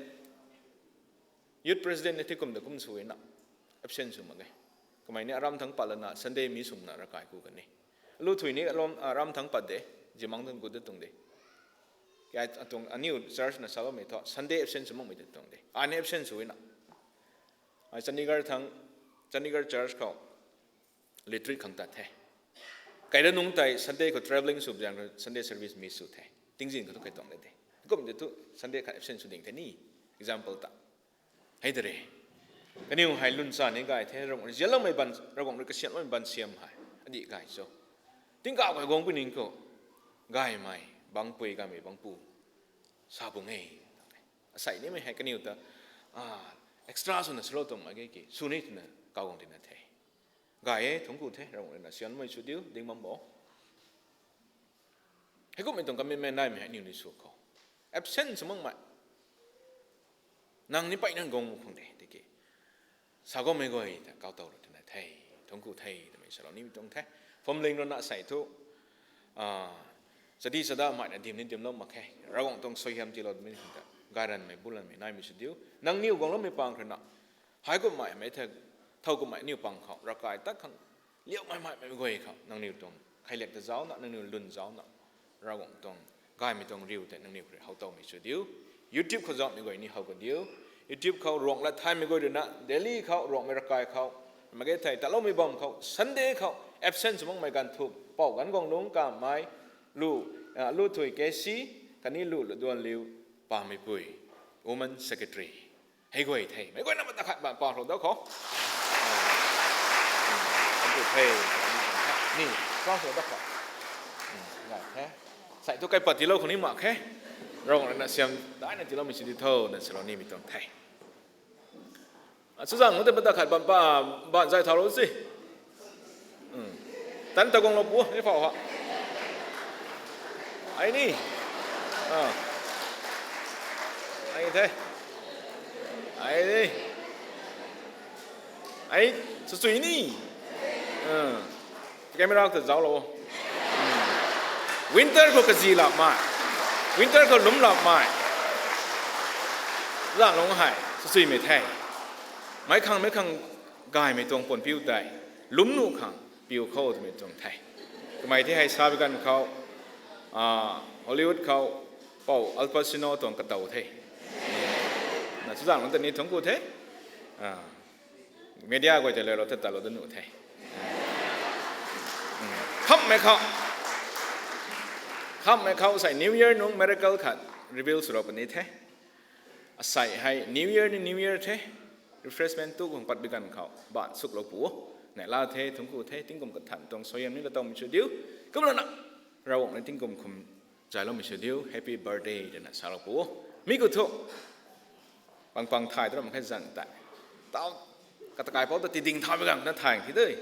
Youth president ni ti kum ta kum sw na. Absent sw mak ge. Kamei ni aram thangc pat lana Sunday mi swna ravkai ku kan e. Lu thui ni aram thangc pat de, zimang tuang gut da tuang de. Katuang aniw church na saloumei thu Sunday absent sw makmei ta tuang de. Ai ni absent sw na. Ai Chandigarh thangc, Chandigarh church khou retreat khang tat the. Kaira nungc tei Sunday khou travelling sw zaeng khou Sunday service miss sw the. Tingzin khou thu kai tuang de de. Kum de thu Sunday khat absent sw ding the ni. Example ta. Hei de re. Kaniw hei lun cha ni gay the, Ravguangc rui nzianloumei baan, Ravguangc rui kasiamhloumei baan siam hei. Adih gay cho. Tingkauh kai guang pui ning khou. Gaymei, bangpui gaymei bangpu. Sa pung e. Asei nimei hei kaniw ta, extra swna swlou tuang mak ge ki. Sw ni twna kaw guang tina the. Gay e, thuanc ku the, Ravguangc rui na siamhmei sw diu, ding bam bo. Heikummei tuang commitment naimei hei aniw ni sw khou. Absent sw makmei. Nang ni peyna guang mak khang de, tiki. Sa guangmei guay ta kau tow rui twna the, thuanc ku the, twmei salou nimei tuang the. Phuamling rui na sei thu, chadi chada mei na dim ni dimlou mak khe. Ravguangc tuang suaihiam tiilou twmei ta. Gayranmei, bulanmei, naimei sw diu. Nangniw guangloumei pang rui na. Hei kummei mei the, thow kummei aniw pang khou, ravkai tat khang, liaumei mei mei guay khou, nangniw tuang, khailiak ta zauc na, nangniw lun zauc na, Ravguangc tuang, gaymei tuang riu tei nangniw khou rui how towmei sw diu. YouTube khou zauhmei guay ni how kan diu. YouTube khou Ruanglat thaymei guay rui na, Delhi khou, Ruangmei ravkai khou, mak ge thei, taloumei bam khou, Sunday khou, absent sw makmei ganv thu, Pou Ganvguanglung kamei, Lu, Lu Thui K C, khatni Lu Latduanliu, Pameipui, Women Secretary. Hei guay the, meic guayna mata khat bam palou da khou. Thuanc ku the, ni, palou da khou. Gay the. Sei thu kaipat tiilou khou ni mak khe. Ravguangc rui na siam, daina tiiloumei sw di tho, na salou nimei tuang the. Chuzaenglungc tei mata khat bam, bam zay thaulou si. Tan ta guanglou pu, ni phou ha. Ai ni. Ai the. Ai ni. Ai, swchui ni. Camera ta zauclou. Winter khou kazi lapmei. Winter khou lwm lapmei. Zanglungc hei, swchuimei the. Meic khang, meic khang gaymei tuang puan piu tei. Lwm nuh khang, piu khou twmei tuang the. Kamei the hei sa bi ganv khou, Hollywood khou, Pou Al Pacino tuang katow the. Na chuzaenglungc ta ni thuanc ku the. Media guay tei leulou the talou da nuh the. Khamhmei khou. Khamhmei khou sei New Year nungc miracle khat reveal swlou puni the. Asei hei New Year ni New Year the. Refreshment tu khang pat bi ganv khou. Baan suklou pu. Neihla the, thuanc ku the, tingkum kathan tuang suaihiam ni katowmei sw diu. Kumlana, Ravguangc ni tingkum khum zayloumei sw diu, happy birthday twna salou pu. Mi khou thu, pang pang thay tu ram khe zan tei. Tau, katakai pou ta tiding thaumei ganv na thay thi de.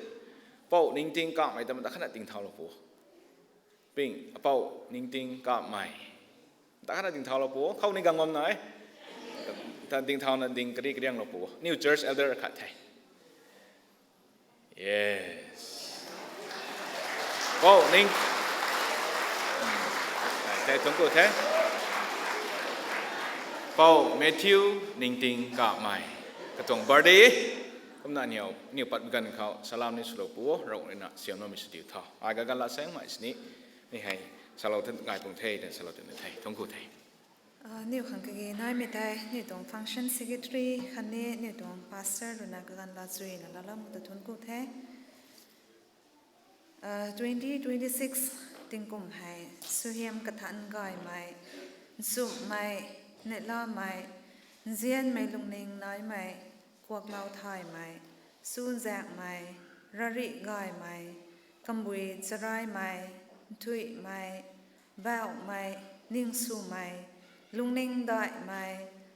Pou Ningting Kamei ta mata khatna ding thaulou pu. Ping, Pou Ningting Kamei. Mata khatna ding thaulou pu, khou ni gang bam nai. Ta ding thauna ding kari karianglou pu. New church elder khat the. Yes. Pou Ning, thei thuanc ku the. Pou Matthew Ningting Kamei. Katuang birthday. Kumna aniw, aniw pat bi ganv khou salam ni swlou pu, Ravguangc rui na siamloumei sw diu tho. Ai gagan la saengmei sini, ni hei, salou the, gay pung the, ten salou ten the, thuanc ku the. Aniw khang kage naimei tei, aniw tuang function secretary khatni aniw tuang pastor rui na kaganv la chuina laalou mu ta thuanc ku the. Twenty twenty-six tingkum hei, suaihiam kathan gaymei, nchumhmei, neihlamei, nzianmei lungning naimei, kuaklou thaymei, chuzaenghmei, rarih gaymei, kambui charaimei, nthuihmei, bauhmei, ningswmei, lungning daihmei,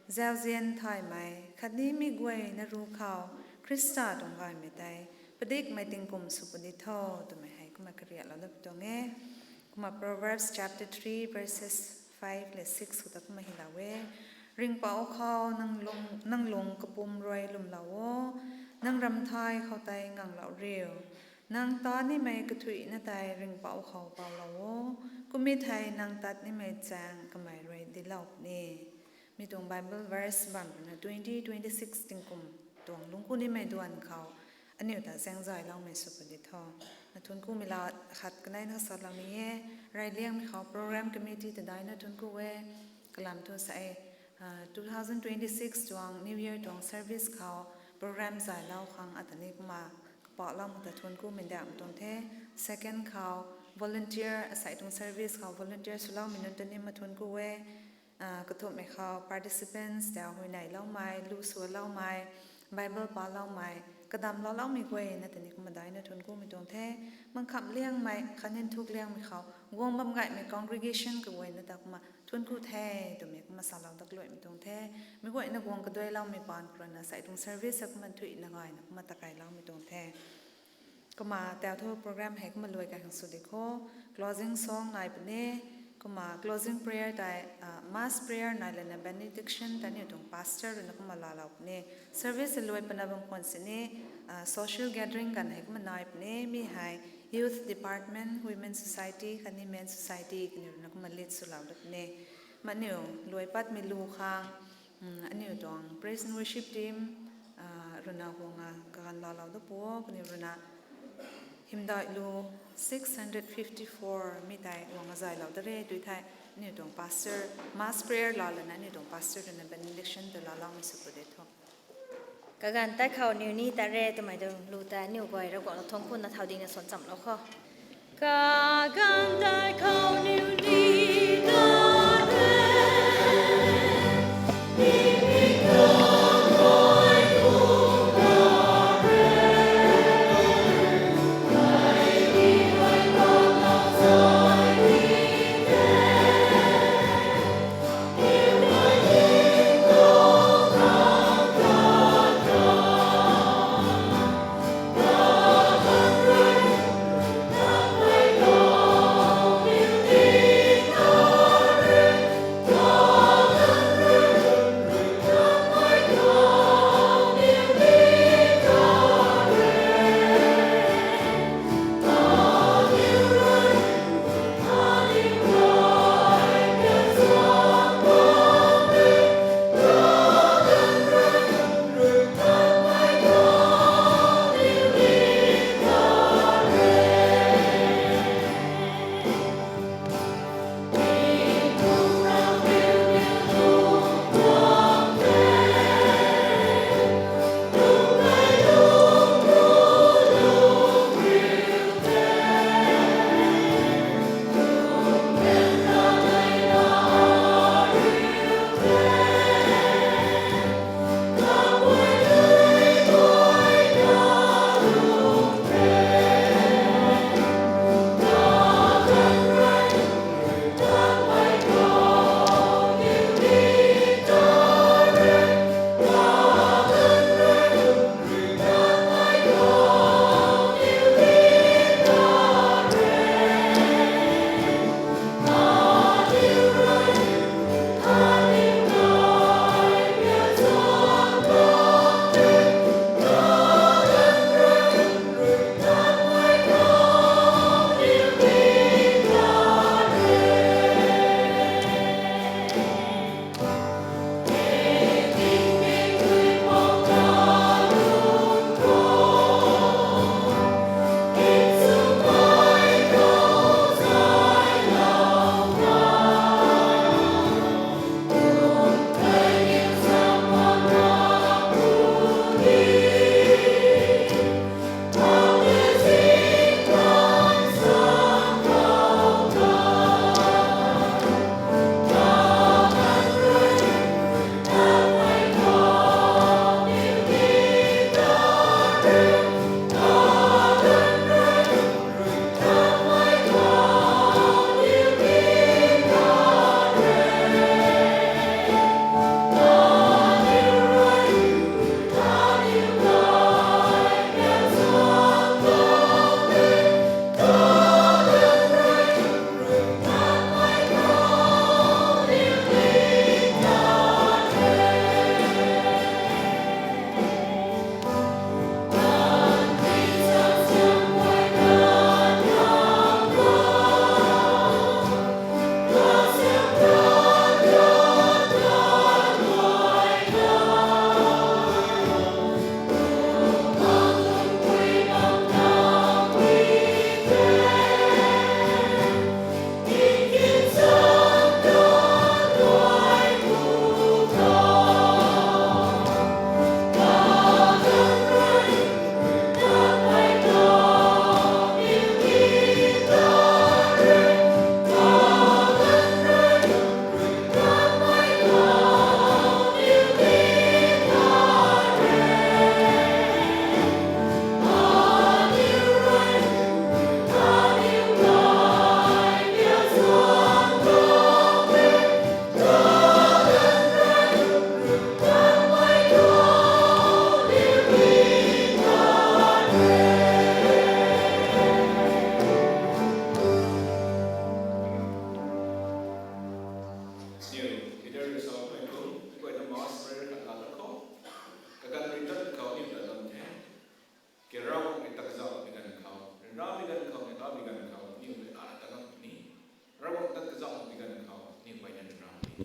zauzian thaymei, khatni mi guayna ruc khou Khrista tuang gaymei tei padikmei tingkum sw puni tho, twmei hei kumna kariatlou dat pi tuang e. Kumna Proverbs chapter three verses five le six khou ta kumna hylou e. Ringhpouc khou nang lung, nang lung kapwm rui lwmlou o, nang ramthai khou tei nganglou riu. Nang tat nimei kathuicna tei ringhpouc khou poulou o, kum e thei nang tat nimei chaeng kamei rui dilou puni. Mi tuang Bible verse bam ruina twenty twenty-six tingkum tuang lungc ku nimei duan khou aniu ta zaeng zayloumei sw puni tho. Na thuanc kumei la khat kanei na salou ni e, reyliangmei khou program committee ta daina thuanc ku e, kalam thu sa e, two thousand twenty-six tuang New Year tuang service khou program zaylou khang ata ni kumna kapakloumei ta thuanc kumei ndamei tuang the. Second khou volunteer, asei tuang service khou volunteer swloumei nunc ta ni ma thuanc ku e. Kathumhmei khou participants ta huayneyloumei, lu swloumei, Bible paloumei, kadamlou loumei guayna ta ni kumna daina thuanc kumei tuang the. Mangkham liangmei khatni nthuk liangmei khou guang bam gaymei congregation kaguayna ta kumna thuanc ku the twmei kumna salou dat luaimei tuang the. Mi guayna guang kaduailoumei paan khou ruina asei tuang service a kumna thuina gayna kumna takailoumei tuang the. Kumna tau thu program hei kumna luai kai khang sw di kho. Closing song nai puni. Kumna closing prayer tei mass prayer nai lana benediction tei aniu tuang pastor ruina kumna laalou puni. Service luai pana bam khwan sini social gathering ganv hei kumna nai puni. Mi hei youth department, women society khatni men society kaniw ruina kumna lead swlou dat puni. Maniu luai patmei lu khang aniu tuang praise and worship team ruina guang a kaganv laalou dat pu o. Kaniw ruina hymdaih lu six hundred fifty-four mi tei guang a zaylou dat re tui thei aniu tuang pastor mass prayer laa lana aniu tuang pastor ruina benediction ta laaloumei sw pu de tho. Kaganv tei khou niw ni tat re twmei tuang lu ta aniu guay Ravguangc na thuanc kuna thau dina suan chamlou kho. Kaganv tei khou niw ni tat re.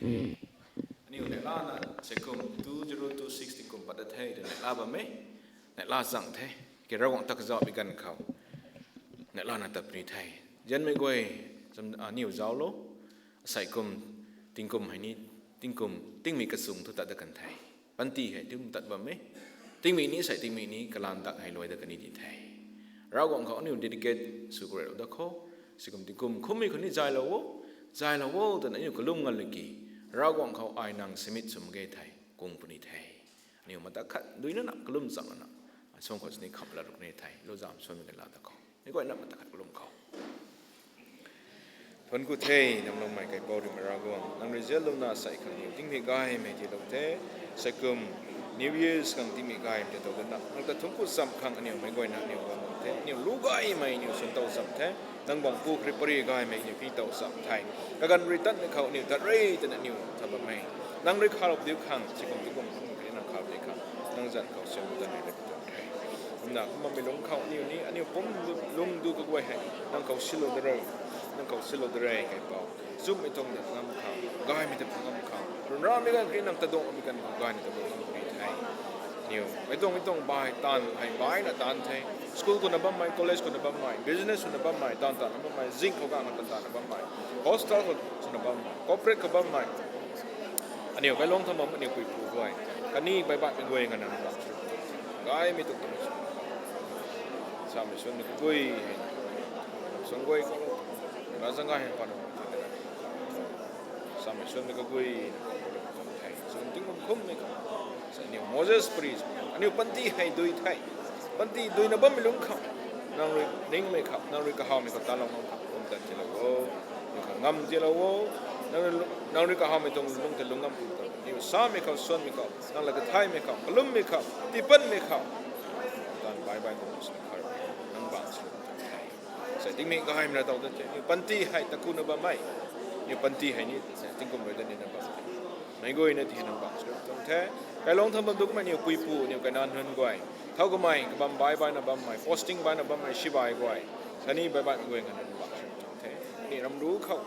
Aniu neihlana seikum two zero two six tingkum pat da the, neihlana bam e, neihlana chang the, ke Ravguangc ta kazauh bi ganv khou neihlana tat puni the. Zianmei guay, aniu zauclo, seikum, tingkum hei ni, tingkum, tingmik kachung thu tat da kan the. Panty hei tingkum tat bam e. Tingmik ni sei tingmik ni kalan dak hei luai da kan ni di the. Ravguangc khou aniu dedicate sw khou rui da khou, seikum tingkum khummei khou ni zaylou o, zaylou o twna aniu kalum ngan liki, Ravguangc khou ai nang submit sw mak ge thei, kung puni the. Aniu mata khat duina na kalum chang na, suang khou sini kham la ruk ni the, luzam suanmei kan la da khou. Mi guayna mata khat kalum khou. Thuanc ku the, namloumei kaipouc rui Ravguangc, nang rui zianlouna sei khang niw tingmik gaymei tiilou the, seikum, New Year's khang tingmik gaymei tiilou dana, nang ta thuanc ku cham khang aniu meic guayna aniu guang the, aniu lu gaymei aniu suan tow cham the, nang bangc pu kri pary gaymei aniu pi tow cham the, kaganv rui tatmei khou aniu tat re twna aniu tat bam e. Nang rui khalou diu khang, seikum tingkum khang, nang khalou diu khang, nang zanc khou siam tanmei rui tuang the. Kumna kumna mei lungc khou aniu ni, aniu pum lung du kaguay hei, nang khou silou de re, nang khou silou de re, kaipouc. Chummei tuang dat ngam khang, gaymei dat ngam khang, ryanramei ganv kri nang ta dungmei ganv khou gayna ta dungmei the. Aniu, mei tuang, mei tuang bai taanv hei baina taanv the. School khou na bammei, college khou na bammei, business khou na bammei, taanv taanvna bammei, zing khou ganv khou taanv taanvna bammei, hostel khou swna bammei, corporate khou bammei, aniu kailuangc thangc bam aniu puipu guay, khatni baihbaihmei guay nganvna nang bangc sw, gaymei tuang tamei sw, samei suanmei kaguay hei, suan guay khou, na zang gay hei pan, samei suanmei kaguay, tuang the, seikum tingkum khummei khou, aniu Moses pary, aniu panty hei dui the, panty duina bammei lungc khou, nang rui ningmei khou, nang rui kahawmei khou talou ngam khou pumtan tiilou o, nang khang ngam tiilou o, nang rui, nang rui kahawmei tuang lungc ta lungc ngam khou, aniu samei khou, suanmei khou, nang la kathaymei khou, kalummei khou, tiipanmei khou, taanv baihbaih khou, nang bangc sw the. Sei tingmik gaymei na tow da the, aniu panty hei takuna bammei, aniu panty hei ni, sei tingkum rui da nina bam the. Meic guayna ti nang bangc sw tuang the. Kailuangc thangc bam du kummei aniu puipu, aniu kainac nunc guay, thowkumhmei kabam baihbaihna bammei, posting baihna bammei sibai guay, khatni baihbaihmei guay nganvna nang bangc sw tuang the. Ni ram ru khou,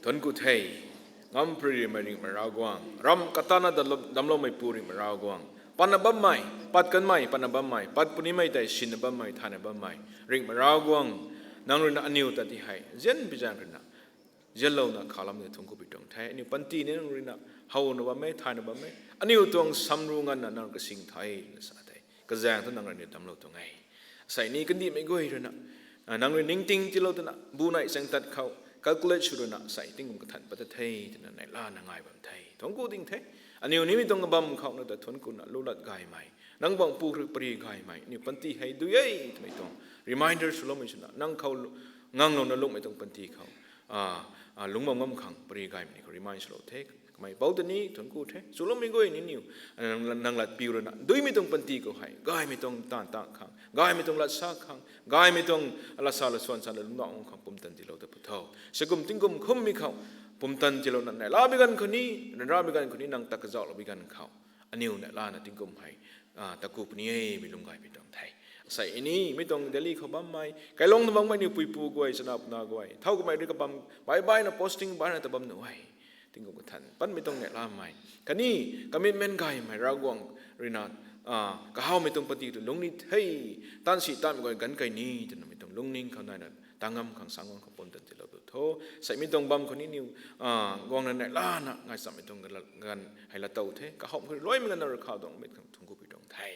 thuanc ku the, ngam pary rimei ringhmei Ravguangc, ram katana dam, damcloumeipu ringhmei Ravguangc, patna bammei, pat kanmei, patna bammei, pat punimei tei sinna bammei, thayna bammei ringhmei Ravguangc, nang rui na aniu ta ti hei zian pi zaeng rui na zianlouna khalam ni thuanc ku pi tuang the. Aniu panty ni nang rui na howna bam e, thayna bam e, aniu tuang samru nganvna nang kasing the na sa the. Kazaeng thu nang rui aniu damclou tuang e. Sei ni kandihmei guay rui na, nang rui ningting tiilou twna bu nei chaeng tat khou calculate sw rui na sei tingkum kathan pat ta the twna neihlana ngai bam the. Thuanc ku ding the. Aniu nimei tuang kabam khou na ta thuanc kuna lu lat gaymei, nang bangc pu kri pary gaymei, aniu panty hei dui e twmei tuang reminder swloumei swna nang khou nganglouna lungmei tuang panty khou, lungc bam ngam khang pary gaymei ni khou remind swlou the. Kamei pou ta ni thuanc ku the. Swloumei guay ni niw, nang lat piu rui na duimei tuang panty khou hei gaymei tuang taanv taanv khang, gaymei tuang lat sa khang, gaymei tuang lat sa lat suan sa la lungcdauh ngam khang pumtan tiilou ta pu tho. Seikum tingkum khummei khou pumtan tiilouna neihla bi ganv khou ni, ryanra bi ganv khou ni, nang ta kazauhlou bi ganv khou aniu neihlana tingkum hei taku puni e mei lungc gaymei tuang the. Sei ni mei tuang Delhi khou bammei, kailuangc na bammei aniu puipu guay, chana puna guay, thowkumhmei rui kabam baihbaihna posting baihna ta bam nuh e. Tingkum kathan patmei tuang neihlamei khatni commitment gaymei Ravguangc rui na, kahawmei tuang panty tu lungc ni the, taanv si taanvmei guay ganv kai ni twna mei tuang lungning khou naina ta ngam khang sa ngam khang pumtan tiilou tu tho. Seimei tuang bam khou ni niw guangna neihlana ngaichammei tuang ganv hei lat tow the. Kahawmei khou luaimei ganv na rui khou dungmei khang thuanc ku pi tuang the.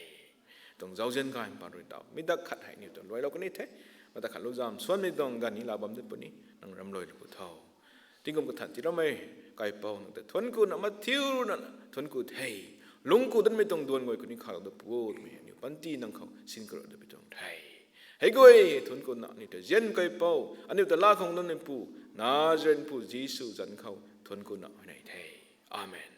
Tuang zauzian gaymei pa rui taw mi dak khat hei niw tuang luailou kan ni the. Mata khat luzam suanmei tuang ganv ni la bam dat puni, nang ram luailou pu tho. Tingkum kathan tiiloumei kaipouc, nang ta thuanc kuna mathiuna thuanc ku the. Lungc ku danmei tuang duan guay khou ni khalou da pu o twmei aniu panty nang khou sin karou da pi tuang the. Hei guay thuanc kuna aniu ta zian kaipouc, aniu ta laa khang nunc pu, Nazarenpu Jisu zanc khou thuanc kuna huayney the. Amen.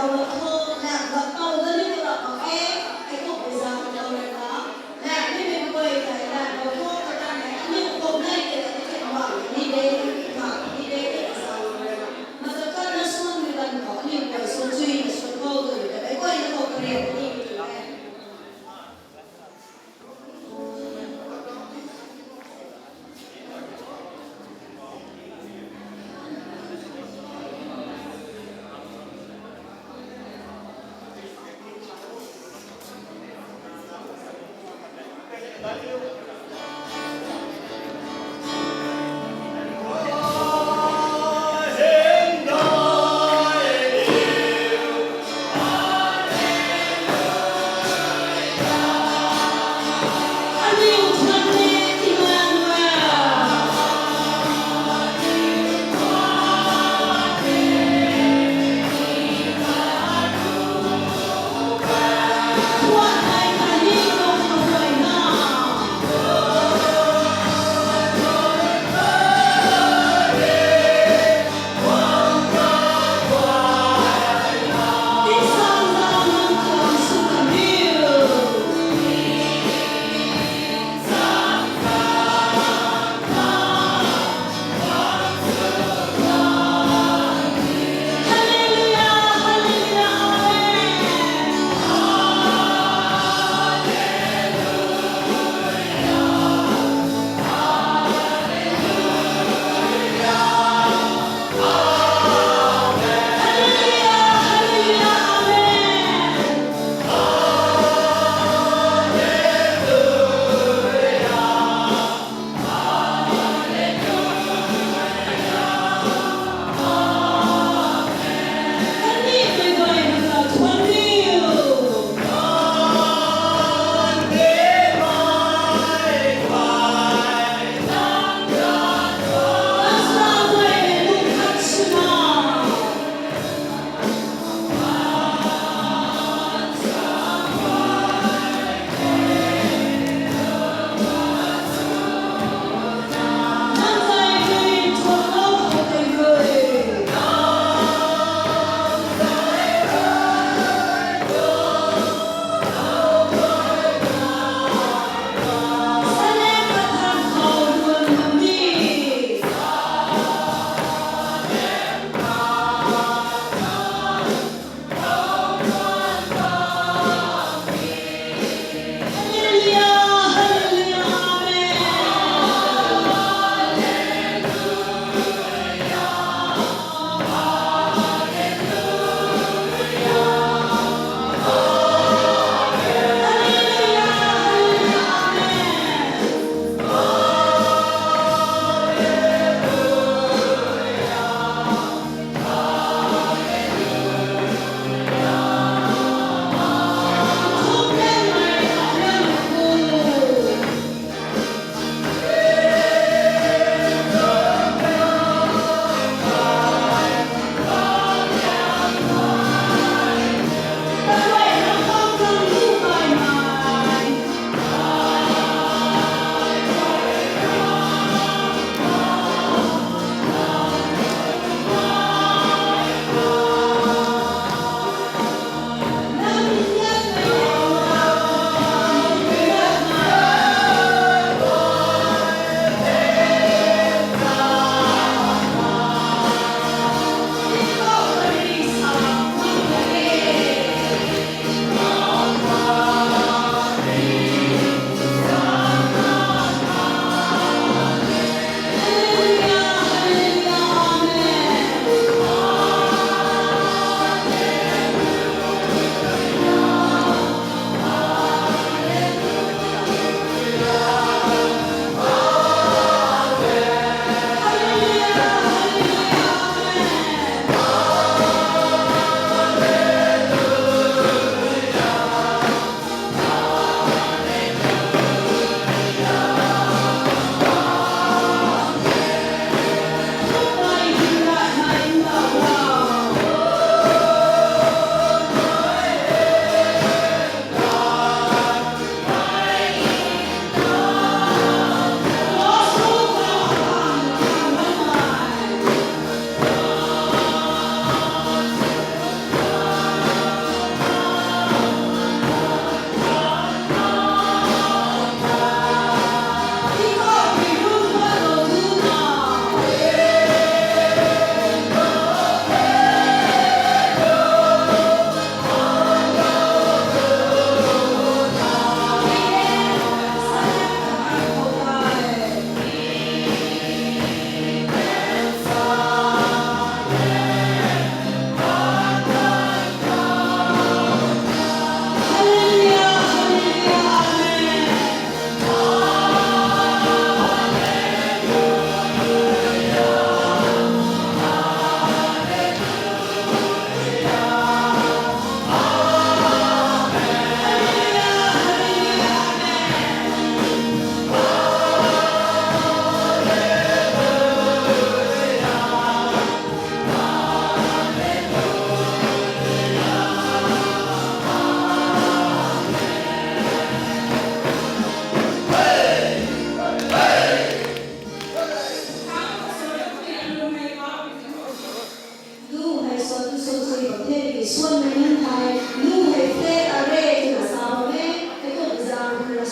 Thu, lat bam tau da ni tu rap mak e, hei thu pui zang tau rui na, lat nimei guay tei lat bam thu kata nei, aniu khou nei tei, aniu bam ni de, ni bam ni de, ni zang rui na. Mata khat na suan ni ganv khou, aniu guay suan chui na suan khou tu ni ta, meic guay na khou kariak ni tu e.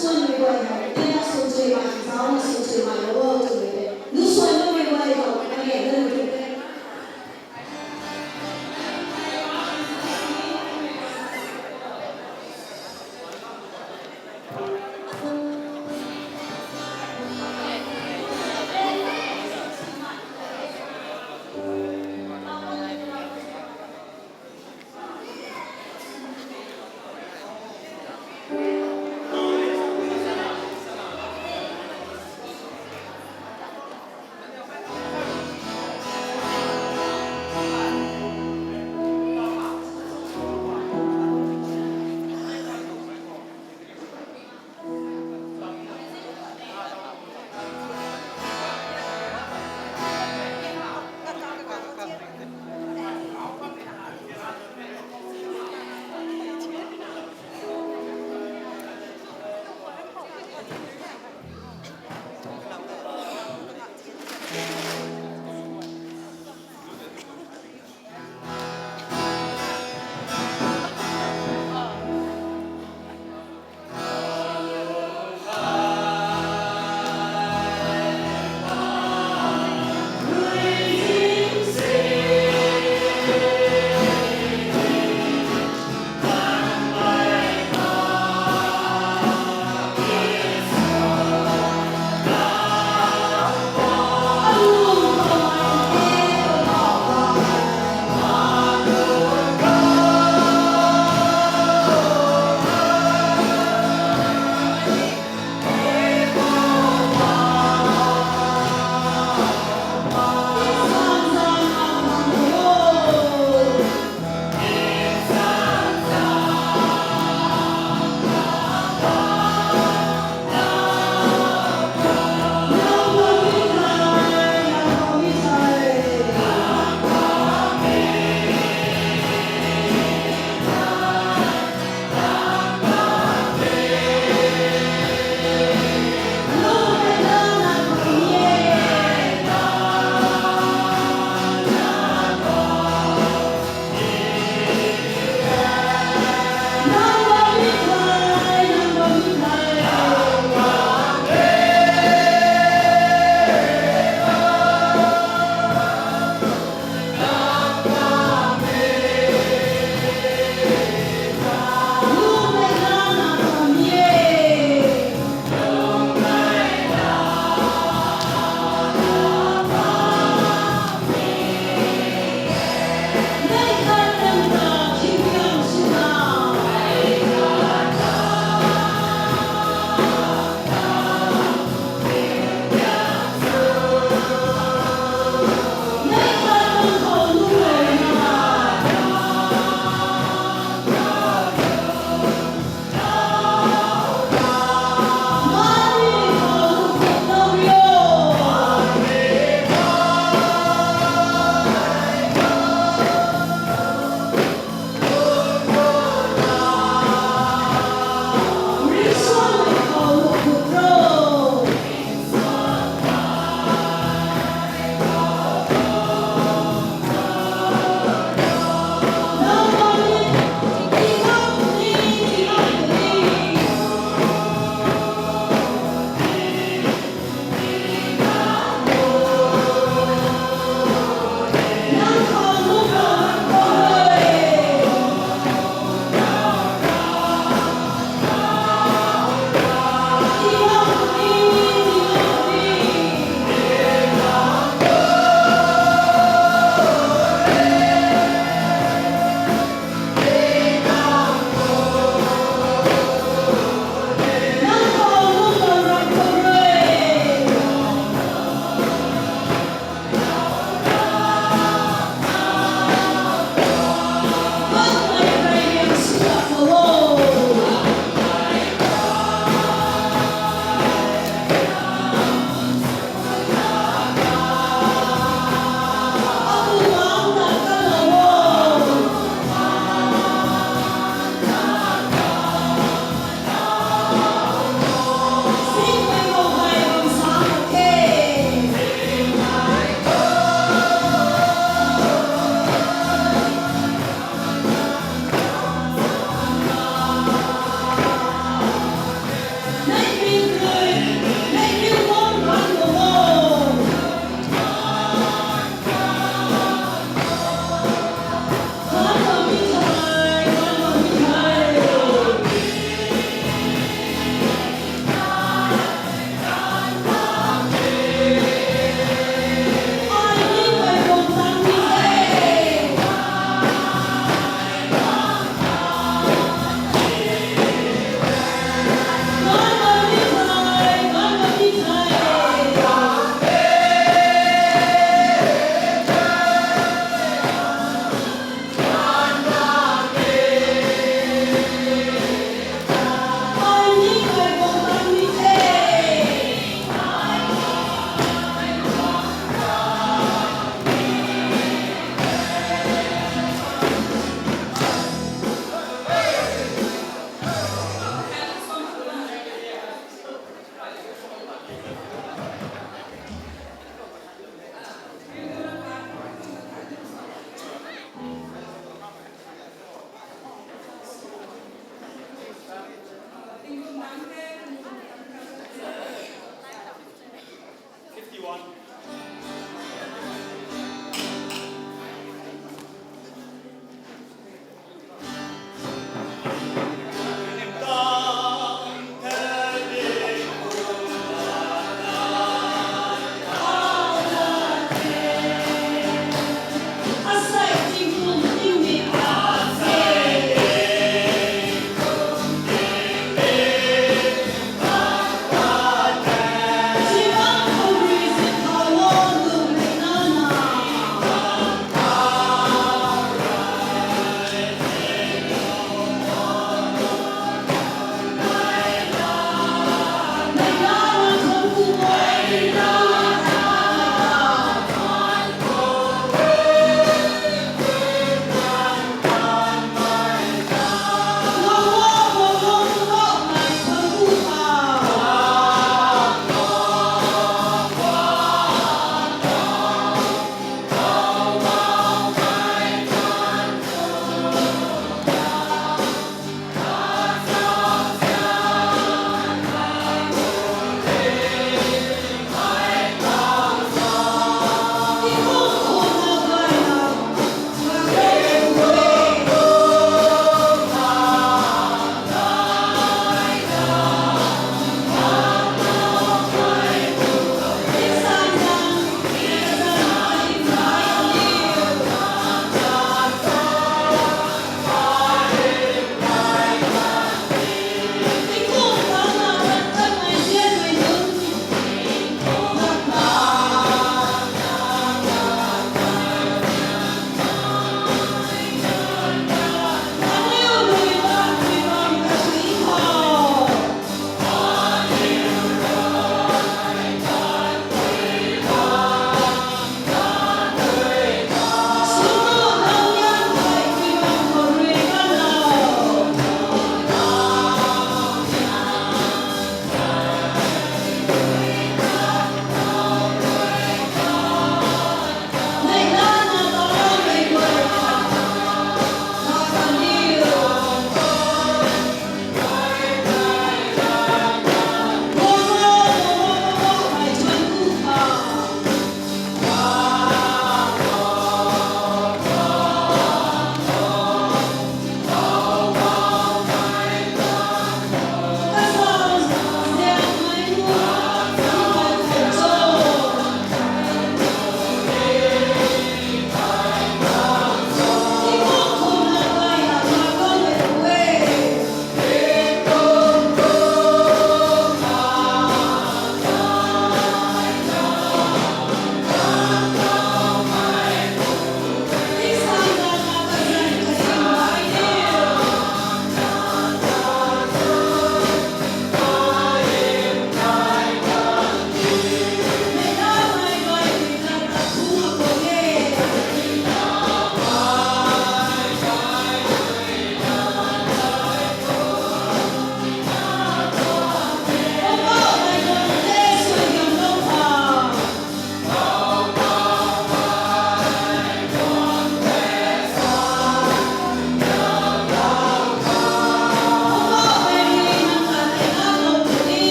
Suanmei guay hei, tina suan chui mai, zaucna suan chui mai lo, twmei tei. Nu suan bammei guay khou, kage na lu tei.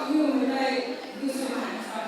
Yu mei tei, yu sw man sa.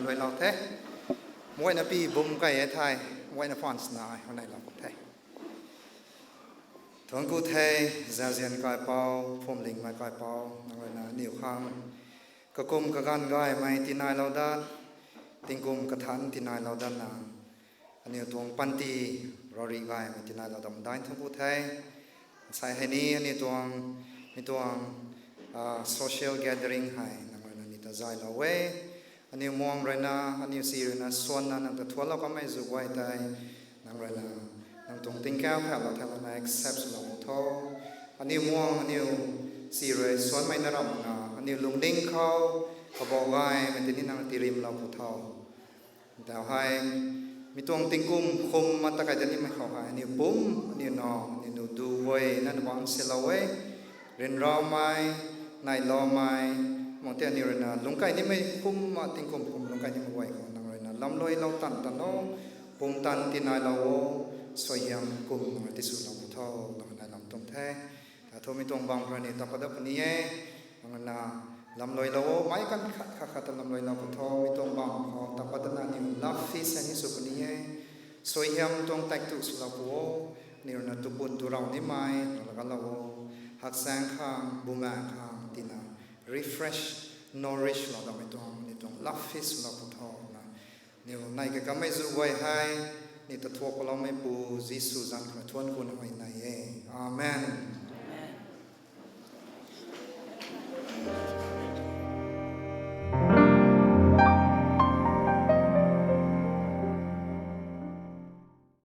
Luailou the. Muayna pi bum kai e thei, muayna phaan sna ai hou neilou the. Thuanc ku the, zazian kaipouc, phuamlingmei kaipouc, nang ruina aniw khang kakum kaganv gaymei tinailou dat, tingkum kathanc tinailou datna, aniw tuang panty rari gaymei tinailou dat dai thuanc ku the. Sai hei ni aniw tuang, mi tuang social gathering hei nang ruina ni ta zaylou e. Aniw muang ruina, aniw si ruina suanna nang ta thuanclou kanmei zu guay tei, nang ruina, nang tuang tingkauh phatlou thei lana accept swlou pu tho. Aniw muang, aniw si rui suanmei na ramhna, aniw lungning khou, kabou gaymei tini nang tirimlou pu tho. Tau hei, mi tuang tingkum khum ma ta kai danimei khou hei, aniw pum, aniw na, aniw nu du guay na nbaan silou e, ryanramei, neiloumei, mung tei aniw ruina lungc kai nimei khum ma tingkum khum lungc kai nimei guay khou nang ruina lamluailou tan tan o, pumtan tinailou o, suaihiam kum nang rui tiswlou pu tho, nang nai lam tuang the. Tha thu mi tuang bam khou rui ni ta pat dat puni e, nang ruina lamluailou o, meic kan khat khat khat ta lamluailou pu tho, mi tuang bam khou ta pat datna aniw love feast ni sw puni e. Suaihiam tuang taektw swlou pu o, aniw ruina tupun tu raw nimei nang laganclou o, haksaeng khang, bumaeng khang tina refresh, nourish lou dammei tuang, aniw tuang love feast swlou pu tho na, aniw nai kakamei zu guay hei, ni ta thuak paloumeipu Jisu zanc khou thuanc kuna mei nai e. Amen.